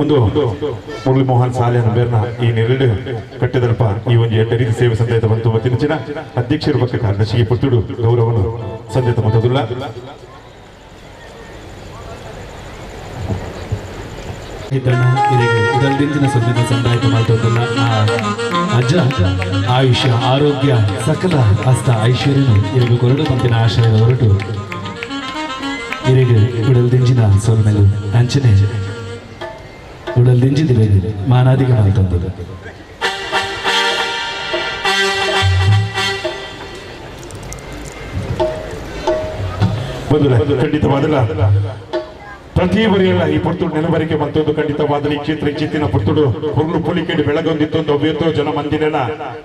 ಒಂದು ಮುರಳಿ ಮೋಹನ್ ಸಾಲಿಯನ ಬೇರ್ನ ಈ ನೆರಳು ಕಟ್ಟಿದಲ್ಪ ಈ ಒಂದು ಎಡ್ಡ ರೀತಿ ಸೇವೆ ಸಂದೇತ ಬಂತು ಮತ್ತಿನ ಅಧ್ಯಕ್ಷರ ಪಕ್ಕ ಕಾರ್ಯದರ್ಶಿಗೆ ಪುತ್ತೂರು ಗೌರವನು ಸಂದೇತ ಮಂತದುಲ್ಲ. ಇದನ್ನ ಉಡಲ್ದಿಂಜಿನ ಸೊನ್ನಿನ ಸಂದಾಯತ ಮಲ್ತೊಂದುಲ್ಲ ಅಜ್ಜ ಆಯುಷ್ಯ ಆರೋಗ್ಯ ಸಕಲ ಹಸ್ತ ಐಶ್ವರ್ಯನು ಇರೆಗ್ ಕೊರಡು ಪಂಪಿನ ಆಶಯದ ಹೊರಟು ಇರೆಗ್ ಉಡಲ್ದಿಂಜಿನ ಸೊಲ್ಮೆಲು ಅಂಚನೆ ಉಡಲ್ದಿಂಜಿದಿರೆಗ್ ಮಾನಾದಿಗ ಮಲ್ತೊಂದುಲ್ಲ. ಖಂಡಿತವಾದಲ್ಲ ಪ್ರತಿ ಬರಿಯಲ್ಲ ಈ ಪೊರ್ತುಡು ನೆನಬರಿಕೆ ಮತ್ತೊಂದು ಖಂಡಿತವಾದಲಿ ಕ್ಷೇತ್ರ ಚಿತ್ತಿನ ಪೊರ್ತುಡು ಹುರುಳು ಪುಲಿಕೆಡು ಬೆಳಗೊಂದಿತ್ತೊಂದು ಅವ್ಯತ್ತೋ ಜನ ಮಂದಿರನ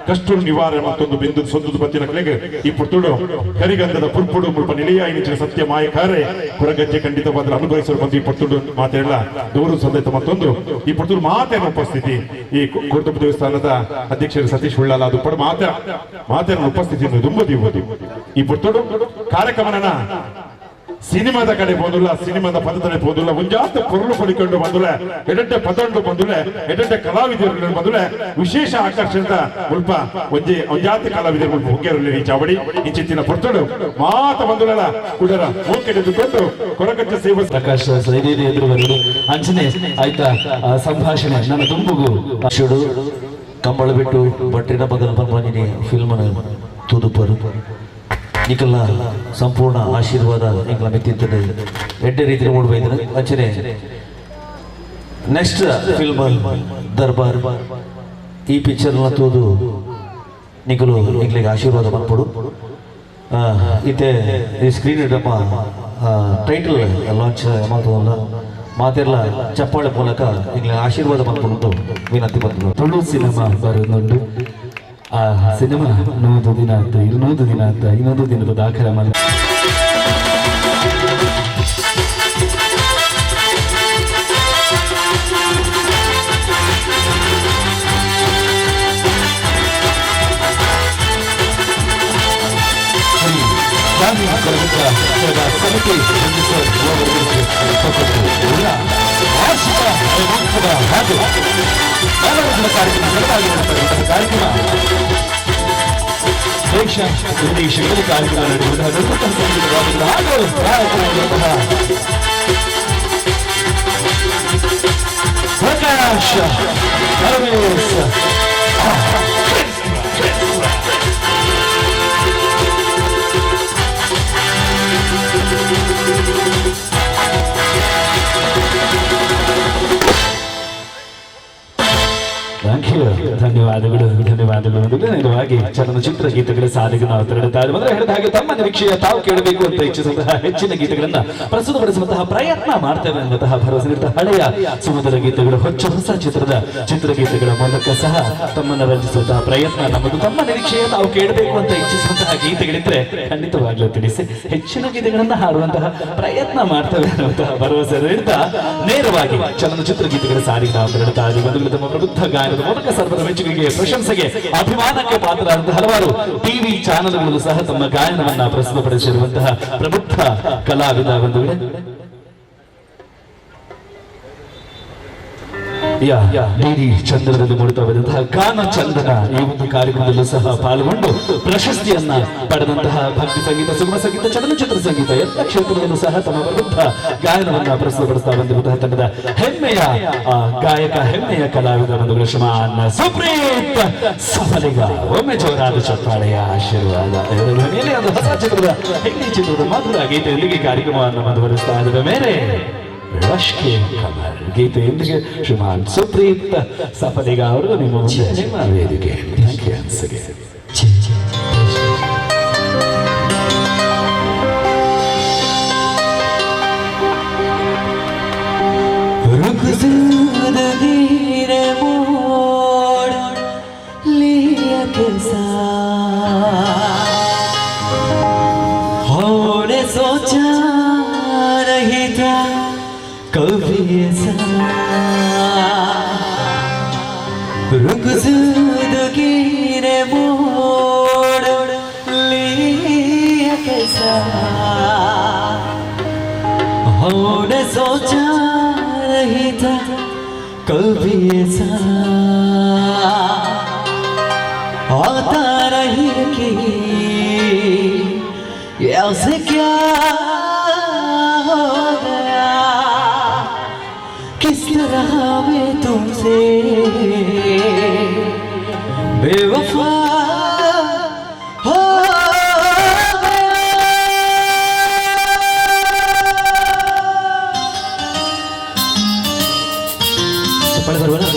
ಕಷ್ಟು ನಿವಾರಣೆ ಮತ್ತೊಂದು ಬಿಂದು ಸೊಂದು ಬತ್ತಿನ ಕಲೆಗೆ ಈ ಪೊರ್ತುಡು ಕರಿಗಂಧದ ಪುರ್ಪುಡು ಮುಲ್ಪ ನಿಲೆಯ ಇನಿಚಿನ ಸತ್ಯ ಮಾಯಕಾರೆ ಕೊರಗಜ್ಜೆ ಖಂಡಿತವಾದ ಅನುಭವಿಸಲು ಬಂದು ಈ ಪೊರ್ತುಡು ಮಾತೆಲ್ಲ ದೂರು ಸಂದೈತ ಮತ್ತೊಂದು ಈ ಪೊರ್ತುಡು ಮಾತೆನ ಉಪಸ್ಥಿತಿ ಈ ಕೊರ್ತುಪು ದೇವಸ್ಥಾನದ ಅಧ್ಯಕ್ಷರು ಸತೀಶ್ ಉಳ್ಳಾಲ ಅದು ಪಡ ಮಾತೆನ ಉಪಸ್ಥಿತಿಯನ್ನು ದುಂಬದಿಯುವುದು ಈ ಪೊರ್ತುಡು ಕಾರ್ಯಕ್ರಮನ ಸಿನಿಮಾದ ಕಡೆ ಬಂದುಲ್ಲ, ಸಿನಿಮಾದ ಪದತಡೆ ಹೋದುಲ್ಲ, ಒಂಜಾತ ಪೊರುಳು ಪಡಿಕೊಂಡು ಬಂದುಲೆ, ಎಡೆಡ್ಡೆ ಪದಂಡು ಬಂದುಲೆ, ಎಡೆಡ್ಡೆ ಕಲಾವಿದರು ಬಂದುಲೆ, ವಿಶೇಷ ಆಕರ್ಷಣದ ಮುಲ್ಪ ಒಂಜಿ ಒಂಜಾತಿ ಕಲಾವಿದರು ಮುಲ್ಪ ಹುಗ್ಗೇರಲ್ಲಿ ಈ ಚಾವಡಿ ಇಂಚಿತ್ತಿನ ಪೊರ್ತುಡು ಮಾತ ಬಂದುಲಲ್ಲ ಕುಡರ ಮೂಕೆಡೆದುಕೊಂಡು ಕೊರಗಟ್ಟ ಸೇವೆ ಪ್ರಕಾಶ್ ಎದುರು ಬರುವುದು ಅಂಚನೆ ಆಯ್ತಾ ಸಂಭಾಷಣೆ ನನ್ನ ತುಂಬುಗು ಶುಡು ಕಂಬಳ ಬಿಟ್ಟು ಬಟ್ಟಿನ ಬದಲು ಬಂದಿನಿ ಫಿಲ್ಮ್ ತುದುಪರು ನಿಕಲ್ನ ಸಂಪೂರ್ಣ ಆಶೀರ್ವಾದ ಎಂಗ್ಲ ಮೆತ್ತಿತ್ತದೆ ಎಡ್ಡೆ ರೀತಿಯಲ್ಲಿ ಮೂಡಬೈದ್ರೆ ಅಂಚನೆ ನೆಕ್ಸ್ಟ್ ಫಿಲ್ಮ್ ದರ್ಬಾರ್ ಈ ಪಿಕ್ಚರ್ನ ತೋದು ನಿಕಲು ಎಂಗ್ಲಿಗೆ ಆಶೀರ್ವಾದ ಮಲ್ಪಡು. ಇತ್ತೆ ಈ ಸ್ಕ್ರೀನ್ ನಮ್ಮ ಟೈಟಲ್ ಲಾಂಚ್ ಮಾತಲ್ಲ ಮಾತೆಲ್ಲ ಚಪ್ಪಾಳೆ ಮೂಲಕ ಎಂಗ್ಲಿಗೆ ಆಶೀರ್ವಾದ ಮಲ್ಪಡು ವಿನಂತಿ ಬಂದರು. ತುಳು ಸಿನಿಮಾ ಬರುന്നുಂಡು. ಆ ಸಿನಿಮಾ 100 ದಿನ ಅಂತ 200 ದಿನ ಅಂತ 200 ದಿನದ ದಾಖಲೆ ಮಾಡಿ ಸಮಿತಿ ಹಾಗೂ ಕಾರ್ಯಕ್ರಮ ದೇಶ ವಿದೇಶಗಳಲ್ಲಿ ಕಾರ್ಯಕ್ರಮ ನಡೆಯುವಂತಹ ಸಂಗೀತವಾದಿಗಳು ಹಾಗೂ ಗಾಯಕರಾಗಿರುವಂತಹ ಪ್ರಕಾಶ್ ಪರಮೇಶ್ thank you, ಧನ್ಯವಾದಗಳು ಧನ್ಯವಾದಗಳು. ನೇರವಾಗಿ ಚಲನಚಿತ್ರ ಗೀತೆಗಳ ಸಾಲಿಗೆ ನಾವು ತೆರಳುತ್ತಾ ಇದ್ದೇವೆ. ಹೇಳಿದ ಹಾಗೆ ತಮ್ಮ ನಿರೀಕ್ಷೆಯ ತಾವು ಕೇಳಬೇಕು ಅಂತ ಇಚ್ಛಿಸುವಂತಹ ಹೆಚ್ಚಿನ ಗೀತೆಗಳನ್ನ ಪ್ರಸ್ತುತಪಡಿಸುವಂತಹ ಪ್ರಯತ್ನ ಮಾಡ್ತೇವೆ ಅನ್ನುವಂತಹ ಭರವಸೆ ನೀಡುತ್ತಾ ಹಳೆಯ ಸುಮಧುರ ಗೀತೆಗಳು ಹೊಚ್ಚ ಹೊಸ ಚಿತ್ರದ ಚಿತ್ರಗೀತೆಗಳ ಮೂಲಕ ಸಹ ತಮ್ಮನ್ನು ರಂಜಿಸುವಂತಹ ಪ್ರಯತ್ನ ನಮ್ಮದು. ತಮ್ಮ ನಿರೀಕ್ಷೆಯ ತಾವು ಕೇಳಬೇಕು ಅಂತ ಇಚ್ಛಿಸುವಂತಹ ಗೀತೆಗಳಿದ್ರೆ ಖಂಡಿತವಾಗ್ಲೂ ತಿಳಿಸಿ ಹೆಚ್ಚಿನ ಗೀತೆಗಳನ್ನ ಹಾಡುವಂತಹ ಪ್ರಯತ್ನ ಮಾಡ್ತೇವೆ ಅನ್ನುವಂತಹ ಭರವಸೆ ನೀಡುತ್ತಾ ನೇರವಾಗಿ ಚಲನಚಿತ್ರ ಗೀತೆಗಳ ಸಾಲಿಗೆ ನಾವು ತೆರಳುತ್ತಾ ಇದ್ದೇವೆ. ತಮ್ಮ ಪ್ರಬುದ್ಧ ಗಾಯನದ ಮೂಲಕ ಸರ್ವರ ಮೆಚ್ಚುಗೆಗೆ, ಪ್ರಶಂಸೆಗೆ, ಅಭಿಮಾನಕ್ಕೆ ಪಾತ್ರರಾದಂತಹ ಹಲವಾರು ಟಿವಿ ಚಾನೆಲ್ಗಳಲ್ಲೂ ಸಹ ತಮ್ಮ ಗಾಯನವನ್ನ ಪ್ರಸ್ತುತಪಡಿಸಿರುವಂತಹ ಪ್ರಬುದ್ಧ ಕಲಾವಿದ ಬಂಧುಗಳೇ, ಡಿಡಿ ಚಂದ್ರದಲ್ಲಿ ಮೂಡುತ್ತಾ ಬಂದಂತಹ ಗಾನ ಚಂದನ ಈ ಒಂದು ಕಾರ್ಯಕ್ರಮದಲ್ಲೂ ಸಹ ಪಾಲ್ಗೊಂಡು ಪ್ರಶಸ್ತಿಯನ್ನ ಪಡೆದಂತಹ ಭಕ್ತಿ ಸಂಗೀತ, ಸುಗಮ ಸಂಗೀತ, ಚಲನಚಿತ್ರ ಸಂಗೀತ ಎಲ್ಲ ಕ್ಷೇತ್ರದಲ್ಲೂ ಸಹ ತಮ್ಮ ಪ್ರಬುದ್ಧ ಗಾಯನವನ್ನ ಪ್ರಸ್ತುತಪಡಿಸ್ತಾ ಬಂದಿರುವಂತಹ ತಂಡದ ಹೆಮ್ಮೆಯ ಗಾಯಕ, ಹೆಮ್ಮೆಯ ಕಲಾವಿದ ಬಂಧುಗಳ ಶ್ರೀಮಾನ್ ಸುಪ್ರೀತ್ ಸಫಲಿಗ. ಒಮ್ಮೆ ಜೋರಾದ ಚಪ್ಪಾಳೆಯ ಆಶೀರ್ವಾದ ಧ್ವನಿಯಲ್ಲಿ ಒಂದು ಹೊಸ ಚಿತ್ರದ ಹಿಂದಿ ಚಿತ್ರದ ಮಧುರ ಗೀತೆಯೊಂದಿಗೆ ಕಾರ್ಯಕ್ರಮವನ್ನು ಮುಂದುವರಿಸ್ತಾ ಇದ್ದೇವೆ. ಮೇರೆ ರಶ್ಕೆ ಕಮರ್ ಗೀತೆಯೊಂದಿಗೆ ಶ್ರೀಮಾನ್ ಸುಪ್ರೀತ್ ಸಫಲಿಗ ಅವರು ನಿಮ್ಮ ಮುಂದೆ ನಿಮ್ಮ ವೇದಿಕೆ. Thank you. रुक जिंदगी ने मोड़ लिया कैसा, होने सोचा नहीं था कभी ऐसा। रुक जिंदगी ने मोड़ लिया कैसा, होने सोचा नहीं था कभी ऐसा। आता नहीं कि ऐसे क्या हो गया, किस तरह तुझसे बेवफा हो चप्पल बरोबर ना।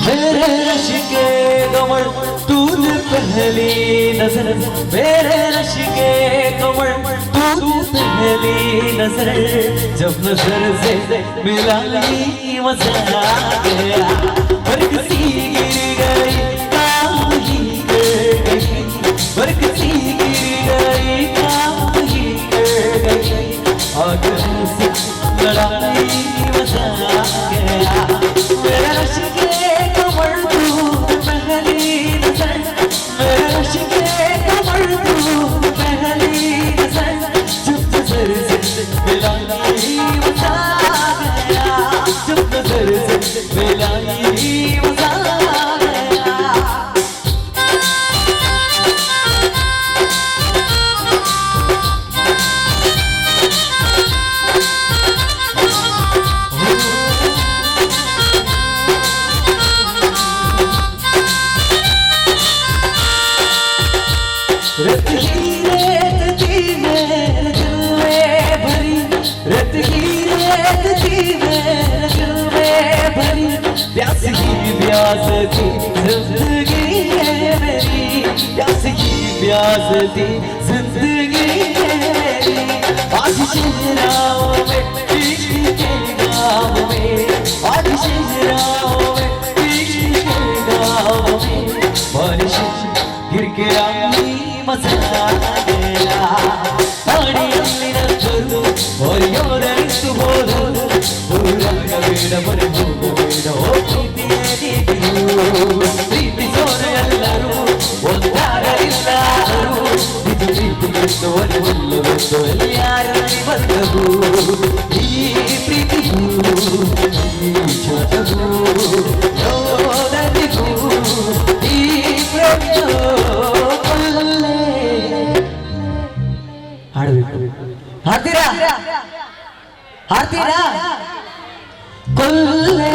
मेरे रश के कमर तूने पहली नजर, मेरे रश के कमर तू पहली नजर, जब नजर से मिला ली मजा आ गया, बर्फ सी गिर गई काम ही कर गई, बर्फ सी गिर गई काम ही कर गई, आग से लड़ाई मजा आ गया। मेरे रश के कमर तू पहली नजर, मेरे रश के कमर तू पहली नजर, जब नजर से मिलाई मजा आ गया, जब नजर से मिलाई मजा आ गया। रत ही रेत थी मेरे दिल में भरी, रत ही रेत थी मेरे दिल में भरी, प्यास की प्यास थी जिंदगी है मेरी, प्यास की प्यास थी जिंदगी है मेरी। आज शहराओं में इश्क के गाँव में, आज शहराओं में इश्क के गाँव में, बारिश गिर के आई मजा आ गया। ನಾಡಿಯಲ್ಲಿನವರು ಒರೆಯೋರರಿತು ಹೋದರು, ಊರಾಗ ಬೇಡ ಮರೆ ಹೋಗಬೇಡ ಓ ಪ್ರೀತಿಯೇ ನೀಡಿರು, ಪ್ರೀತಿಸೋರು ಎಲ್ಲರೂ ಒಂದಾಗಲಿಲ್ಲಾದರು, ಇದು ಪ್ರೀತಿಗೆಂದು ಒಲಿವಲ್ಲವೆಂದು ಯಾರಲ್ಲಿ ಬಂದವು, ಈ ಪ್ರೀತಿಗೂ ಈ ಜಗವು ಯೋನದಿಗೂ ಈ ಪ್ರೇಮಿಯೋ ಕೊಲ್ಲೇ. ಹಾಡಬೇಕು, ಹಾಡ್ತೀರಾ? ಹಾಡ್ತೀರಾ? ಕೊಲ್ಲೇ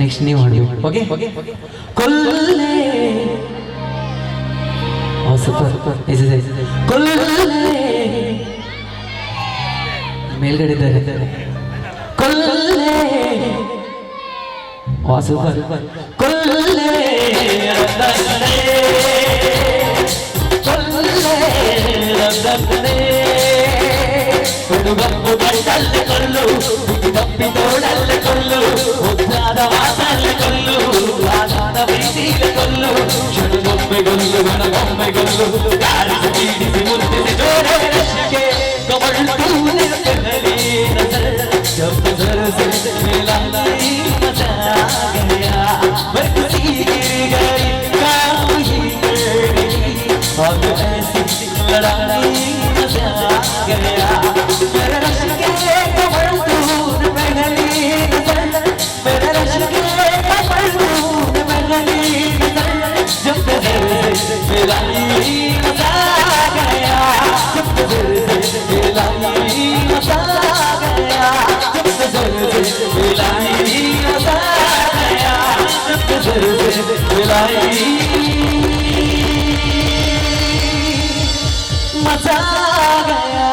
ನೆಕ್ಸ್ಟ್ ನೀವು ಹಾಡಬೇಕು. ಓಕೆ, ಕೊಲ್ಲೇ. ಸೂಪರ್. ಕೊಲ್ಲೇ ಮೇಲ್ಗಡೆ ಇದ್ದಾರೆ. ಕೊಲ್ಲೇ. ಸೂಪರ್. ಕೊಲ್ಲೇ ಕೊಡುಗಪ್ಪು ಗಂಟಲ್ಲಿ ಕೊಲ್ಲು, ತಪ್ಪಿ ತೋಡಲ್ಲಿ ಕೊಲ್ಲು, ಮುದ್ದಾದ ಮಾತಲ್ಲಿ ಕೊಲ್ಲು, ಆದಾದ ಪ್ರೀತಿಗೆ ಕೊಲ್ಲು, ಕ್ಷಣಗೊಮ್ಮೆ ಕೊಲ್ಲು, ಗಣಗೊಮ್ಮೆ ಕೊಲ್ಲು, ಕಾರಿಸಿ ಪೀಡಿಸಿ ಮುದ್ದಿಸಿ ಜೋರೆ ರಶಕ್ಕೆ ಕಮಲ್ ತೂನೆ ಪಹಲಿ ನಜರ್, ಜಬ್ ನಜರ್ ಸೆ ಮಿಲಾಯಿ ಮಜಾ ಆ ಗಯಾ, ಬರ್ಫ್ ಸಿ ಗಿರ್ ಗಯಿ काम ही कर गई, अब ऐसी लड़ाई मजा आ गया। मेरे रश के कमर तूने पहली नजर, मेरे रश के कमर तूने पहली नजर, जब नजर से मिलाई मजा आ गया, जब नजर से मिलाई मजा आ गया, जब नजर से मिलाई मजा आ गया, जब नजर से मिलाई मजा आ गया।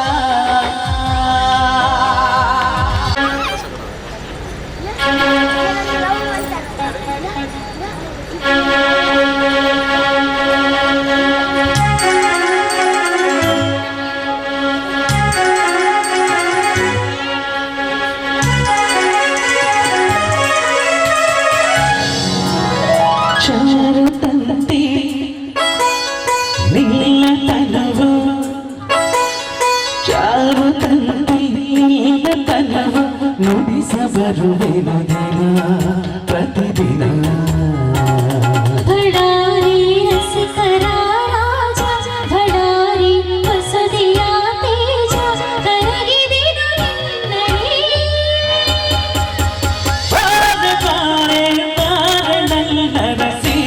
ಚಾರುತಂತಿ ನಿನ್ನ ತನವು, ಚಾರುತಂತಿ ನಿನ್ನ ತನವು, ನುಡಿಸಬರುವೆನು ದಿನ ಪ್ರತಿದಿನ. ಭಡಾರಿ ರಸಿಕರ ರಾಜ, ಭಡಾರಿ ವಸದಿಯ ತೇಜ, ಕರಗಿದೆನು ನಿನ್ನಡಿ. ಬಾರೆ ಬಾರೆ ಬಾರೆ ನನ್ನ ರಸಿ,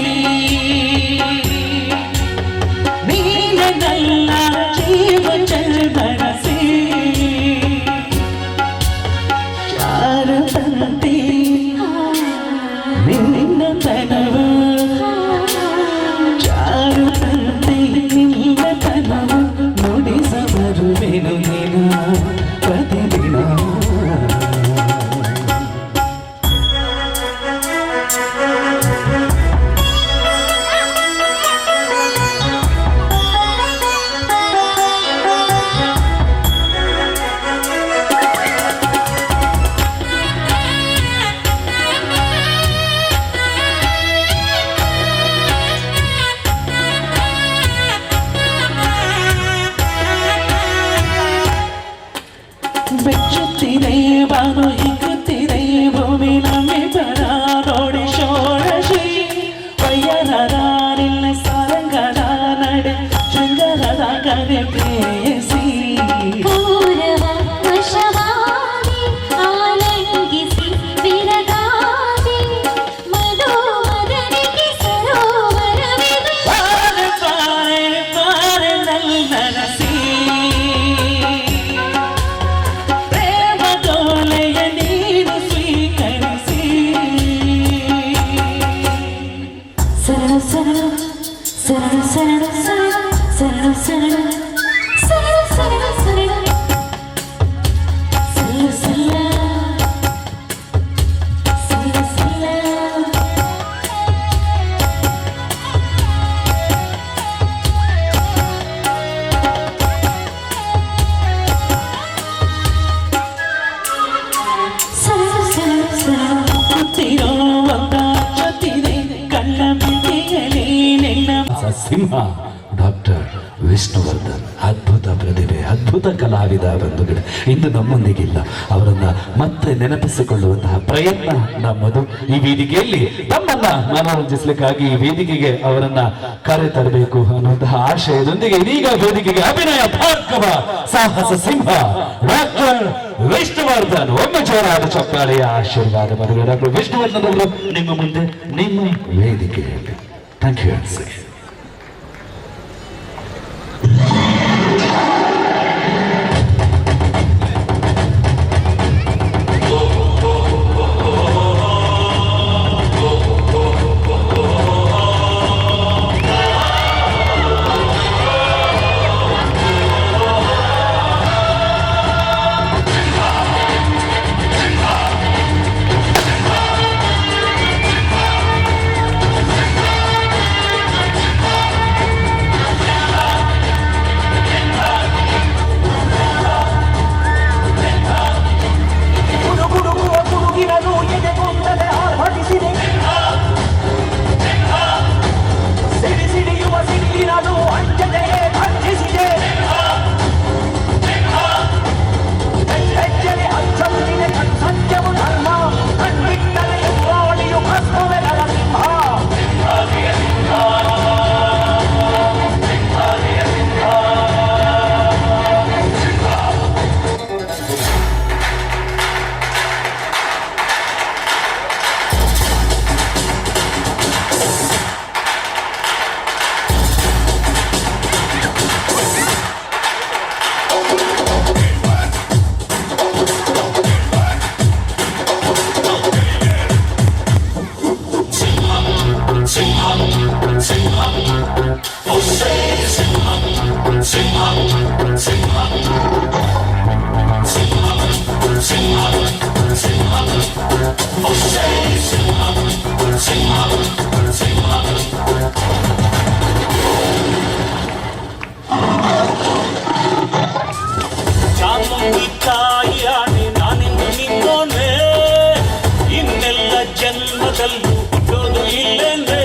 ನೀನ ನನ್ನ ಜೀವ ಚಂದನ. ಸರ ನೋಡಿ ಷೋಡಶಿ ವಯ್ಯರ ನಿನ್ನ ಸಾರಂಗದ ನಡೆ ಶೃಂಗರದ ಕರೆ ಪ್ರೇಯಸಿ. ಪೂರವ ವಶವಾಗಿ ಆಲಂಗಿಸಿ ವಿರಗಾದೆ ಮಧುಮದನಿಗೆ ಸರೋವರವಿದೆ. ಬಾರೆ ಬಾರೆ ಬಾರೆ ನನ್ನರಸಿ, ಪ್ರೇಮದೋಲೆಯ ನೀನು ಸ್ವೀಕರಿಸಿ. ಸರಳು ಸರಳು ಸರಳು ಸರಳು ಸರಳು ಸರಳು ಸರಳು ಸರಳು ಸರಳು ಸರಳು ಸರಳ ಸರಳು ಸರಳ. ಸರಳು ಸರಳು ಸರಳು. ಕೂತಿರೋ ಜೊತಿದೆ ಕಣ್ಣ ಮಿತಿಯಲಿ ನಿನ್ನ ಸಿಂಹ ಡಾಕ್ಟರ್ ವಿಷ್ಣುವರ್ಧನ್, ಅದ್ಭುತ ಪ್ರತಿಭೆ, ಅದ್ಭುತ ಕಲಾವಿದ ಬಂಧುಗಳೇ, ಇಂದು ನಮ್ಮೊಂದಿಗಿಲ್ಲ. ಅವರನ್ನ ಮತ್ತೆ ನೆನಪಿಸಿಕೊಳ್ಳುವಂತಹ ಪ್ರಯತ್ನ ನಮ್ಮದು. ಈ ವೇದಿಕೆಯಲ್ಲಿ ತಮ್ಮನ್ನ ಮನೋರಂಜಿಸಲಿಕ್ಕಾಗಿ ಈ ವೇದಿಕೆಗೆ ಅವರನ್ನ ಕರೆ ತರಬೇಕು ಅನ್ನುವಂತಹ ಆಶಯದೊಂದಿಗೆ ಇದೀಗ ವೇದಿಕೆಗೆ ಅಭಿನಯ ಭಾರ್ಗವ ಸಾಹಸ ಸಿಂಹ ಡಾಕ್ಟರ್ ವಿಷ್ಣುವರ್ಧನ್. ಒಮ್ಮೆ ಜೋರಾದ ಚಪ್ಪಾಳೆಯ ಆಶೀರ್ವಾದ ಬಂಧುಗಳೇ. ಡಾಕ್ಟರ್ ವಿಷ್ಣುವರ್ಧನ್ ಅವರು ನಿಮ್ಮ ಮುಂದೆ, ನಿಮ್ಮ ವೇದಿಕೆಯಲ್ಲಿ. Thank you. ಗುಡುಗುಡುಗುವ ಗುಡುಗಿನನು ಎದೆಗುಂದದೆ ಆರ್ಭಟಿಸಿದೆ. ಸಿಡಿ ಸಿಡಿಯುವ ಸಿಡಿಲಿನನು ಅಂಜದೆಯೇ ಭರ್ಜಿಸಿದೆ. ಹೆಜ್ಜೆಗೆ ಅಚ್ಚೊತ್ತಿದೆ ಸತ್ಯವು ಧರ್ಮ, ಕಣ್ಬಿಟ್ಟರೆ ಎದುರಾಳಿಯು ಭಸ್ಮವೇ ನರಸಿಂಹ. ಚಾಮುಂಡಿ ತಾಯಿಯಾಣೆ ನಾನಿಂದು ನಿನ್ನೋನೆ, ಇನ್ನೆಲ್ಲ ಜನ್ಮದಲ್ಲೂ ಹುಟ್ಟೋದು ಇಲ್ಲೇನೆ.